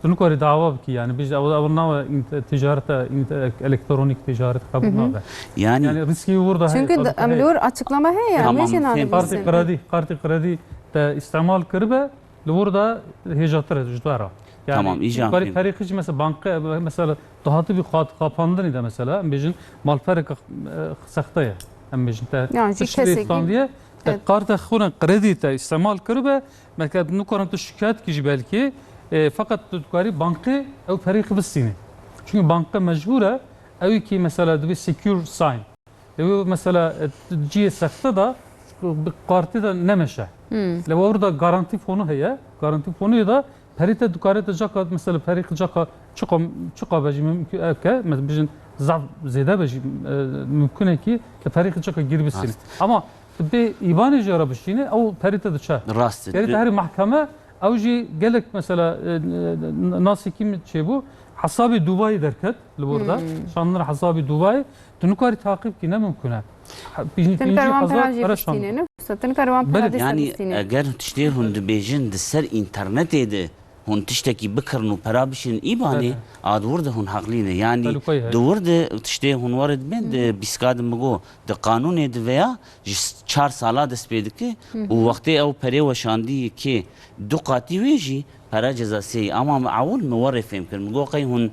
tu nikarî dawa bikî, yani bijî ew, ew nawe int-, ticareta int-, elektronik ticaret qebul nabe. Yani Yani riskî wî wir de heye. Çünkü tabii de, ki em heye. Li wir açıklama heye, yani Tamam, vê jî fêm. Kartê nabîsin. Kredî, kartê kredî te îstemal kiribe, li wir de hêjatir e ji te re. Yani Tamam, îca tu karî fêm. Perê xî jî mesela banke, mesela dahatî bi xat-, xapandinî de mesela, em bêjin malpereke, e, sexte ye. Em bêjin te Yani jî tiştê kesekî standiye, te Evet. kartê xwe re kredî te îstemal kiribe, mesela nikarin tu şikayet kî jî belkî, e, feqet tu dikarî bankê ew perê xwe bistînî. Çünkü banke mecbur e, ew kî mesela dibê secure sign. Ew mesela, e, ciyê sexte de bi kartê de nemeşe. Hmm. Le wir de garantî fonu heye. Garantî fonu da perê te dikare te caka, mesela perê xwe caka çiqa, çiqa be jî mümkün, e, ke, mesela bijin zaf zêde be jî, e, mümkün e ki te perê xwe caka gir bisîne. Rast. Ama tu bê îbanê jî re bişîne, ew perê te diçe. Rast e. Perê te herî mahkeme, ew jî gelek mesela, e, e, nasîkî min çêbû, hesabê Dubayê derket li wir de. Hmm. Şandin hesabê Dubayê. Tu nikarî taqîb kî, ne mimkun e. Ha, pênc-, Tin pêncî kar wan hezar pera jî pere şand. Bistîne, ne? Sa tin kar wan pera Belê. dîsa Yani, bistîne. eger tiştê hûn dibêjin di ser înternetê de hûn tiştekî bikirin û pera bişînin îbanê, Belê. a di wir de hûn heqlî ne. Yani, Belê, koy he. di wir de tiştê hûn warê dibên, di Hı. bîska de min got, di qanûnê de veya ji s-, çar sala dest pê dike Hı hı. û wextê ew perê weşandî kê du qatî wê jî pera cezasiyê. Ama min ewil min werê fêm kir. Min got qey hûn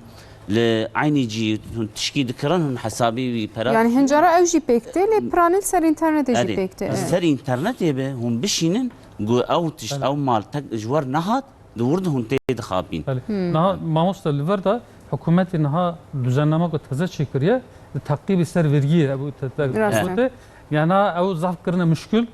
li eynî cî hûn tişkî dikirin, hûn hesabê wî pera Yani dişînin. Hincara ew jî pêk tê, lê piranî li ser înternetê jî Erê, pêk tê. li Evet. ser înternetê be hûn bişînin, gu ew tişt, Belê. ew mal tek ji wer nehat, di wir de hûn tê dixapîn. Belê. Hmm. Niha mamoste li vir de hikûmetê niha düzenleme ku teze çêkiriye, li teqîbê ser vergiyê ew te-, te-, Rast e. gote. Yani ew zaf kirine muşkil.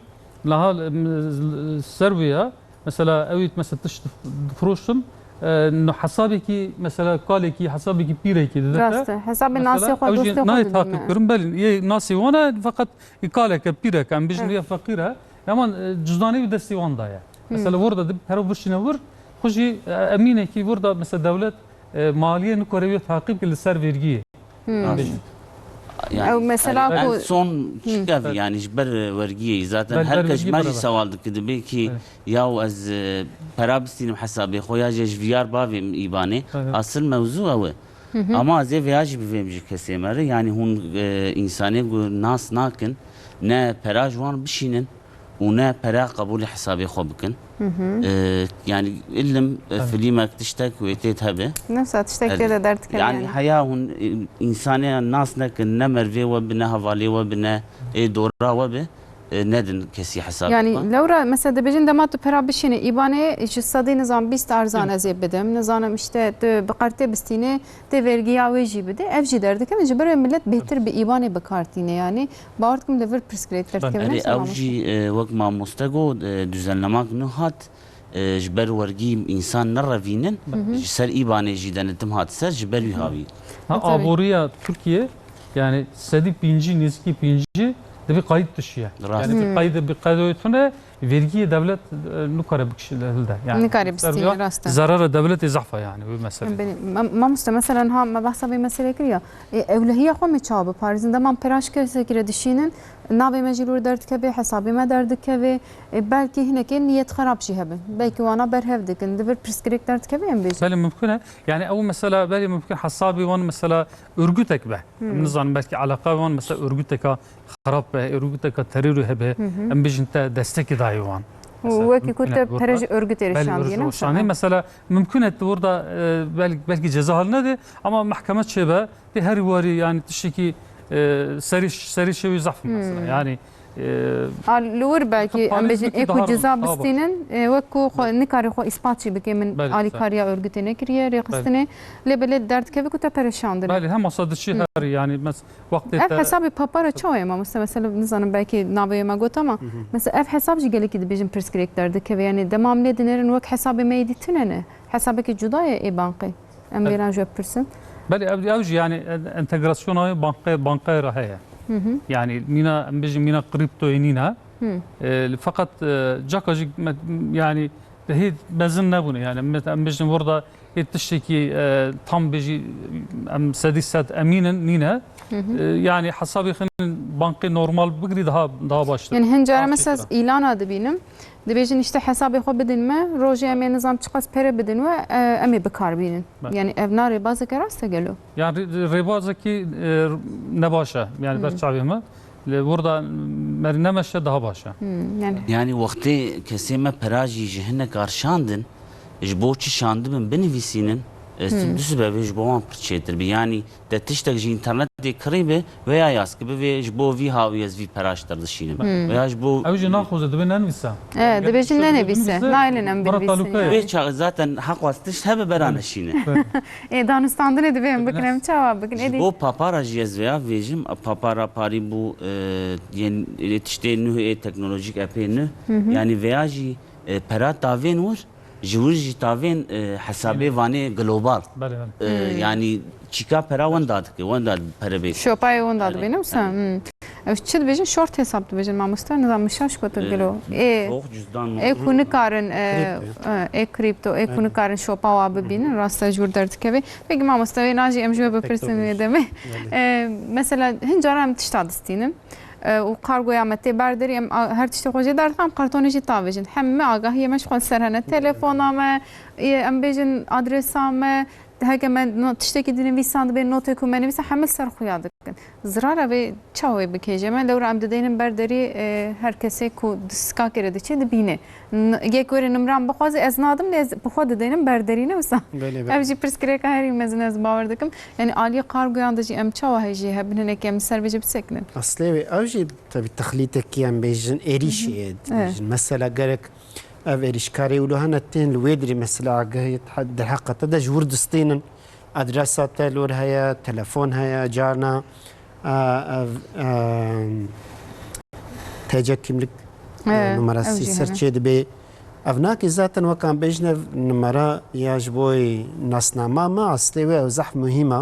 Niha, em, ser wê ya, mesela, ew ê, mesela, tişt dif-, difiroşin, e, no hesabekî, mesela, kalekî, hesabekî pîrekî didete. Rast e. Hesabê Mesela, nasê xwe, ew jî dostê xwe nayê didin taqîb me. kirin, belê, yê nasê wan e, feqet yê kaleke, pîreke, em bijin Evet. ya feqîr e. Yaman, e, cizdanê wî destê wan daye. Mesela, Hmm. wir de dib pere bişîne wir, xwe jî, e, emînekî wir de, mesela, dewlet, e, maliyê nikare wê taqîb ki li ser vergiyê. Hmm. Em bijin. Yani, Ew mesela en ku son Hı. çi ev, Evet. yani ji ber wergiyê zaten Ber, her ber kes ji vergiyê me jî beraber. sewal dike, dibê ki Evet. yaw ez, e, pera bistînim hesabê xwe ya jî ez ji viyar bavêm îbanê. Evet. Asıl mewzu ew e. Hı hı. Ama ez ê veya jî bivêm ji kesê me re. Yani hûn, e, însanê ku nas nakin, ne pera ji wan bişînin, û ne pere qebûlê hesabê xwe bikin. Hı hı. E, yani ilim, e, Evet. filîmek tiştek wê tê hebe. Nefsa tiştek Erê. tê de derdikeve Yani yani. heya hûn, e, însanê nas nekin, ne mervê we bi, ne hevalê we bi, ne ê dora we bi, e, nedin kesî hesabê Yani xwe. lewra mesela dibêjin dema tu pera bişîne îbanê ji sedî nizam bîst arzan Hı. ez ê bidim. Nizanim işte tu bi qertê bistîne, tê vergiya wê jî bide. Ev jî derdikeve ji ber wê millet bêhtir bi îbanê bi kar tîne yani. Bawer dikim li vir pirsgirêk derdikevin. Erê, ew jî, e, wek mamoste got, e, düzenlemak nû hat, e, ji ber wergî însan nerevînin, Hı hı. ji ser îbanê jî denetim hat ser, ji ber wî Hı hı. havî. Ha, E, tabii. aboriya Tirkiye, yani sedî pêncî, nêzîkî pêncî, di vî qayît dişiye. Rast. Yani Hı. bi qayît, bi qayît tune, vergiyê dewlet, e, nikare bikişîne hilde. Yani Nikare ser bistîne, ya rast e. Zarara dewletê zehf e yani, wê mesele. Belê. Ma-, mamoste, mesela niha me behsa vê meselê kiriye. E, ewlehiya xwe me çawa biparêzin? Dema pera ji kesekî re dişînin, navê me jî li wir derdikeve, hesabê me derdikeve. E, belkî hinekê niyet xerab jî hebin. Belkî wana berhev dikin. Li vir pirsgirêk derdikeve em bêjin. Belê mimkun e. Yani ew mesela belê mimkun hesabê wan mesela örgütek be. Hmm. Em nizanin belkî eleqa wan mesela örgüteka xerab be, örgüteka terorî hebe. Hı hı. Em bêjin te destekê dayê wan. Û Mesela wekî ku mimkun e te pere ji örgütê re Belê, şandiye, örgütê ne re wisa? şandiye. Mesela mimkun e tu orada, e, bel-, belkî ceza hal nede ama mahkeme çêbe. Tê herî warî, yani tiştekî, e, serî, serî şewî zehf Hmm. mesela. Yani, e, A, li wir belkî, em bêjin, ê ku daha ceza rahat, daha baş. bistînin, e, wek ku xwe, nikarî xwe îspat jî bike, min Belê, alîkariya örgütê nekiriye, rêxistinê. Belê. Lê belê derdikeve ku te pereşandin. Belê, hem wisa diçî Hmm. herî, yani, mes-, wextê Ev te hesabê papara çawa ye, mamoste? Mesela, nizanim, belkî navê me got ama, Hı hı. mesela, ev hesab jî gelekî dibêjin pirsgirêk derdikeve. Yani, demam lê dinêrin wek hesabê me yê dî tune ne. Hesabekî cuda ye ê bankê. Em Evet. vêran ji we bipirsin. Belê, ev, ew jî yani en-, entegrasyona wê banqe-, banqeyê re heye. Hı hı. Yani mîna, em bêjin mîna kriptoyê nîne. Hı. E, feqet, e, caka jî me-, yani hê mezin nebûne. Yani me-, em bêjin burada hê tiştekî, e, tam bêjî, em sedî sed emîn in, nîne. Hı hı. E, yani hesabê xwe banqê normal bigirî daha, daha baştir. Yani hin cara Daha mesela çêtir e. îlana dibînim. Dibêjin işte hesabê xwe bidin me, rojê em ê nizam çiqas pere bidin we, e, em ê bi kar bînin. Belê. Yani ev na rêbazeke rast e gelo? Yani rê-, rêbazekî, e, ne baş e. Yani ber çavê me. Lê burada merî nemeşe daha baş e. Hmm, yani. Yani wextê kesê me pera jî ji hinek arşandin, ji bo çi şandibin binivîsînin, e, Hmm. du sebebê ji bo wan pir çêtir bi. Yani te tiştek ji înternetê kirî bi, veya yaz ki bivê ji bo vî hawî ez vî pera ji te dişînim. Hmm. Veya ji bo Ew jî naxwaze, dibê nenivîse. E, Eger dibêjin tiştek nenivîse, binivîse, naylin em bira binivîsin taluka yani. ye. Vê çaxê zaten heqwas tişt hebe bera neşîne. Ê, danûstandinê divê em bikin, em çawa bikin? Ji Êdî. Bo papara jî ez veya vêjim, papara parî bû, e, yên, ê tiştê nuh, ê teknolojîk epê nuh. Hı hı. Yani veya jî, e, pera tavên wir, ji wir jî tavên, e, hesabê vanê global. Belê, belê. E, Hmm. Yani çîka pera wenda dike, wenda pere bê. Şopayê wenda Yani, dibê, ne wisa? yani. Hmm. Ev çi dibêjin? Short hesap dibêjin, mamoste? Nizam, min şaş gotin E, gelo. Ê, Çok cüzdan mı? Ê ku nikarin, e, Kripto. e, ê kripto, ê ku Aynen. nikarin şopa wa bibînin, rasta ji wir derdikeve. Peki mamoste, wê najî em ji we bipirsin Teknoloji. wê demê. Belê. E, mesela hin cara em tişta distînin. E, û kargoya me tê berderî, em a-, her tiştê xwe jê derdixin, em kartonê jî tavêjin. Hemî agahiyê me ji xwe ser hene. Telefona me, e, em bêjin adresa me, heke me no-, tiştekî dinivîsan dibê, notê ku me nivîsa, hemî li ser xuya dikin. Zirara vê çawa wê bikêje me? Lewra em dideynin ber derî, e, her kesê ku di sikakê re diçe dibîne. N-, yek werê nimran bixwaze, ez nadim, lê ez bi xwe dideynim ber derî, ne wisa? Belê, belê. Ev jî pirsgirêka herî mezin ez bawer dikim. Yani aliyê kargoyan de jî em çawa hejî hebin, hinek em li ser vê jî bisekinin? Aslê wê ew jî tabii texlîtekî em bêjin êrîşî Hı hı. ye, Evet. dibêjin. Mesela gerek ev êrîşkarê wilo hene tên li wê dirî mesela agahiyê derheqa te de ji wir distînin. Adresa te li wir heye, telefon heye, carna, e, ev, e, T C kimlik, e, He, numarası ev jî ser hene. çê dibê. Ev nakê zaten wek em bêjin ev numara ya ji bo nasnama me aslê wê ew zehf muhîm e.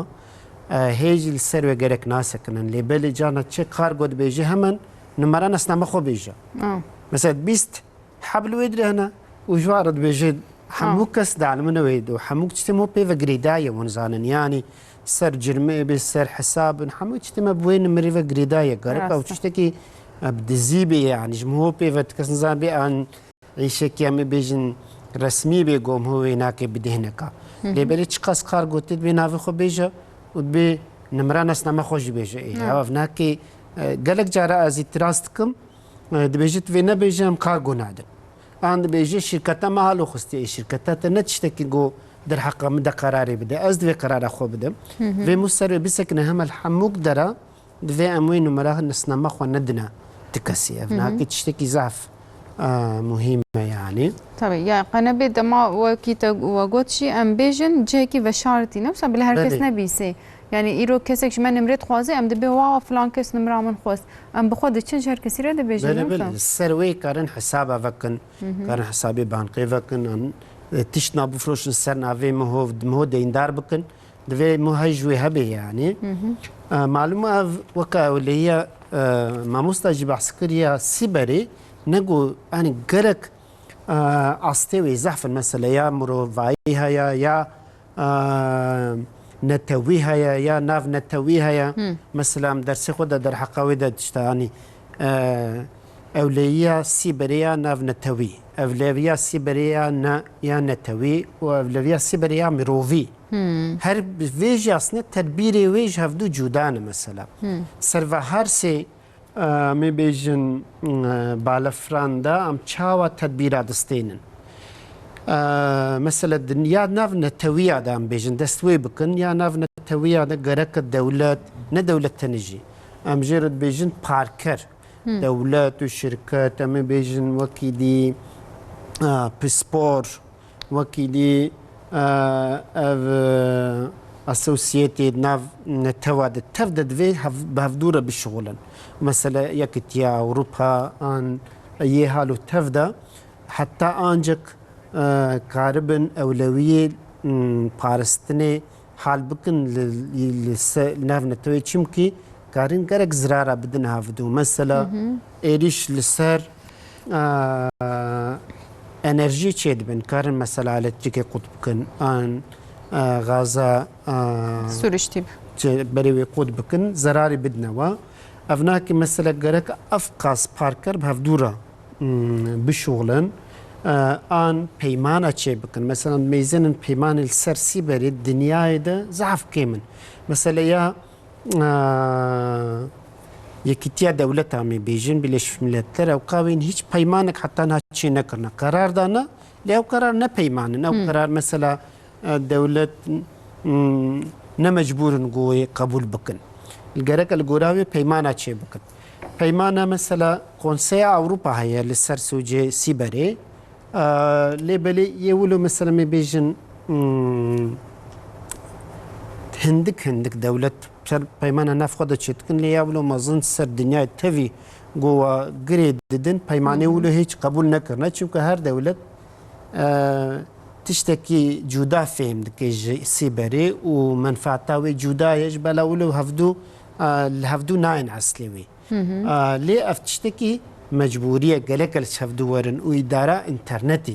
E, hê jî li ser wê gerek nasekinin. Lê belê carna çi kargo dibêje hemen numara nasnama xwe bêje. Ah. Mesela bîst heb li wê dirê hene û ji wan re dibêje hemû Ah. kes dialimine wê û hemû tiştê me pê ve girêdayî ye, hûn zanin. Yanî ser cirmê bê, ser hesabin, hemû tiştê me bi wê nimirê ve girêdayî ye. Gerek ew Rast e. tiştekî, e, bi dizî bê, yanî ji min hûn pê ve ti kes nizan bê an îşekî em ê bêjin resmî bê, gom hûn wê nake bidêhneka. Hı hı. Lê belê çiqas kargo tê dibê navê xwe bêje û dibê nimira nasname xwe jî bêje. Ê, Hı. ya ev nakê, e, gelek cara ez îtiraz dikim, e, dibêje tu vê nebêje em kargo nadin. An dibêje şîrketa me halo xistiye. Ê, şîrketa te ne tiştekî got derheqa min de qerarê bide. Ez divê qerara xwe bidim. Hı hı. Vê mû ser wê bisekine hemel hemûk dera divê em wê numera nasnama xwe nedine ti kesî. Ev Hı hı. nakê tiştekî zaf, e, muhîm e yanî. Tabii, ya qenebê dema wekî te we got jî em bêjin cihekî veşartî ne wisa bile her kes Belê. nebîsê. Yani îro kesek ji me nimrê dixwaze em dibê wa filan kes nimra min xwest. Em bi xwe diçin ji her kesî re dibêjin Belê, ne belê. wisa? Li ser wê karin hesaba vekin, Hı hı. karin hesabê bankê vekin, an, e, tiştna bifroşin ser navê min hov, min ho deyndar bikin. Divê min hej wê hebe yani. Hı hı. E, malum ev weka ewleyiya, e, mamosta jî behs kiriya sîberê, nego yani gerek, e, astê wê zehf in mesela ya mirovayî heye ya, e, netewî heye ya nav netewî heye. Hı. Mesela em dersê xwe de derheqa wê de tişta yani, e, ewleyiya sîberê ya nav netewî, ewleyiya sîberê ya ne, ya netewî û ewleyiya sîberê ya mirovî. Hmm. Her bi vê jî aslında tedbîrê wê ji hevdû cuda ne mesela. Hmm. Ser ve her sê, e, em ê bêjin, e, balefran de em çawa tedbîra distênin? E, mesela din-, ya nav netewiya de em bêjin, dest wê bikin, ya nav netewiya de gereke dewlet, ne dewlet tenê jî. Em jê re dibêjin parker. Hmm. Dewlet û şirket, em ê bêjin wekî dî, e, pispor, wekî dî, e, ev, e, asosiyetê di nav netewa de tev de divê hev-, bi hevdû re bişixulin. Mesela Yekîtiya Ewropa an yê hal û tev de heta ancik, e, karibin ewlewiyê, m, parastinê hal bikin li, li se-, nav netewê çimkî karin gerek zirara bidin hevdû. Mesela Hı hı. êrîş li ser, e, enerjî çêdibin. Karin mesela elektrîkê qut bikin, an, e, gaza, e, Sürüştî. çê-, berê wê qut bikin, zerarî bidine wa. Ev nakê mesela gerek ev qas parker bi hevdû re hmm, bişuxulin, e, an peymana çêbikin. Mesela mêzênin peymanê li ser sîberê dinyayê de zehf kêm in. Mesela ya, e, Yekîtiya Dewleta me bêjin, Birleşmiş Milletler, ew qawên hiç peymanek heta niha çê nekirine. Qerar dane, lê ew qerar ne peyman in. Ew Hmm. qerar mesela, e, dewlet, mm, ne mecbûr in ku wê qebûl bikin. Gerek li gora wê peymana çê bikin. Peymana mesela Konseya Ewropa heye li ser sûcê sîberê. E, lê belê yê wilo mesela me bêjin, mm, hindik hindik dewlet ser peymana nav xwe de çêdikin, lê ya wilo mezin ser dinyayê tevî ku we girê didin, peymanê Hı hı. wilo hiç qebûl nekirine. Çimku her dewlet, e, tiştekî cuda fêm dike ji sîberê û menfaeta wê cuda ye, ji bela wilo hevdû, e, li hevdû nayên eslê wê. Hı hı. E, lê ev tiştekî mecbûrî ye, gerek li hevdû werin û îdara înternetê.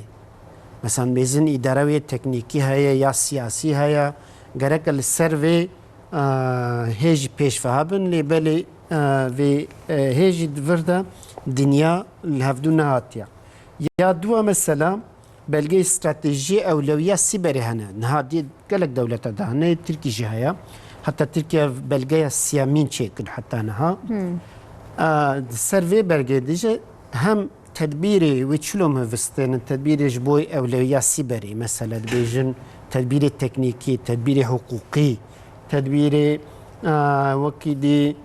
Mesela mêzin îdara wê teknîkî heye ya siyasî heye, gerek li ser vê, e, hê jî pêşveha bin, lê belê, e, vê, e, hê jî di vir de dinya li hevdû nehatiye. Ya dua mesela, belgeyê stratejî ewlewiya sîberê hene. Niha dê gelek dewleta de hene, Tirkî jî heye. Heta Tirkiye belgeya siyamîn çêkir heta niha. Hmm. A, di ser vê belgeyê de jî hem tedbîrê wê çilo me vistênin, tedbîrê ji bo ewlewiya sîberê, mesela dibêjin tedbîrê teknîkî, tedbîrê hiqûqî, tedbîrê, a, wekî dî,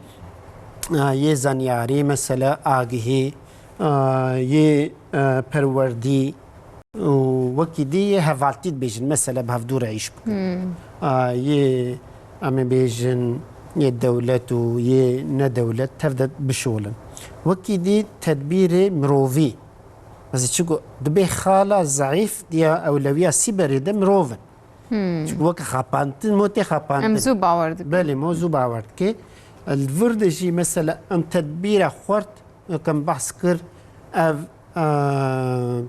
a, yê zanyarî, mesela agihî, a, yê, a, perwerdî, û wekî dî yê hevaltî dibêjin, mesela bi hevdû re îş bikin. Hmm. A, yê, em ê bêjin, yê dewlet û yê nedewlet tev de bişolin. Wekî dî tedbîrê mirovî. Ez çiku dibê xala zeîf diya ewlewiya sîberê de mirov in. Hmm. Çiku weke xapantin, mo tê xapantin. Em zû bawer dikin. Belê, mo zû bawer dike. Li vir de jî mesela em tedbîra xwert, weke em behs kir, ev e,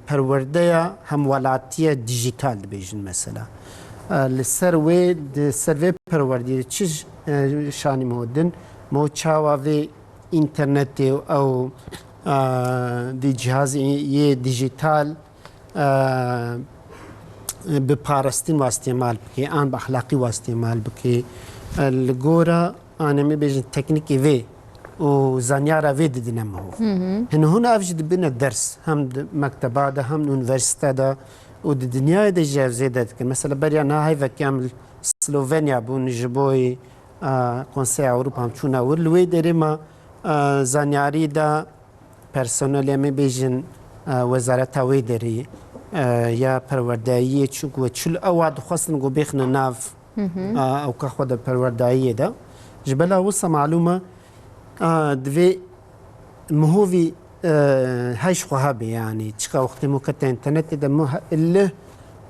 perwerdeya hemwelatiye dijîtal dibêjin mesela. E, li ser wê, di ser vê perwerdiyê çi j-, e, şanî me din, me çawa vê înternetê û ew, e, di cihazê yê dijîtal, e, bi parastin wastê mal bike, an bi exlaqî wastê mal bike. E, li gora Anê me bêjin teknîkê vê û zanyara vê didine miho. Hı hı. Hin hûn ev jî dibine ders, hem di mekteba de, hem di unîversîte de û di dinyayê de jî ev zêde dikin. Mesela beriya niha heyvekê em li Slovenya bûn ji bo, e, Konseya Ewropa em çûne wir. Li wê derê me, e, zanyarî de personelê em ê bêjin, e, wezareta wê derê, e, ya perwerdayiyê, çunku we çil ewa dixwestin ku bêxine nav, Hı hı. e, ewka xwe de perwerdayiyê de. Ji bela wisa malûm e, e, divê mihovî, e, hej xwe hebe, yanî çiqa wextê miho kete înternetê de miho he-, li,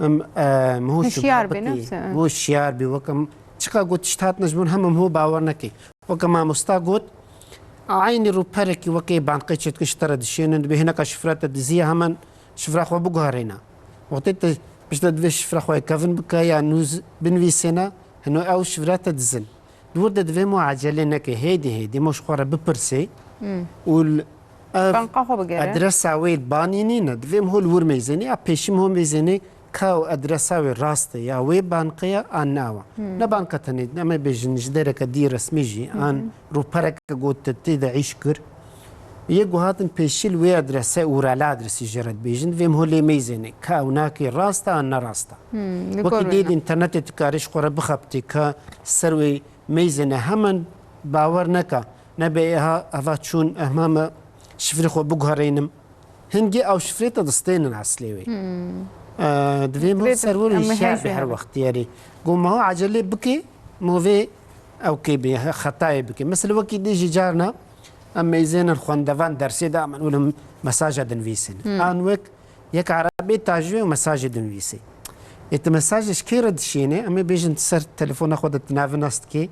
em, e, miho Hişyar şubha be, bike, nefse, e. miho şiyar be, weke em, çiqa got tişt hatine ji bo heme miho bawer neke. Weke mamosta got, eynî rûperekî weke banqê çêdikin ji te re dişênin, dibê hineka şifra te diziye, hemen şifra xwe biguherîne. Wextê te piştre divê şifra xwe kevin bike ya nû binivîsêne, hino ew şifra te dizin. Di wir de divê mo ecelê neke, hêdî hêdî mo ji xwe re bipirsê Hmm. û li ev Banka xwe bigere. adresa wê li banî nîne, divê miho li wir mêzênê, ya pêşî miho mêzênê ka ew adresa wê rast e, ya wê banke ye an ne ew e. Hmm. Ne banka tenê, em ê bêjin ji dereke dî resmî jî, Hı hı. an rûpereke got te tê de îş kir. Yê ku hatin pêşî li wê adrese û rela adresî jê re dibêjin, divê miho lê mêzênê, ka ew nakê rast e an ne rast e. Hmm, li Wekî gor dê wê di ne. înternetê tu karî ji xwe re bixebitî, ka ser wê mêzêne hemen bawer neka. Nebe ha, heva çûn, ehma me şifrê xwe biguherînim. Hingê ew şifrê te distênin eslê wê. Hmm. Ee, divê min Divê ser wir em hişyar hej be her werin. wextiyerî. Go ma ecelê bike, mo vê ew kê bê, xetayê bike. Mesela wekî dê jî carna, em mêzênin xwendevan dersê de, em wilo mesaja dinivîsin. Hmm. An wek Yek erebê tajî wê û mesajê dinivîsê. Ê tu mesajê ji kê re dişêne? Em ê bêjin tu ser telefona xwe de tu navê nas dikê.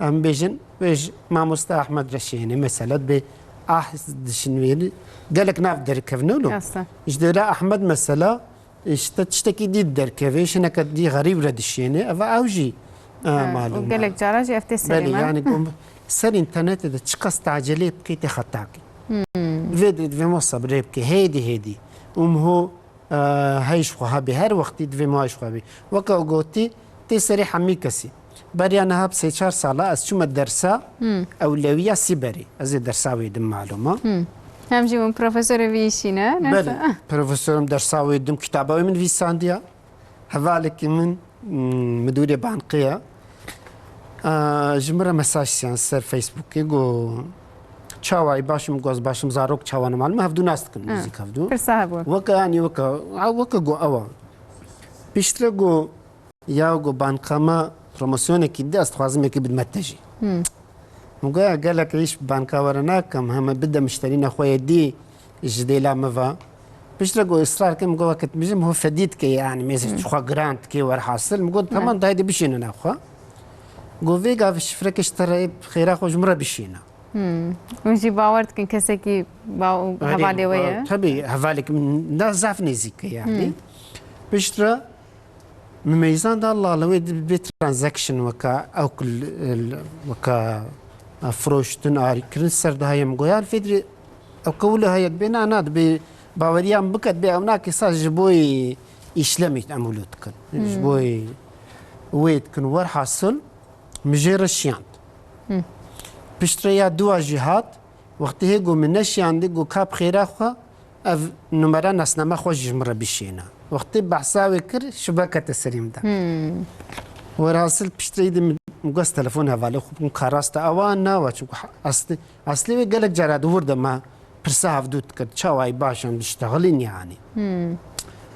Em bêjin wê ji mamoste Ahmed re şêne. Mesela dibê ah dişinivîne. Gelek nav derkevin wilo. Rast e. Ji dêra Ahmed mesela, işte tiştekî dî derkeve, şineke dî xerîb re dişêne. Eva ew jî, e, Ha, malûm û e. gelek cara jî ev tê serê Belê, me. yani ku ser înternetê de çiqas te ecelê bikê tê xetakî. Hmm. Vê de divê me sebrê bike, hêdî hêdî. Û miho, e, hey ji xwe hebê, her wextî divê me hey ji xwe hebê. Weke gotî, tê serê hemî kesî. Beriya niha bi sê çar sala ez çûme dersa ewlewiya sîberê. Ez ê dersa wê dim malûm e. Hem jî hûn profesorê vî îşî ne? Belê, profesorim dersa wê dim, kitaba wê min vîsandiya. Hevalekî min, mm, midûrê bankê ye. Aa, ji min re mesaj siyan ser Facebookê, got, "Çawa yî, baş im?" Got, "Ez baş im." Zarok çawa ne malûm, hevdû nas dikin, nêzîk hevdû. Pirsa hebû. Weke, yanî weke, a, weke got ew e. Piştre got, "Ya," got, "banka me promosyonekî dide, ez dixwazim yekî bidime te jî." Min got, "Ya gelek îş bi banka we re nakim, heme bide mişterîna xwe yê dî ji dêla min ve." Piştre ku israr kim, got, "Weke tu mijim ho fedî dike, yanî mêze ji xwe giran dike, werhasil." Min got, "Tamam, dayê de bişîne nav xwe." Got, "Vê gavê şifreke ji te re yê, xêra xwe ji min re bişîne." Hûn jî bawer dikin kesekî ba-, Erê, hevalê we ye? Tabii, hevalek min da zaf nêzîk e yanî. Piştre Mimeyzan da lale wê di bê transaction weka ew kil-, weka, e, firoştin, arîkirin ser de heye. Min got, "Ya fedrê ew ke wilo heye dibê, na, na, dibê baweriya min bike, dibê ew nake sa ji bo yê îşlemê em wilo dikin. Ji bo yê wê dikin." Werhasil, min jê re şiyand. Piştre ya dua jî hat, wextê hê got min neşiyandî, got, "Ka bi xêra xwe, ev numera nasname xwe ji min re bişêne." Wextê behsa wê kir, şibe kete serê min de. Werhasil piştre îdî min, min got, "Telefon hevalê xwe bikim, ka rast e ew an nawe." Çimku he-, eslê, eslê wê gelek cara di wir de me pirsa hevdû dikir, "Çawa yî, baş e, em diştexilîn yanî."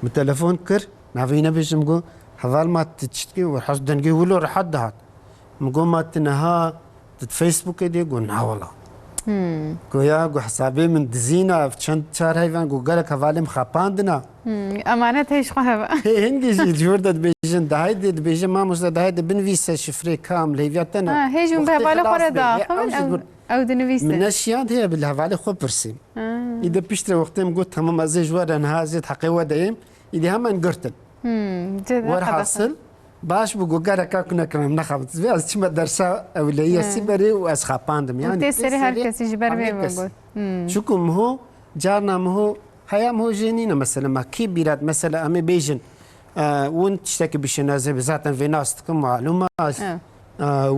Min telefon kir, navê wî nebêjim, got, "Heval ma tu çi dikî?" Werhasil dengê wilo rehet dihat. Min got, "Ma tu niha di Facebookê de?" Got, "Na wela." Got, "Ya," got, "hesabê min dizîna, ev çend çar heyvan," got, "gelek hevalê min xapandina." Emanet hê ji xwe hebe. Hê hingî jî ji wir de dibêjin, dahê de dibêjin, "Mamoste, dahê de binivîse şifrê kam, lêviya te ne." Ha, hê ji min bi hevalê xwe re daxivin, ew, ew dinivîse. Min neşiyand, hê bi hevalê xwe pirsîm. Îdî piştre wextê min got, "Tamam, ez ê ji we re niha ez ê di heqê we de yêm." Îdî hemen girtin. Werhasil, baş bû, got, "Gereka ku nekirin, em nexabit." Vê ez çime dersa ewleyiya sîberê û ez xapandim. Û yanî tê serê her kesî ji ber vê min got. Çiku miho, carna miho, heya miho jê nîne mesela, ma kî bîrat mesela, em ê bêjin, e, win tiştekî bişêne, ez ê zaten vê nas dikim, malûm e, ez, e,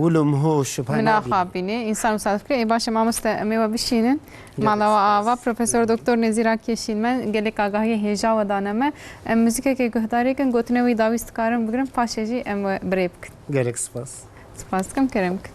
wilo miho şibhe nabînim. Min naxapînê, însan wisa dikire, ê baş e mamoste, em ê we bişînin. Mala we ava, Profesor Doktor Nezîr Akkeşîn me gelek agahiyê hêja we dane me. Em muzîkekê guhdarê kin, gotinê wî dawî dikarin bigrin, paşê jî em we bi rê bikin. Gelek spas. Spas dikim, kerem kin.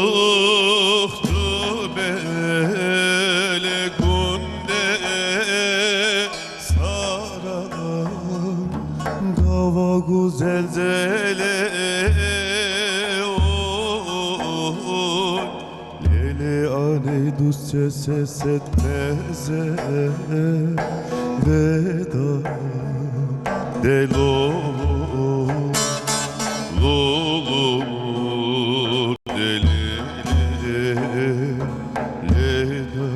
Arıqtı bele gunde sara gava güzel zele oy. Lele ane dust ses etmeze veda delo lo lo dele leda.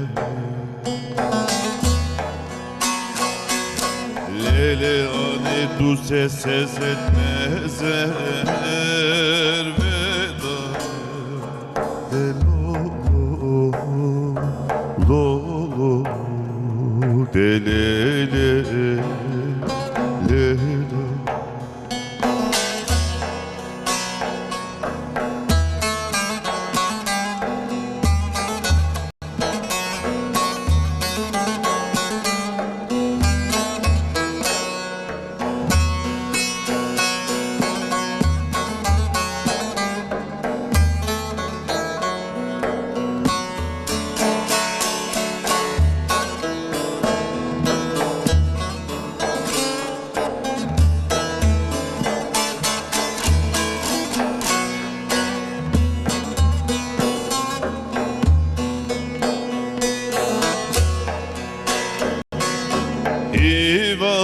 Lele ane dust ses etmeze veda. Hîva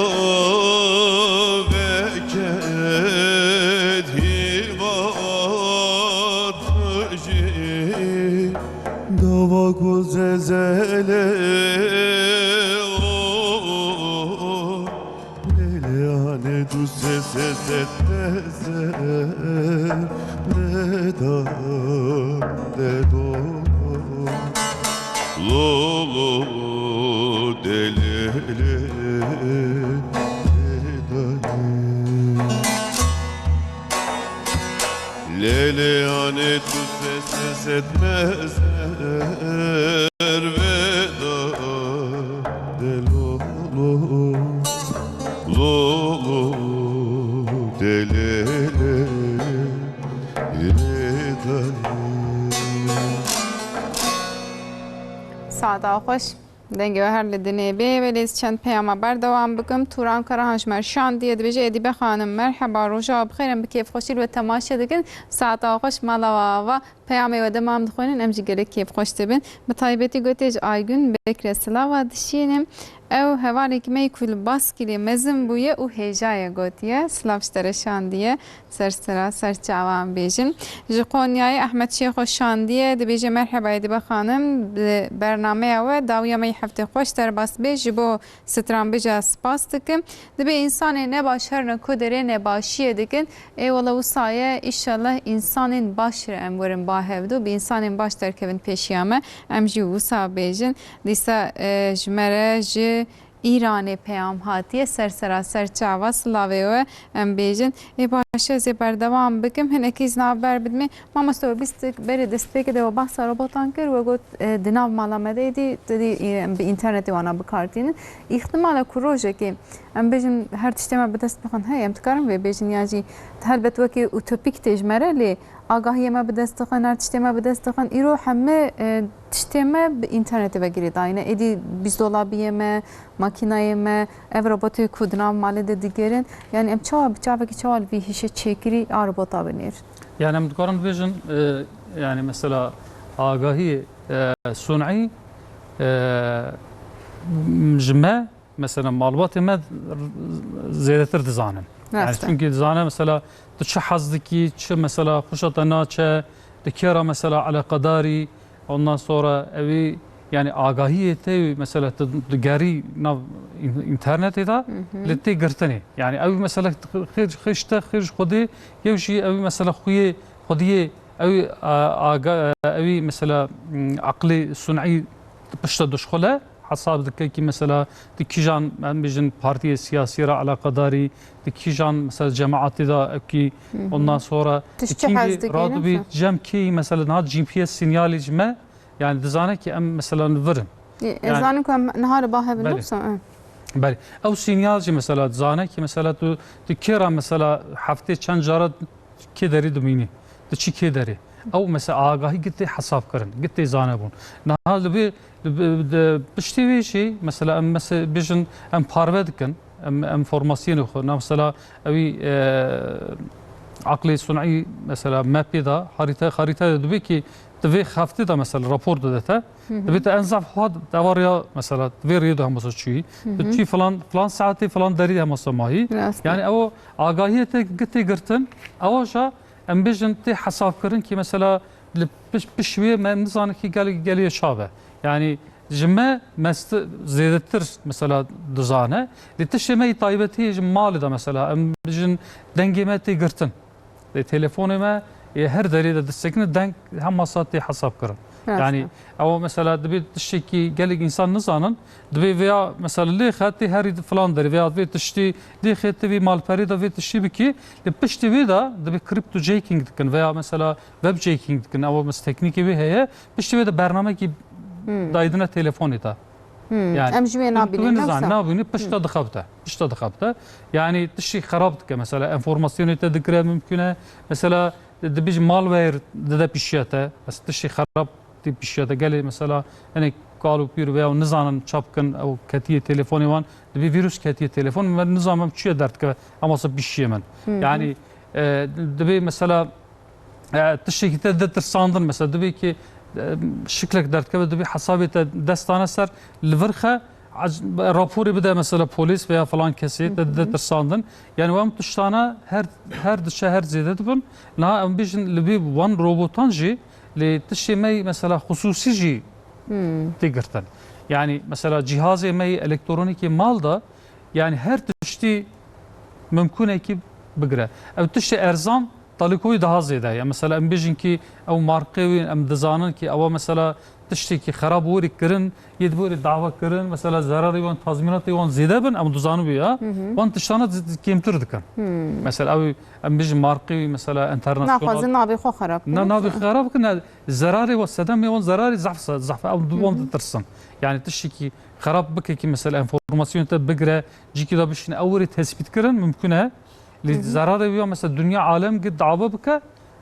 veket, hîva tu jî. Dava ku zezelê o, leleyanê tu sesesete zerreda dedo. Lo, lo, de, le, le, le, da, le. Lele, ane tu ses, ses etmez, erveda, de, lo, lo, lo, lo, de, le, le, le, da, le. Saeta xweş. Dengê we her li dinê bê. Belê ez çend peyama berdewam bikim. Turan Karahan ji me şandiye dibêje, Êdîbe xanim, merheba, roja we bi xêr, em bi kêfxweşî li we temaşe dikin. Saeta we xweş, mala we ava. Peyamê we demam dixwînin, em jî gelek kêfxweş dibin. Bi taybetî gotê ji Aygün Bekre silava dişînim. Ew hevalekî me yî ku li baskîlê mezin bûye û hêja ye gotiye. Silav ji te re şandiye. Ser sera, ser çavan bêjin. Ji Qonyayê Ehmed Şêxo şandiye, dibêje, merheba Êdîbe xanim, bi bernameya we dawiya me yê heftê xweş derbas bê, ji bo stranbêja spas dikim. Dibê însanê nebaş herine ku derê nebaşiyê dikin. Ê wele wisa ye, îşallah însanên baş re em werin ba hevdu, bi însanên baş derkevin pêşiya me, em jî wisa bêjin. Dîsa, e, ji me re ji Îranê peyam hatiye, ser sera ser çava silavê we em bêjin. Ê baş e, ez ê berdewam bikim. Hinekî ji navber bidimê. Mamoste, we bîst berê destpêkê de we behsa robotan kir, we got, e, di nav mala me de êdî, te dî, e, em bi înternetê wana bi kar tînin. Îhtimal e ku rojekê em bêjin her tiştê me bi dest bixin, hey, em dikarin vê bêjin ya jî helbet wekî utopîk tê ji me re, lê agahiyê me bi dest dixin, her tiştê me bi dest dixin. Îro hemî, e, tiştê me bi înternetê ve girêdayî ne. Êdî bîst dolabiyê me, makînayê me, ev robotê ku di nav malê de digêrin. Yanî em çawa, bi çavekî çawa li vî hişê çêkirî a robota binêr? Yani em dikarin bêjin, e, yani mesela agahî, e, sun'î, e, ji me mesela malbatê me zêdetir dizanin. Yani rast e. Çünkü dizane mesela tu çi hez dikî, çi mesela xweşa te naçe, tu kê re mesela eleqedarî, ondan sonra ewî yani agahiyê te mesela tu digerî nav în-, înternetê de, hı hı, li tê girtinê. Yani ew mesela xêr, xêr ji te, xêr ji Xwedê, yew jî ew mesela xuyê Xwediyê ew, a, aga, ewî mesela, m, aqlê sun'î pişta dişxule, hesab dike ki mesela di kîjan, em bêjin, partiyê siyasî re eleqedarî, di kîjan mesela cemaatê de ewkî, hı hı, ondan sonra tu di çi kîngî hez dikî, radibî, cem kî mesela niha G P S sinyalî ji me, yani dizane ki em mesela li vir in. Ê, ez yani zanim ku em niha li ba hev in, belê, yoksa, e? Belê. Ew sinyal jî mesela dizane ki mesela tu, tu kê re mesela heftê çend cara kê derê dimînî, tu çi kê derê. Ew mesela agahî gitê hesabkirin, gitê zanebûn. Niha li vê, li vê, di piştî vê jî mesela em mese-, bêjin em parve dikin, em, em formasyonê xwe, na mesela ewî, e, aqlê sun'î mesela mapê de, harîte, harîte de dibê ki di vê heftê de mesela rapor dide te, hı hı, dibê te en zaf hat dewariya mesela vê rêyê de hemasa çûyî, hı hı, tu çî filan, filan saetê filan derî hemasa mayî. Rast e. Yani ew agahiyê te gitê girtin, ew jî em bêjin tê hesabkirin ki mesela li piş-, piş wê me nizanin ki gel-, gelê çav e. Yani ji me mest zêdetir mesela dizane. Lê tiştê me yî taybetî ji malê de mesela em bêjin dengê me tê girtin. Lê telefonê me yê her derê de disekine deng hemasa tê hesabkirin. Rast e. Yani ew mesela dibê tiştekî gelek însan nizanin, dibê vêya mesela lêxe tê herî filan derê veya vê tiştî lêxe tê vê malperê de vê tiştî bikî. Lê piştî vê de dibê crypto jacking dikin veya mesela web jacking dikin. Ew mesela teknîkê wê heye. Piştî wê de bernamekî, hmm, dayîdine telefonê te. Hmm. Yani, em ji wê tu, tu nabînin, wê nizanî, nabînî, pişta, hmm, dixebite. Pişta dixebite. Yani tiştî xerab dike. Mesela enformasyonê te digire mümkün e. Mesela dibêjî malware dide pişiya te. Mesela tiştî xerab tê pişiya te. Gelê mesela hinek kal û pîr veya nizanin çap kin, ew ketiye telefonê wan. Dibê vîrus ketiye telefon, me nizanim çi ye derdikeve. Ama mesela pişiyê min. Hı hı. Yani, e, dibê mesela e, tiştekî te ditirsandin, mesela, dibê ki, e, şiklek derdikeve, dibê hesabê te dest dane ser, li vir xe, ac- raporê bide mesela polîs veya falan kesê, te dide tirsandin. Yani em tiştana her her diçe her zêde dibin. Niha em bêjin li vê wan robotan jî lê tiştê me yî mesela xusûsî jî tê girtin. Yani mesela cîhazê me yî elektronîkê mal de yani her tiştî mimkûnekî bigire. Ew tiştê erzan talîkoyî daha zêde ye. Mesela em bêjin kî ew marqê wî em dizanin kî ewa mesela tiştekî xerab werî kirin, yê di werî dawa kirin, mesela zerarê wan, tazmînatê wan zêde bin, em dizanin wî ya, wan tiştana z- z- kêmtir dikin. Mesela ew em bêjin marqê wî mesela enternasyonal. Naxwazin navê xwe xerab kirin. Na navê xwe xerab bikin, ne, zerarê wan, sedemê wan zerarê zaf se- zaf, ew di wan ditirsin. Yani tiştekî xerab bike kî mesela enformasyon te bigire, cîkî de bişîne, ew werî tespît kirin mimkun e. Lê zerarê wî ya mesela dinya alem gi dawa bike,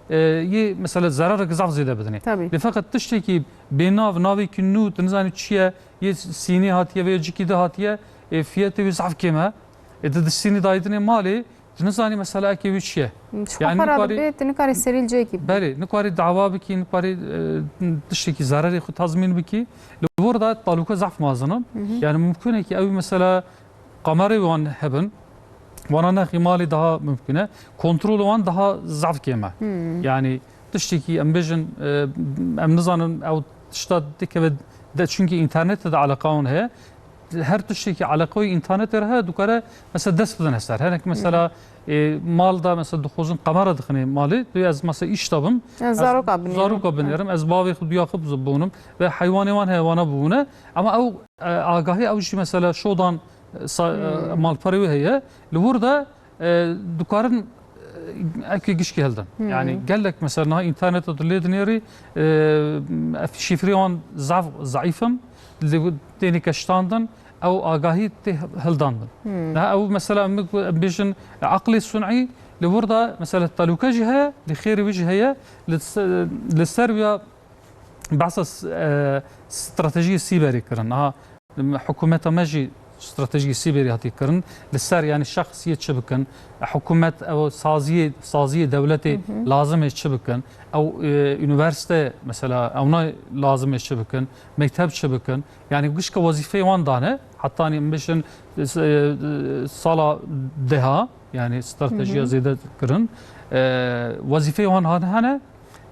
e, yê mesela zerarek zaf zêde bidinê. Tabii. Lê feqet tiştekî bênav, navekî nû, tu nizanî çi ye, yê sînê hatiye veya cîkî de hatiye, e, fiyetê wî zaf kêm e. E, tu diştînî dayîdinê malê, tu nizanî mesela ekê wî çi ye. Ji xwe Yani xera nikarî dibe, tu nikarî serî li cihekî bidî. Belê, nikarî dawa bikî, nikarî, e, tiştekî zerarê xwe tazmîn bikî. Li wir de talûke zaf mezin in. Yani mimkun e ki ew mesela kamerê wan hebin, wana nexî malê daha mimkun e. Kontrol wan daha zaf kêm e. Yani tiştekî em bêjin, e, em nizanin ew tişta dikeve de, çünkü internetê de eleqa wan heye. Her tiştekî eleqeyê internetê re heye, dikare mesela dest bidine ser. Hinek mesela, e, mal da mesela dixwazin kamera dixine malê, tu ez mesela îş de bim. Ez zaroka binêrim. Zaroka binêrim, ez bavê xwe duya xwe bibonim ve heywanê wan heye wana bibûne. Ama ew, e, agahî ew jî mesela şodan, e, sa- e, malperê wê heye. Li wir de, e, dikarin, e, ekê gişkî hildin. Yani gelek mesela niha interneta tu lê dinêrî, e, ev şîfrê wan zaf zeîf in, lê tênê keştandin, ew agahî tê hildandin. Niha ew mesela em bêjin eqlê sun'î, li wir de mesela telûke jî heye, lê xêrê wî jî heye, li se- li ser wî ya behsa s- e, stratejiyê sîberê kirin. Niha hikûmeta me jî stratejiyê sîberê hatiye kirin. Li ser, yani, şexs yê çi bikin, hikûmet ew saziyê, saziyê dewletê lazim ê çi bikin, ew, e, unîversîte mesela ewna lazim ê çi bikin, mekteb çi bikin. Yani gişka wezîfeyê wan dane. Hetanî em bêjin, e, e, sala deha, yani stratejiya zêde kirin. E, wezîfeyê wan han- hene.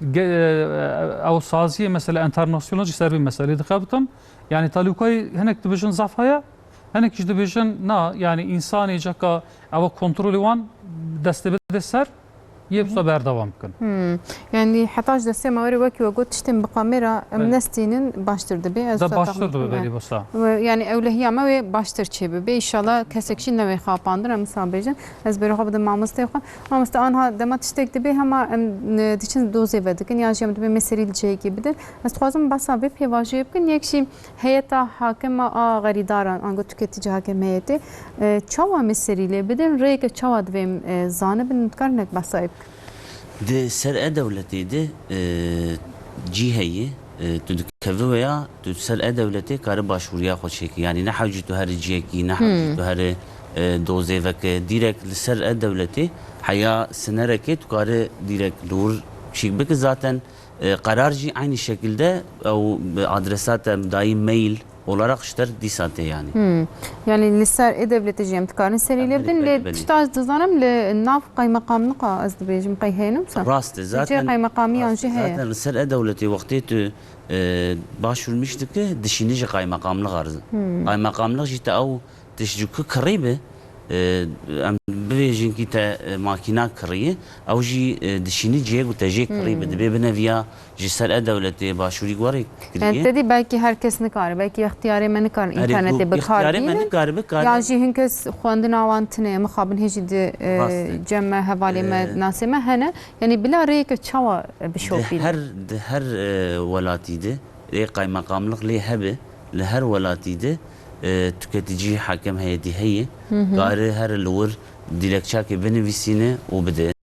Ge- e, ew saziyê mesela enternasyonal jî ser vê meselê dixebitin. Yani talûkayî hinek dibêjin zaf heye, hinek jî dibêjin na, yani însanê ceka ewa kontrolê wan destê bide ser, yê wisa berdewam bikin. Yani heta ji destê me werê wekî we got tiştên bi kamera em nestînin baştir dibe. Ez Da wisa baştir dibe, belê wisa. Yani ewlehiya me wê baştir çêbibe. Înşallah kesek jî newê xapandin, em wisa bêjin. Ez bêrê xwe bidim mamosteyê xwe. Mamoste, anha dema tiştek dibe hema em, e, diçin dozê vedikin, yan jî em dibê me serî li cihekî bidin. Ez dixwazim behsa vê pêvajoyê bikin. Yek jî heyeta hakima a xerîdaran, ango tüketici hakim heyetê, e, çawa me serî lê bidin, rêyeke çawa divê em, e, zanibin, dikar hinek behsa wê bikin? Di ser e-dewletê de, e, cî heye, e, tu dikevî weya, tu ser e-dewletê kare başvuriya xwe çêkî. Yani ne hewcî tu herî cihekî, ne hewcî tu herî, e, dozê veke. Direkt li ser e-dewletê heya sinerekê tu kare direkt li wir çîk bike. Zaten, e, qerar jî eynî şekilde ew bi adresa te dayî mail olarak ji te dîsa tê yani. Hmm. Yani li ser e-dewletê jî em dikarin serî lê bidin. Belê, lê belê. Tişta ez dizanim li nav qaymeqamliqa ez dibêjim qey heye ne wisa? Rast e, Li cihê zaten qaymeqamiyan rast jî e, heye. Zaten li ser e-dewletê wextê tu, e, başvurmiş dike, dişînî ji qaymeqamlixa re. Hmm. Qaymeqamlix jî te ew tişt ji ku kirî bi, e, em bibêjin kî te, e, makîna kirî, ew jî, e, dişînî cihê ku te jê kirî bi. Hmm. Dibê bineviya ji ser e-dewletê başvurî warê Yani kirî. Te dî belkî her kes nikare, belkî extiyarê me nikarin Erê, internetê ku bi kar extiyarê me bînin. Nikare bikare. Yan jî hin kes xwendina wan tine, mixabin hê jî di, e, Rast e. Cem me, hevalê me, E. Nasê me hene. Yani bila rêyeke çawa, e, Di bişopînin? Her, di her, e, welatî de, ê qaymeqamlix lê hebe, li her welatî de, e, tüketici hakem heyetî heye. Hı hı. Kare here li wir dilekçakê binivîsîne û bide.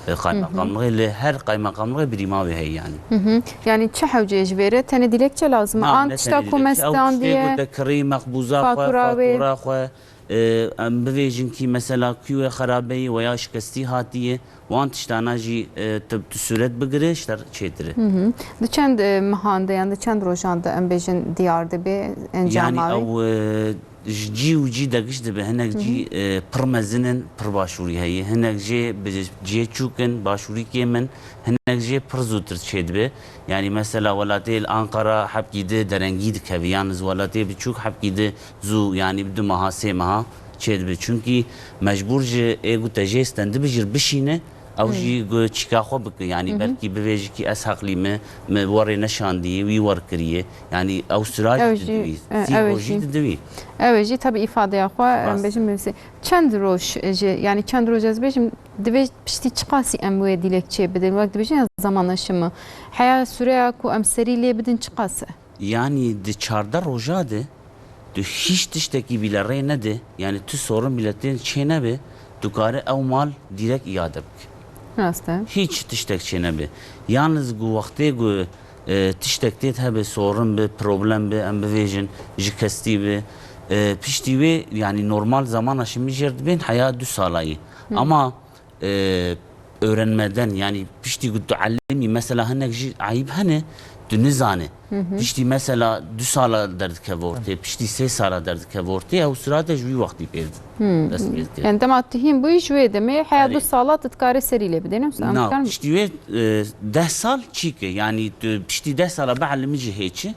E, qaymeqamlixê li her qaymeqamlixê birîma wê heye yani. Hı hı. Yani çi hewce ji vê re? Tenê dilekçe lazim e? Na, an ne tişta tenê ku me dilekçe, ew standiye, tiştê ku te kirî, mexbûza xwe, fatura wê. Fatura xwe, e, em bivêjin kî mesela kû wê xerabeyî veya şikestî hatiye, wan tiştana jî, e, tu, tu sûret bigire, ji te çêtir e. Hı hı. Di çend, e, mehan de yan di çend rojan de em bêjin diyar dibe encama wê? Yani ew, e, ji cî û cî de giş dibe. Hinek cî, e, pir mezin in, pir başûrî heye. Hinek jê bi cihê çûk in, başûrî kêm in. Hinek jê pir zûtir çêdibe. Yanî mesela welatê li Ankara hebkî di derengî dikeve. Yan ji welatê biçûk hebkî di zû, yanî bi du meha, sê meha çêdibe. Çunkî mecbûr ji ê ku te jê stendibe jî bişîne, ew jî gu çîka xwe bike. Yanî belkî bivêjî kî ez heqlî me, me werê neşandiye, wî wer kiriye. Yanî ew sira jî Ew jî, didivî, e, sî ew rojî jî. didivî. Ew jî tabi îfadeya xwe, em Rast. bêjin mevsî. Çend roj, e, ji, yanî çend roj ez bêjim, divê piştî çiqasî em wê dilekçê bidin? Wek dibêjin ya zaman aşımı. Heya süreya ku em serî lê bidin çiqas e? Yanî di çardeh roja de tu hîç tiştekî bîle rê nede, yanî tu sorin bîle tên çê nebe, tu kare ew mal dîrek îade bike. Rast e. Hîç tiştek çê nebe. Yalnız gu wextê gu, e, tiştek têt hebe, sorin bi, problem bi, em bivêjin, ji kestî bi, e, piştî wê, yanî normal zaman aşımî jêr dibên heya du salayî. Ama e, öğrenmeden, yanî piştî ku tu elimî, mesela hinek jî eyb hene, tu nizane. Piştî mesela du sala derdikeve ortê, piştî sê sala derdikeve ortê, ew sira de ji wî wextî pê dest pê dike. Yani dema tu hîn bûyî ji wê demê, heya Erê. du sala tu dikarî serî lê bidê, ne? Em Na, dikarin piştî wê, e, deh sal çîke, yanî tu piştî deh sala bielimî jî hêçi.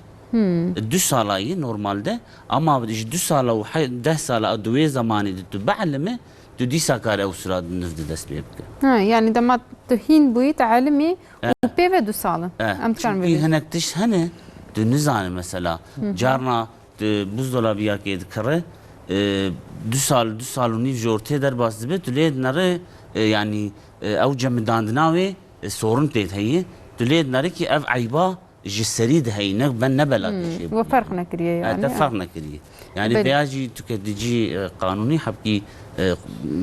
Du sala yî normalde, ama ji du sala û he-, deh sala di wê zemanê de tu bielimî, tu dîsa kare ew sira niv di dest pê bike. Ha, yani dema tu hîn bûyî, tu elimî Eh. û pê ve du sal in. Eh, Em dikarin çünkü vê bêjin. hinek tişt hene, tu nizane mesela. Carna tu buzdolabiyakê dikire, e, du sal, du sal û nîv ji ortê derbas dibe, tu lê dinere, e, yani, e, ew cemidandina wê, e, sorin tê heye, tu lê dinere ki ev eyba ji serî de heyî, ne ben ne bela Hmm, tê jê we bûye. ferq nekiriye E, yani, te ha. ferq nekiriye. Yani Belê. Veya jî tüketicî, e, qanûnî hebkî, e,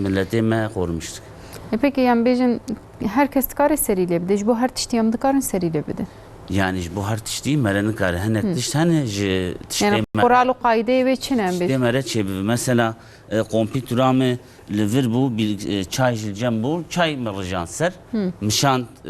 milletê me qorumîş dike. E, peki, yani bêjin her kes dikare serî lê bide? Ji bo her tiştî em dikarin serî lê bide? Yani ji bo her tiştî mere nikare. Hinek Hmm. tişt hene ji tiştê Yani me. Kural û qaydeyê wê çi ne em Tiştê bêjin? mere çêbibe. Mesela, e, kompîtura me li vir bû, bir, e, çay ji cem bû, çay me rijan ser. Hmm. Mişand, e,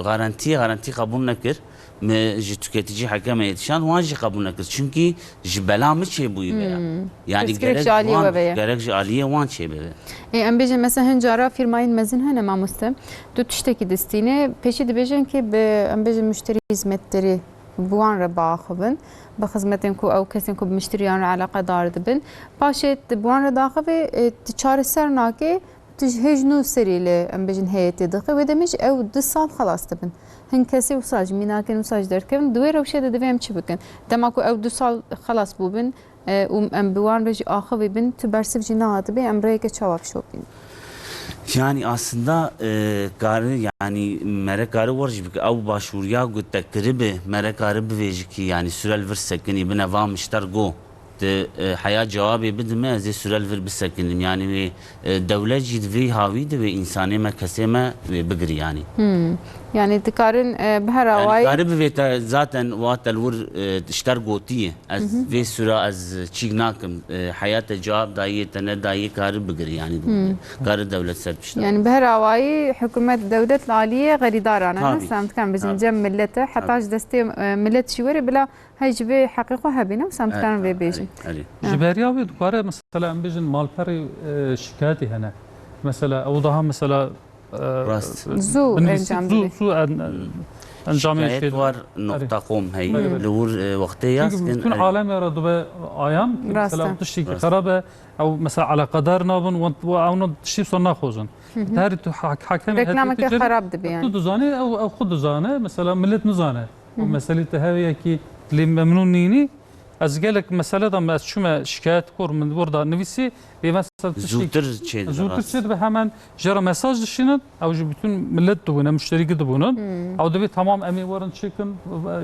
garantiyê, garantî qebûl nekir. Me ji tüketici hekeme yetişand, wan jî qebûl nekir. Çünkü ji bela mi çêbûyî veya. Hmm. Yani Pirsgirêk gerek ji aliyê wan, we ve ye. gerek ji aliyê wan çêbibe. Ê, em bêjin mesela hin cara firmayên mezin hene mamoste. Tu tiştekî distîne, pêşî dibêjin ki bi, em bêjin müşteri hizmetleri bi wan re biaxivin. Bi xizmetên ku ew kesên ku bi müşteriyan re eleqedar dibin. Paşê tu bi wan re daxivê, e, tu çareser nake, tu ji hêj nû serî li, em bêjin, heyetê dixe. Wê demê jî ew du sal xelas dibin. Hin kesê wisa jî, mînakên wisa jî derkevin. Di wê rewşê de divê em çi bikin? Dema ku ew du sal xelas bûbin, e, û em bi wan re jî axivî bin, tu bersiv jî nehatibê, em rêyeke çawa bişopînin? Yani aslında, e, kari, yani mere kari war jî bike. Ew başvuriya ku te kiribe, mere kari bivêji ki, yani sürel vir sekinî bine va mişter go. Te, e, heya cewabê bidime, ez ê sürel vir bisekinim. Yani wê, e, dewlet jî di vê hawî de wê insanê me, kesê me wê bigiri yani. Hmm. Yani dikarin, e, bi her Yani awayî kari bivê te zaten wa te li wir, e, işler gotiye. Ez vê sura ez çîk nakim. E, heya te cewab dayê, te nedayê, kari bigiri yani. Kari dewlet ser pişta. Yani bi her awayî hikûmet, dewlet li aliyê xerîdaran e, Tabii. ne? Em dikarin bijin Tabii. cem millet e, heta Tabii. ji destê, e, millet jî were bila hey ji vê heqê xwe hebîne, wisa em dikarin vê bêjin. Erê, erê. Ha. Ji beriya wê dikare mesela em bêjin malperê, e, şikayetê hene. Mesela ew daha mesela, e, Rast. Zû binivîsî encam zû, dibê. zû en-, encamê Şikayet şey. var Erê. nokta com hey. Belê, belê. Li wir, e, wextê yaz Çünkü kin, bütün erê. alem ya dibe ayan, Rast mesela e. ew tiştê ki Rast. xerab e, ew mesela alakadar nabin, wan, wan ew tiştî wisa naxwazin. Her tu hak-, hakemê Reklameke heyetê xerab dibe yani. Tu dizane, ew, ew xwe dizane, mesela millet nizane. Û meselê te heye yekî lê memnûn nînî. Ez gelek mesele de me, ez çûme şikayet kor min wir da nivîsî, lê mesela tiştê Zûtir çê dibe, zûtir rast. çê dibe, hemen jê re mesaj dişînin, ew ji bütün millet dibûne, müşterî dibûnin. Ew divê tamam em ê werin çêkin,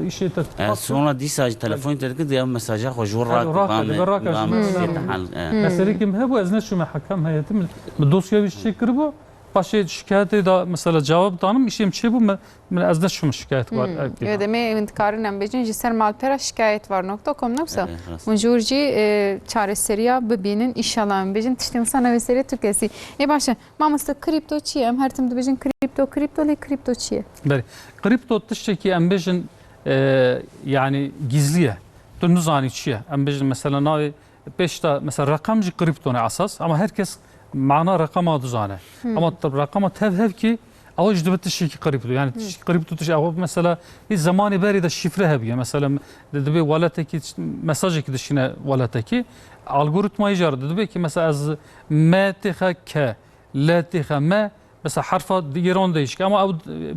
îşê te E, spas sonra dîsa ji telefonê te dikir, diye mesaja xwe ji wir Hadi rakir, rake, bame, dibe rake, bame ji tiştê te hal, e. Meselê kim hebû, ez neçûme hekem heyetî, min, min dosya wî çêkiribû, Paşê şikayetê de mesela cevap danim, îşê min çêbû, min, min ez neçûm şikayet war. Hmm. Erkê Wê da. demê hûn dikarin em bêjin ji ser malpera şikayet var nokta com, ne wisa? Evet, rast. Hûn ji wir jî, e, çareseriya bibînin, înşallah em bêjin tiştê wisa newê serê tu kesî. Ê baş e, mamoste, kripto çi ye? Em her tim dibêjin kripto, kripto, lê kripto çi ye? Belê. Kripto tiştekî em bêjin, e, yani gizli ye. Tu nizanî çi ye. Em bêjin mesela navê Pêş de mesela reqem jî kripto ne esas, ama her kes mana reqema dizane. Ama te-, reqema tev hev ki, ew jî dibe tiştekî kripto. Yani tiştekî kripto tişt, ew mesela hî zemanê berî de şifre hebiye. Mesela di-, dibe waletekî, mesajekî dişîne waletekî. Algoritmayê jî dibe ki mesela ez M T X K, L T X M, mesela herfa di-, yê ron değişik. Ama ew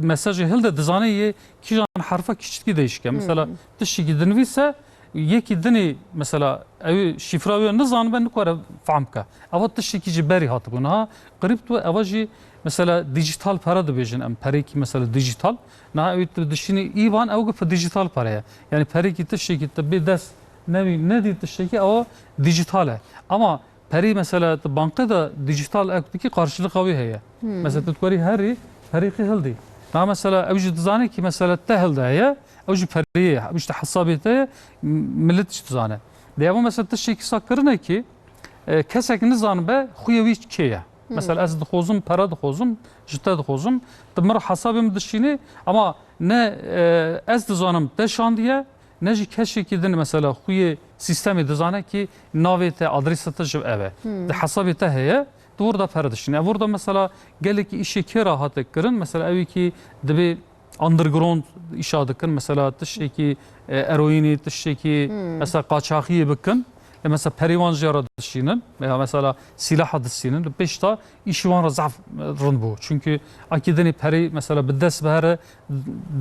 mesajê hilde dizane yê kîjan herfa kîçikî değişik e. Mesela tiştekî dinivîse, yekî dinê mesela ew şifra wê nizanibe, nikare fehm ke. Eva tiştekî ji berî hatibû. Niha kripto, eva jî mesela dijital para dibêjin em. Perekî mesela dijital. Niha ew tu dişînî îvan ew gife dijital para ye. Yani perekî tiştekî tu bê dest nevî nedî tiştekî ewa dijital e. Ama perî mesela tu banqê de dijital ek dikî, qarşılıqa wê heye. Mesela tu dikarî herî perî qî hildî. Niha mesela ew jî dizane ki mesela te hilde heye, ew jî perî ye, ew jî te hesabê te ye, m-, millet jî dizane. Dê ev mesela tiştekî sa kirine ki, e, kesek nizanibe xuyê wî kê ye. Mesela ez dixwazim, pere dixwazim, ji te dixwazim, tu min re hesabê min dişînî, ama ne, e, ez dizanim te şandiye, ne jî kesekî din mesela xuyê sîstemê dizane ki navê te, adresa te ji ev e. Di hesabê te heye, tu wir de pere dişîne. Ev wir de mesela gelekî îşê kê re hate kirin, mesela ew ê ki dibê underground îşa dikin, mesela tiştekî, e, eroînê, tiştekî mesela qaçaxiyê bikin. E, mesela perê wan jê re dişînin veya mesela sîlaha dişînin. Li pêş de îşî wan re zaf, e, rind bû. Çünkü akî dinê perê mesela bi dest bihere,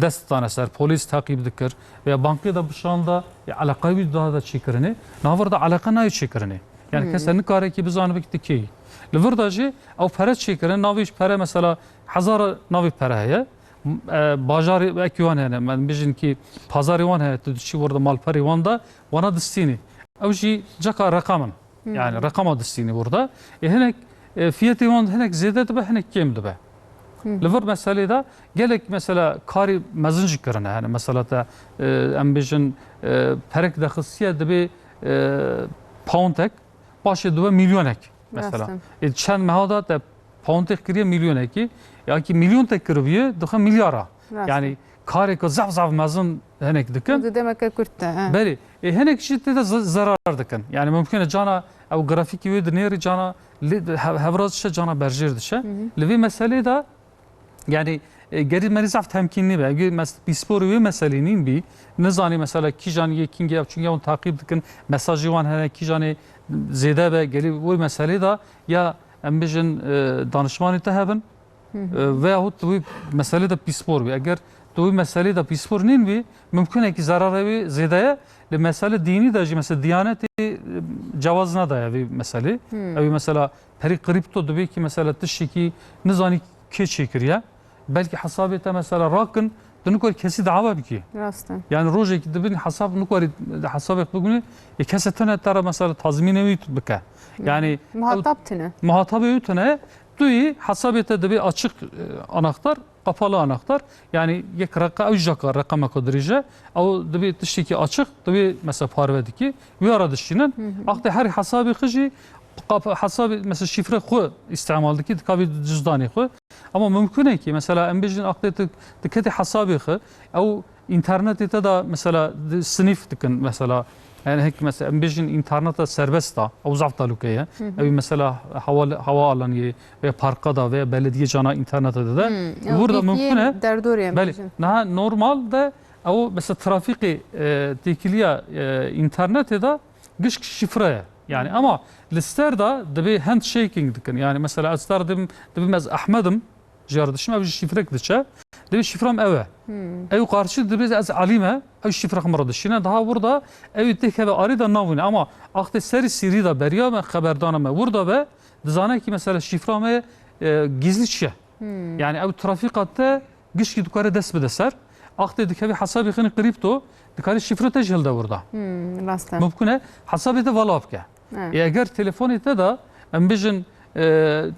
dest dane ser, polîs teqîb dikir veya bankê de bişanda, ya eleqayê wî daha da çêkirinê. Niha vir de eleqe nayê çêkirinê. Yani kese nikare ki bizanibe ki tu kê yî. Li vir de jî ew pere çêkirin, navê ji pere mesela hezara navê pere heye. M-, e, bajarê wekî wan hene, em bêjin ki pazarê wan heye, tu diçî wir de malperê wan de, wana distînî. Ew jî ceka reqam in. Yani reqama distînî wir de. E, hinek, e, fiyetê wan hinek zêde dibe, hinek kêm dibe. Li vir meselê de gelek mesela karî mezin jî kirine. Yani mesela te, e, em bêjin, e, perek de xistiye dibe, e, poundek, paşê dibe milyonek mesela. Rast e. E, çend meha de te poundek kiriye milyonekî, ya ki milyon te kiribiye, dixe milyara. Rast e. Yani karê ku zaf zaf mezin hinek dikin. Di demeke kurt de, he. Belê. E, hinek jî tê de z-, zerar dikin. Yani mümkün e cana ew grafîkî wê dinêrî cana li, hev-, hevraz dişe, cana berjêr dişe. Li vê meselê de yani, e, gerî merî zaf temkîn nîbe. Ew mes-, pîsporî wê meselê nîn bî. Nizanî mesela kîjan yê kîngê ev, çünkü ew taqîb dikin. Mesajê wan hene kîjanê zêde be. Gelî wê meselê de ya em bêjin, e, danişmanê te hebin, e, veyahut tu wî meselê de pîspor bî. Eger tu wî meselê de pîspor nîn bî, mimkun e ki zerarê wî zêde ye. Li mesele dînî de jî, mesela Diyanetê, e, cewaz nedaye vî meselê. Ew mesela perî kripto dibê ki mesela tiştekî nizanî kê çêkiriye. Belkî hesabê te mesela rakin, tu nikor kesî dawa bikî. Rast e. Yani rojekî dibin hesab nikorî hesabek bigune, e, kese tune te re mesela tazmînê wî bike. Yani muhatab tune. Muhatabê wî tune, tu yî hesabê te dibê açık, e, anahtar, kapalı anahtar. Yani yek reqa-, ew jaka reqemeka dirêje, ew dibê tiştekî açık, dibê mesela parve dikî, wî ara dişînin. Axtê her hesabê xwe jî qap-, hesabê mesela şifre xwe îstemal dikî, dikavî cizdanê xwe. Ama mümkün e ki mesela em bêjin axtê tu diketî hesabê xwe, ew internetê te de mesela di-, sinîf dikin mesela. Yani hek mesela em bêjin interneta serbest da, ew zaf talûke ye. Ew mesela hava, hava alaniyê veya parka da veya belediye cana interneta de de. Burada mümkün e. Derdorê em bêjin. Belê. Niha normal de ew mesela trafikê, e, têkiliya, e, internetê de gişk şifre ye. Yani ama li ser de dibê handshaking dikin. Yani mesela ez tar dim, dibim ez Ahmedim, jiyar dişim, ev jî şifrek diçe. Dibê şifram ev e. Ew qarşî dibê ez Alî me, ew şifrek min re dişîne. Daha wir de ew têkeve arî de navîne. Ama axtê serî sîrî de beriya me, xeberdana me wir de be, dizane ki mesela şifra me, e, gizlî çi ye. Yani ew trafîka te gişkî dikare dest bide ser. Axtê dikevî hesabê xwe kripto, dikare şifre te jî hilde wir de. Rast e. Mumkun e hesabê te vala bike. Evet. E, eger telefonê te de, em bêjin, e,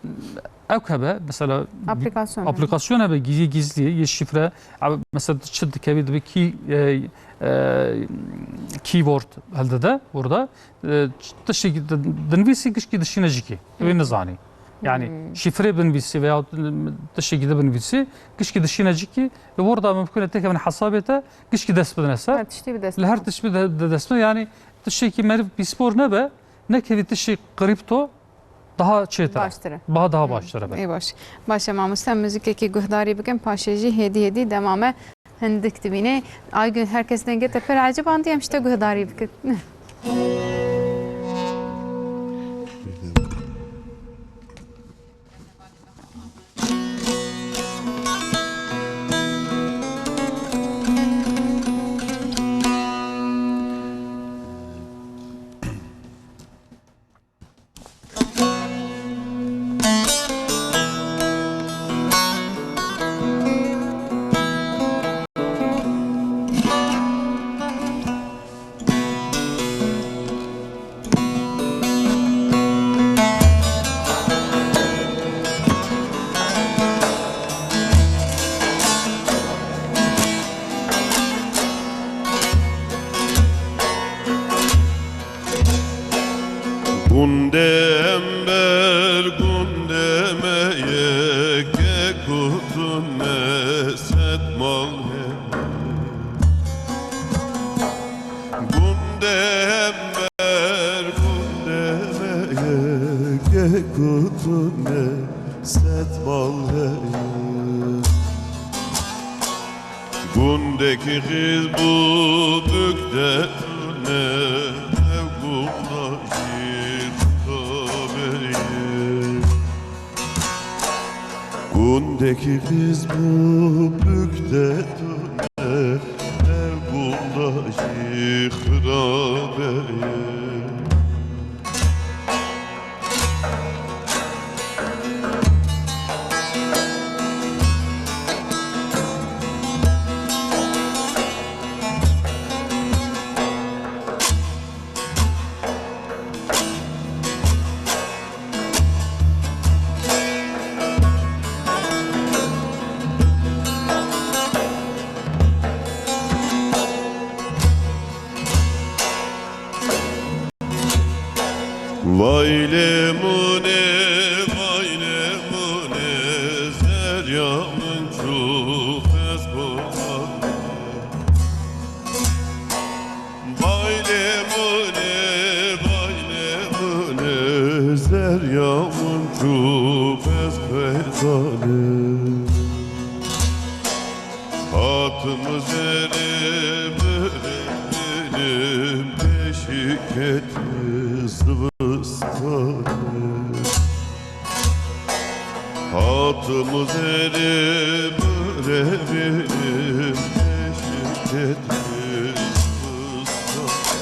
ew hebe, mesela aplikasyon hebe. Aplikasyon hebe, gizli, gizli, yê şifre, a, mesela çi dikevî dibe key, e, e, keyword hilde de, wir de, e, tiştekî di-, dinivîsî gişkî dişîne jikî. Tu wê nizanî. Yani şifrê binivîsî veya tiştekî di binivîsî, gişkî dişîne cikî, li wir de mimkun e têkevin hesabê te, gişkî dest bidine ser. Her tiştî bi dest. Li her tiştî bi de, de dest bidine. Yani tiştekî meriv pîspor nebe, nekevî tiştê krîpto daha çêtir e. Baştir e. Daha, daha baştir e, belê. Ê baş. Baş e mamoste, em muzîkekî guhdarî bikin, paşê jî hêdî hêdî dema me hindik dibîne. Aygün, her kes dengê te pir ecibandiye, em ji te guhdarî bikin. Gundê em ber gundê me ye, kek û tune sed mal heye. Gundê em ber gundê me ye, kek û tune sed mal heye. Gundekî xîz bû bûk de tune, ew gunda jî xirabe ye. Gundekî xîz bû bûk de tune, ew gunda jî xirabe ye. Vay lê munê, vay lê munê, zerya min çû xez xwe. Vay lê munê, vay lê munê, zerya min çû xez xwe zanê. Hatim zerê birê bilim, pêşî kete zivistanê. Hatim zerê birê bilim, pêşî kete zivistanê.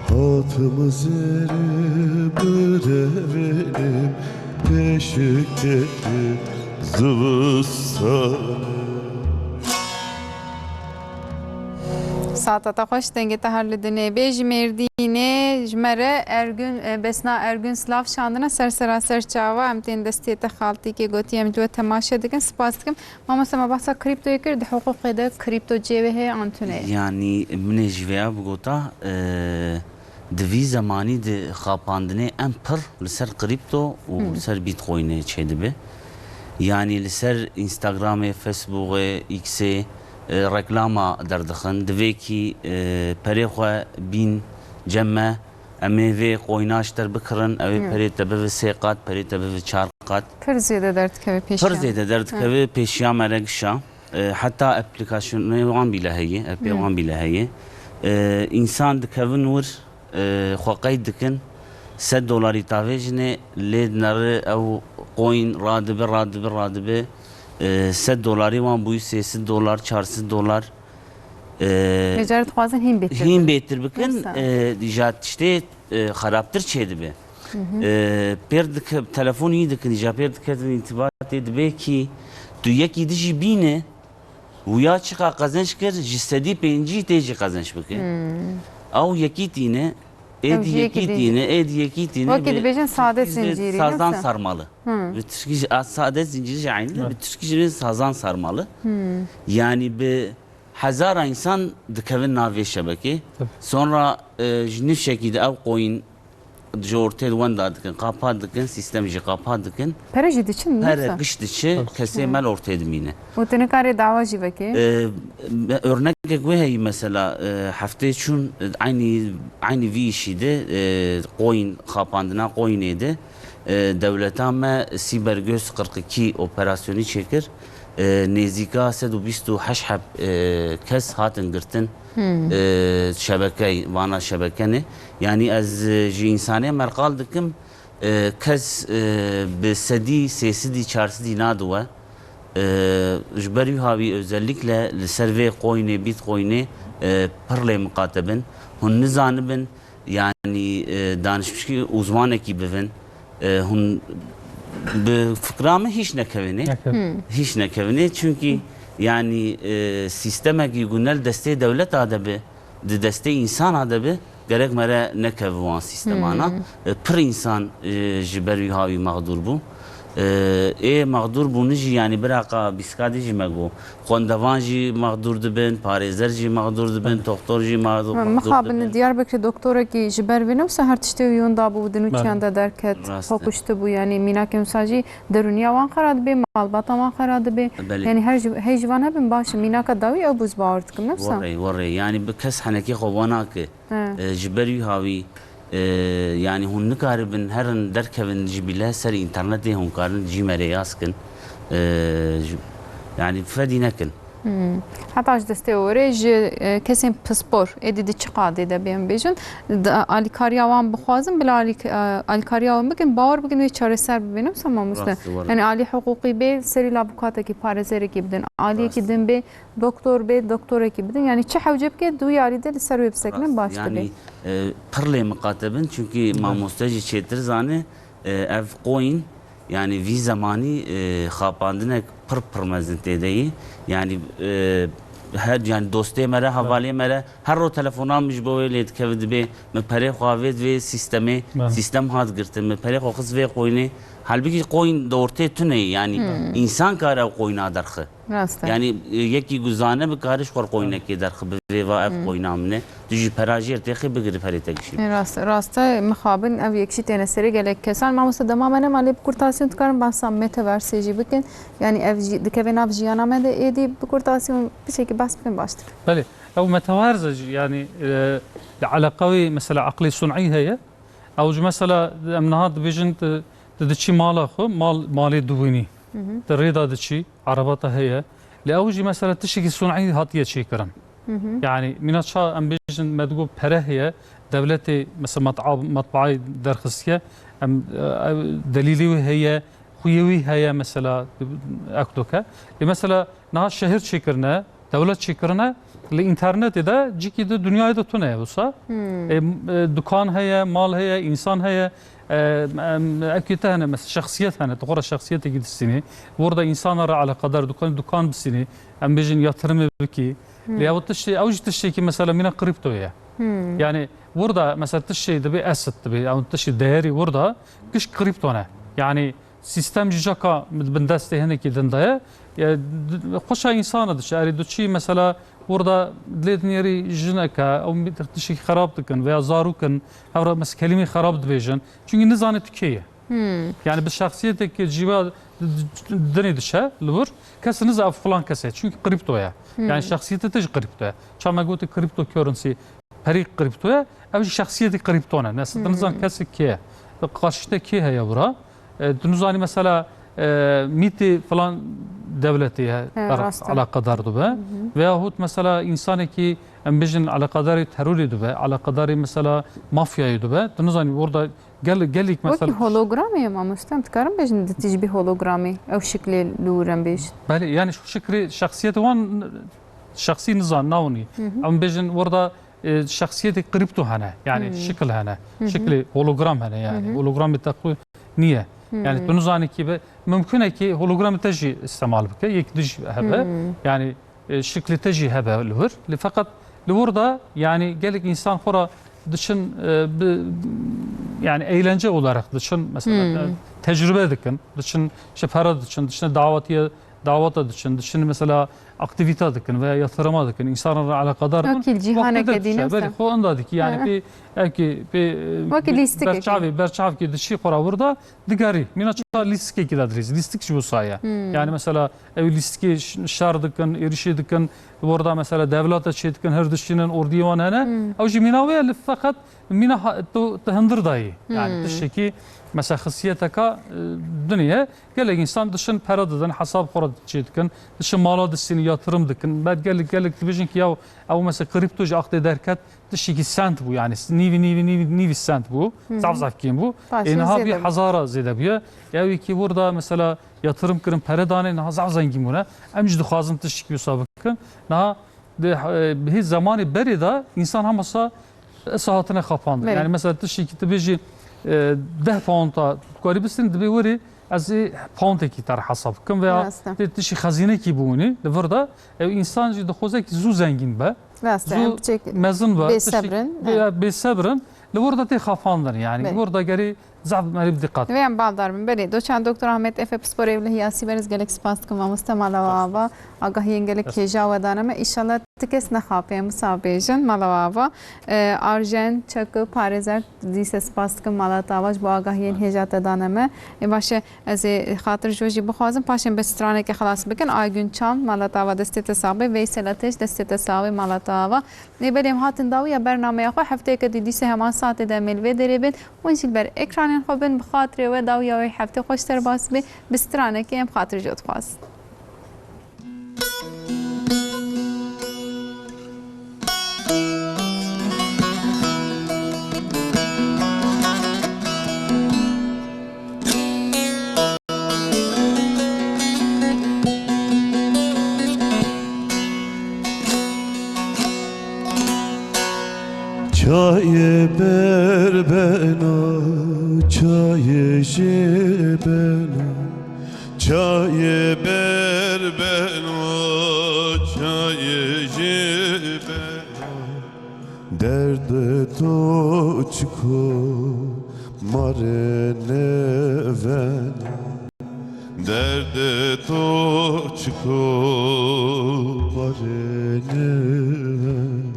Hatim zerê birê bilim, pêşî kete zivistanê. Saeta te xweş, dengê te her li dinê bê. Ji Mêrdînê ji me re Ergün, e, Besna Ergün silav şandine ser sera ser çava. Em tên destê te xaltîkê, gotî em ji we temaşe dikin. Spas dikim. Mamoste, me behsa krîptoyê kir, di hiqûqê de krîpto cihê wê heye an tune ye? Yanî min ê ji vêya bigota, e, di vî zemanî di xapandinê em pir li ser krîpto û Hmm. li ser Bitcoinê çêdibe. Yanî li ser Instagramê, Facebookê, Xê, e, reklama derdixin. Divê kî, e, perê xwe bîn cem me, em ê vê coina ji te re bikirin, ew ê Hmm. perê te bive sê qat, perê te bive çar qat. Pir zêde derdikeve pêşiya. Pir zêde derdikeve Hmm. pêşiya me re gişa. E, heta aplîkasyonê wan bîle heye, appê Hmm. wan bîle heye. E, însan dikevin wir, e, xwe qeyd dikin, sed dolarî tavêjinê, lê dineri ew coin radibe, radibe, radibe. E, sed dolarî wan bûyî sê sed dolar, çar sed dolar. E, Vêca dixwazin hîn bêtir hîn bin. bêtir bikin, Wisa. e, îja tiştê, e, xerabtir çêdibe. Hı hı. E, pêr dike, telefonî dikin, îja pêr diketin îtibatê, dibê kî tu yekî dijî bîne, Wiya çiqa qezenc kir, ji sedî pêncî tê jî qezenc bike. Hmm. Ew yekî tîne, êdî yekî tîne, êdî yekî tîne. Wekî dibêjin sade zincîrî, sazan sarmalı. Hmm. Bi tirkî jî, a, sade zincîrî jî eynî de, bi tirkî jî sazan sarmalı. Hmm. Yanî bi hezara însan dikevin nav vê şebekê. Tabii. Sonra, e, ji nifşekî de ew coin ji ortê wenda dikin, qapa dikin, sîstem jî qapa dikin. Pere jî diçin, Pere wisa? giş diçi, Tabii. kesê me li ortê dimîne. Û tu nikarê dawa jî vekê? Ee, örnek Pirsgirêkek wê heyî mesela, e, heftê çûn, e, eynî, eynî vî îşî de, e, qoyîn, xapandina qoyînê de, e, dewleta me Sîbergöz kırk iki operasyonî çêkir. E, nêzîka sed û bîst û heşt heb, e, kes hatin girtin. E, şebekey, vana şebekene. Yanî ez, e, ji însanê merqal dikim, e, kes, e, bi sedî, sêsidî, çarsidî nadiwe. E, ji ber wî hawî özellikle li ser vê qoynê, bît qoynê, e, pir lê miqate bin. Hûn nizanibin, yanî, e, danişmişkî uzmanekî bivin. E, hûn bi fikra min hîç nekevin ê. Nekevin. Hîç nekevin ê. Çunkî, yanî, e, sîstemekî ku ne li destê dewleta de bi, di destê însana de bi, gerek mere nekeve wan sîstemana. E, pir însan, e, ji ber wî hawî mexdûr bû. E, ê mexdûr bûni jî, yanî biraqa bîskadî jî me got. Xwendevan jî mexdûr dibin, parêzer jî mexdûr dibin, toxtor jî mexdûr, mexdûr Mixabin dibin. Diyarbekirê doktorekî ji ber vê ne wisa her tiştê wî yon dabû, di nûçiyan Rast. de derket, Rast. xwe kuştibû, yanî mînakê wisa jî derûniya wan xera dibê, malbata wan xera dibê. Belê. Yanî her ji, hey ji van hebin baş e, mînaka dawî ew bû, ez bawer dikim, ne wisa? Werê, werê. Yanî bi kes henekê xwe wan nake. He. E, ji ber wî hawî, e, yanî hûn nikaribin herin derkevin ji bîle ser înternetê, hûn karin cî me rê yaz kin. E, ji, yanî fedî nekin. Hmm. Heta ji destê werê ji, e, kesên pispor, êdî di çi qadê de bê em bêjin, di alîkariya wan bixwazin, bila alîk-, e, alîkariya wan bikin, bawer bikin wê çareser bibê, ne wisa mamoste? Rast, were. Yanî alî hiqûqî bê, serî labukatekî, parêzerekî bidin, aliyekî Rast. din bê, doktor bê, doktorekî bidin. Yanî çi hewce bike, di wî alî de li ser wê bisekinin Rast. baş Yanî, dibê. e, pir lê miqate bin, çunkî Rast. mamoste jî çêtir zane, e, ev qoyîn, yanî vî zemanî, e, xapandinek pir pir mezin tê de yî. Yanî, e, her, yanî dostê me re, hevalê me re, her ro telefona min ji bo wê lê dikeve, dibê, min perê xwe avêt vê sîstemê, Belê. sîstem hat girtin, min perê xwe xist vê qoynê. Halbikî qoyn di ortê tune ye, yanî Hmm. însan kare ew qoyna derxe. Rast e. Yanî, e, yekî ku zane bikare ji xwe qoynekê derxe, bi vê va ev Hmm. qoyna min e. Tu jî pera jêr têxê bigire perê te gişî. E, rast, rast e, mixabin ev yek jî têne serê gelek kesan. Mamoste dema me nema lê bi kurtasyon dikarin behsa metaversê jî bikin. Yanî ev jî dikeve nav jiyana me de êdî bi kurtasyon piçekî behs bikin baştir. Belê, ew metaverse jî yanî, e, li eleqa wî mesela eqlê sun'î heye. Ew jî mesela em niha dibêjin tu, tu diçî mala xwe, mal, malê dibînî. Hı hı. Tu rê de diçî, araba te heye. Lê ew jî mesela tiştekî sun'î hatiye çêkirin. Hı hı. Yanî mîna ça em bêjin me digot pere heye, dewletê mesela mat'a-, matbaayê derxistiye, em, e, ew delîlê wî heye, xuyê wî heye mesela ek doke. Lê mesela niha şehir çêkirine, dewlet çêkirine, li înternetê de cîkî di dinyayê de tune ye wisa. Hmm. E, e, dukan heye, mal heye, însan heye, e, em, ekî te hene, mes-, şexsiyet hene, tu xwe re şexsiyetekî distînî. Wor de însana re eleqedar dukan, dukan bistînî, em bêjin yatırımê bikî. Hmm. Lê ew tiştê, ew jî tiştekî mesela mîna kripto ye. Hmm. Yani wor de mesela tiştê dibê asset dibê, ew tiştê değerî wor de giş kripto ne. Yani sîstem ji caka min bin destê hinekî din de ye. Ya, d-, xweşa însana diçe. Erê diçî mesela orada lê dinêrî jineke, ew mi-, tiştekî xerab dikin veya zarok in, hev re mes-, kelîmê xerab dibêjin. Çünkü nizane tu kê ye. Hmm. Yani bi şexsiyetekî cîva d-, d-, dinê diçe li wir, kes niza ev filan kes e. Çünkü kripto ye. Hmm. Yani şexsiyete te jî kripto ye. Ça me gotî cryptocurrency, perî kripto ye, ew jî şexsiyetê kripto ne. Ne, tu nizan Hmm. kesê kê ye. Qarşî te kê heye wira? E, tu nizanî mesela, e, mîtê filan dewletê ye, He, rast e. eleqedar dibe. Hı hı. Veyahut mesela însanekî, em bêjin, eleqedarê terorê dibe, eleqedarê mesela mafyayê dibe. Tu nizanî orada gel-, gelek mesela Wekî hologramê ye mamoste, em dikarin bêjin di tîj bî hologramê, ew şiklê li wir em bêjin. Belê, yani şu şikrê şexsiyetê wan şexsî nizan, nawinî. Hı hı. Em bêjin orada e, şexsiyetê kripto hene, yani Hmm. şekil hene, Hmm. şeklê hologram hene yani. Hmm. Hologramê te xwe niye. Hmm. Yani tu nizanî kî be, mumkin e kî hologramê te jî istemal bike, yek dij hebe. Hmm. Yani, e, şeklê te jî hebe li wir. Li feqet li wir de yani gelek însan xwe re diçin, e, bi, yani eğlence olarak diçin mesela, Hmm. e, tecrübe dikin, diçin işte para diçin, diçin davetiye, daveta diçin, diçin mesela aktivîta dikin veya yatırıma dikin, insanlarla alakadar bin. Wekî cîhaneke dîne. Belê xwe enda dikî, yani pê, ewkî pê, e, Wekî lîstikekî. Berçavê, berçavkî dişî xwe ra wir da digerî. Mîna çawa lîstikekî de dirêz, lîstik ji bo saye. Hmm. Yani mesela ew lîstikê ş-, şer dikin, êrişê dikin, wir da mesela dewlata çê dikin, her dişînin, ordiyê wan hene. Hmm. Ew jî mîna wê ye, li feqet mîna ha-, tu, tu hindir dayî. Yani Hmm. tiştekî mesela xisiyeteka, e, dinê ye. Gelek insan dişin pere didin, hesab xwe re çê dikin, dişin mala distînin, yatırım dikin. Bed gelek, gelek dibêjin ki ya ew mesela kripto ji axtê derket, tiştekî sent bû, yani nîvî, nîvî, nîvî, nîvî sent bû, Hı hı. zaf, zaf kêm bû. Paşê Ê niha zêde bî bû. Hezara zêde bûye. Ya wî ki wir da mesela yatırım kirin, pere danê, niha zaf zengîn bûne. Em jî dixwazin tiştekî wisa bikin. Niha di, e, hê zemanê berê de insan hemasa isa hatine xapandin. Belê. Yani mesela tiştekî tu bêjî, e, deh pound ta tu karî bistînî, dibê werî ez ê poundekî te re hesab bikim veya Rast e. tê tiştî xezînekî bûnî li vir de, ew insan jî dixwaze ki zû zengîn be, Rast e, zû em piçek mezin be, bêsebr in, tiştî evet. bê-, bêsebr in, li wir de tê xapandin. Yani Belê. wir de gerî zaf merî bi diqet. Divê em baldar bin. Belê, doçan Doktor Ahmet Efe, pisporê ewlehî ya Sîber, ez gelek spas dikim mamoste, mala we ava. Agahiyên gelek Rast. hêja we dane me. Îşallah ti kes nexapê, em wisa bêjin, mala we ava. E, Arjen Çakı, parêzer, dîse spas dikim mala te ava ji bo agahiyên hêja te dane me. Ê baş e, ez ê xatir ji we jî bixwazim, paşên bi stranekê xilas bikin. Aygün Çam, mala te ava, destê te sax be. Veysel Ateş, destê te sax be, mala te ava. Ê belê, em hatin dawiya bernameya xwe, hefteyeke dî dîse heman saetê de em ê li vê derê bin. Hûn jî li ber ekranên xwe bin, bi xatirê we dawiya wê heftê xweş derbas be, bi stranekê em xatir ji we dixwazin. Çayê berbena, çayê jê bena, çayê berbena, çayê jê bena. Derdê to çiko ma rê nevena. Derdê to çiko ma rê nevena.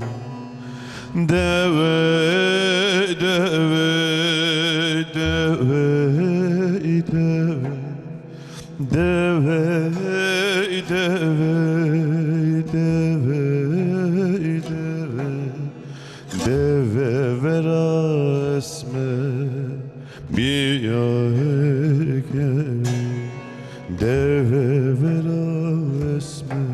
Dewe, dewe, dewe, dewe. Dewe, dewe, dewe, dewe. Deve vera esme biya heke. Deve vera esme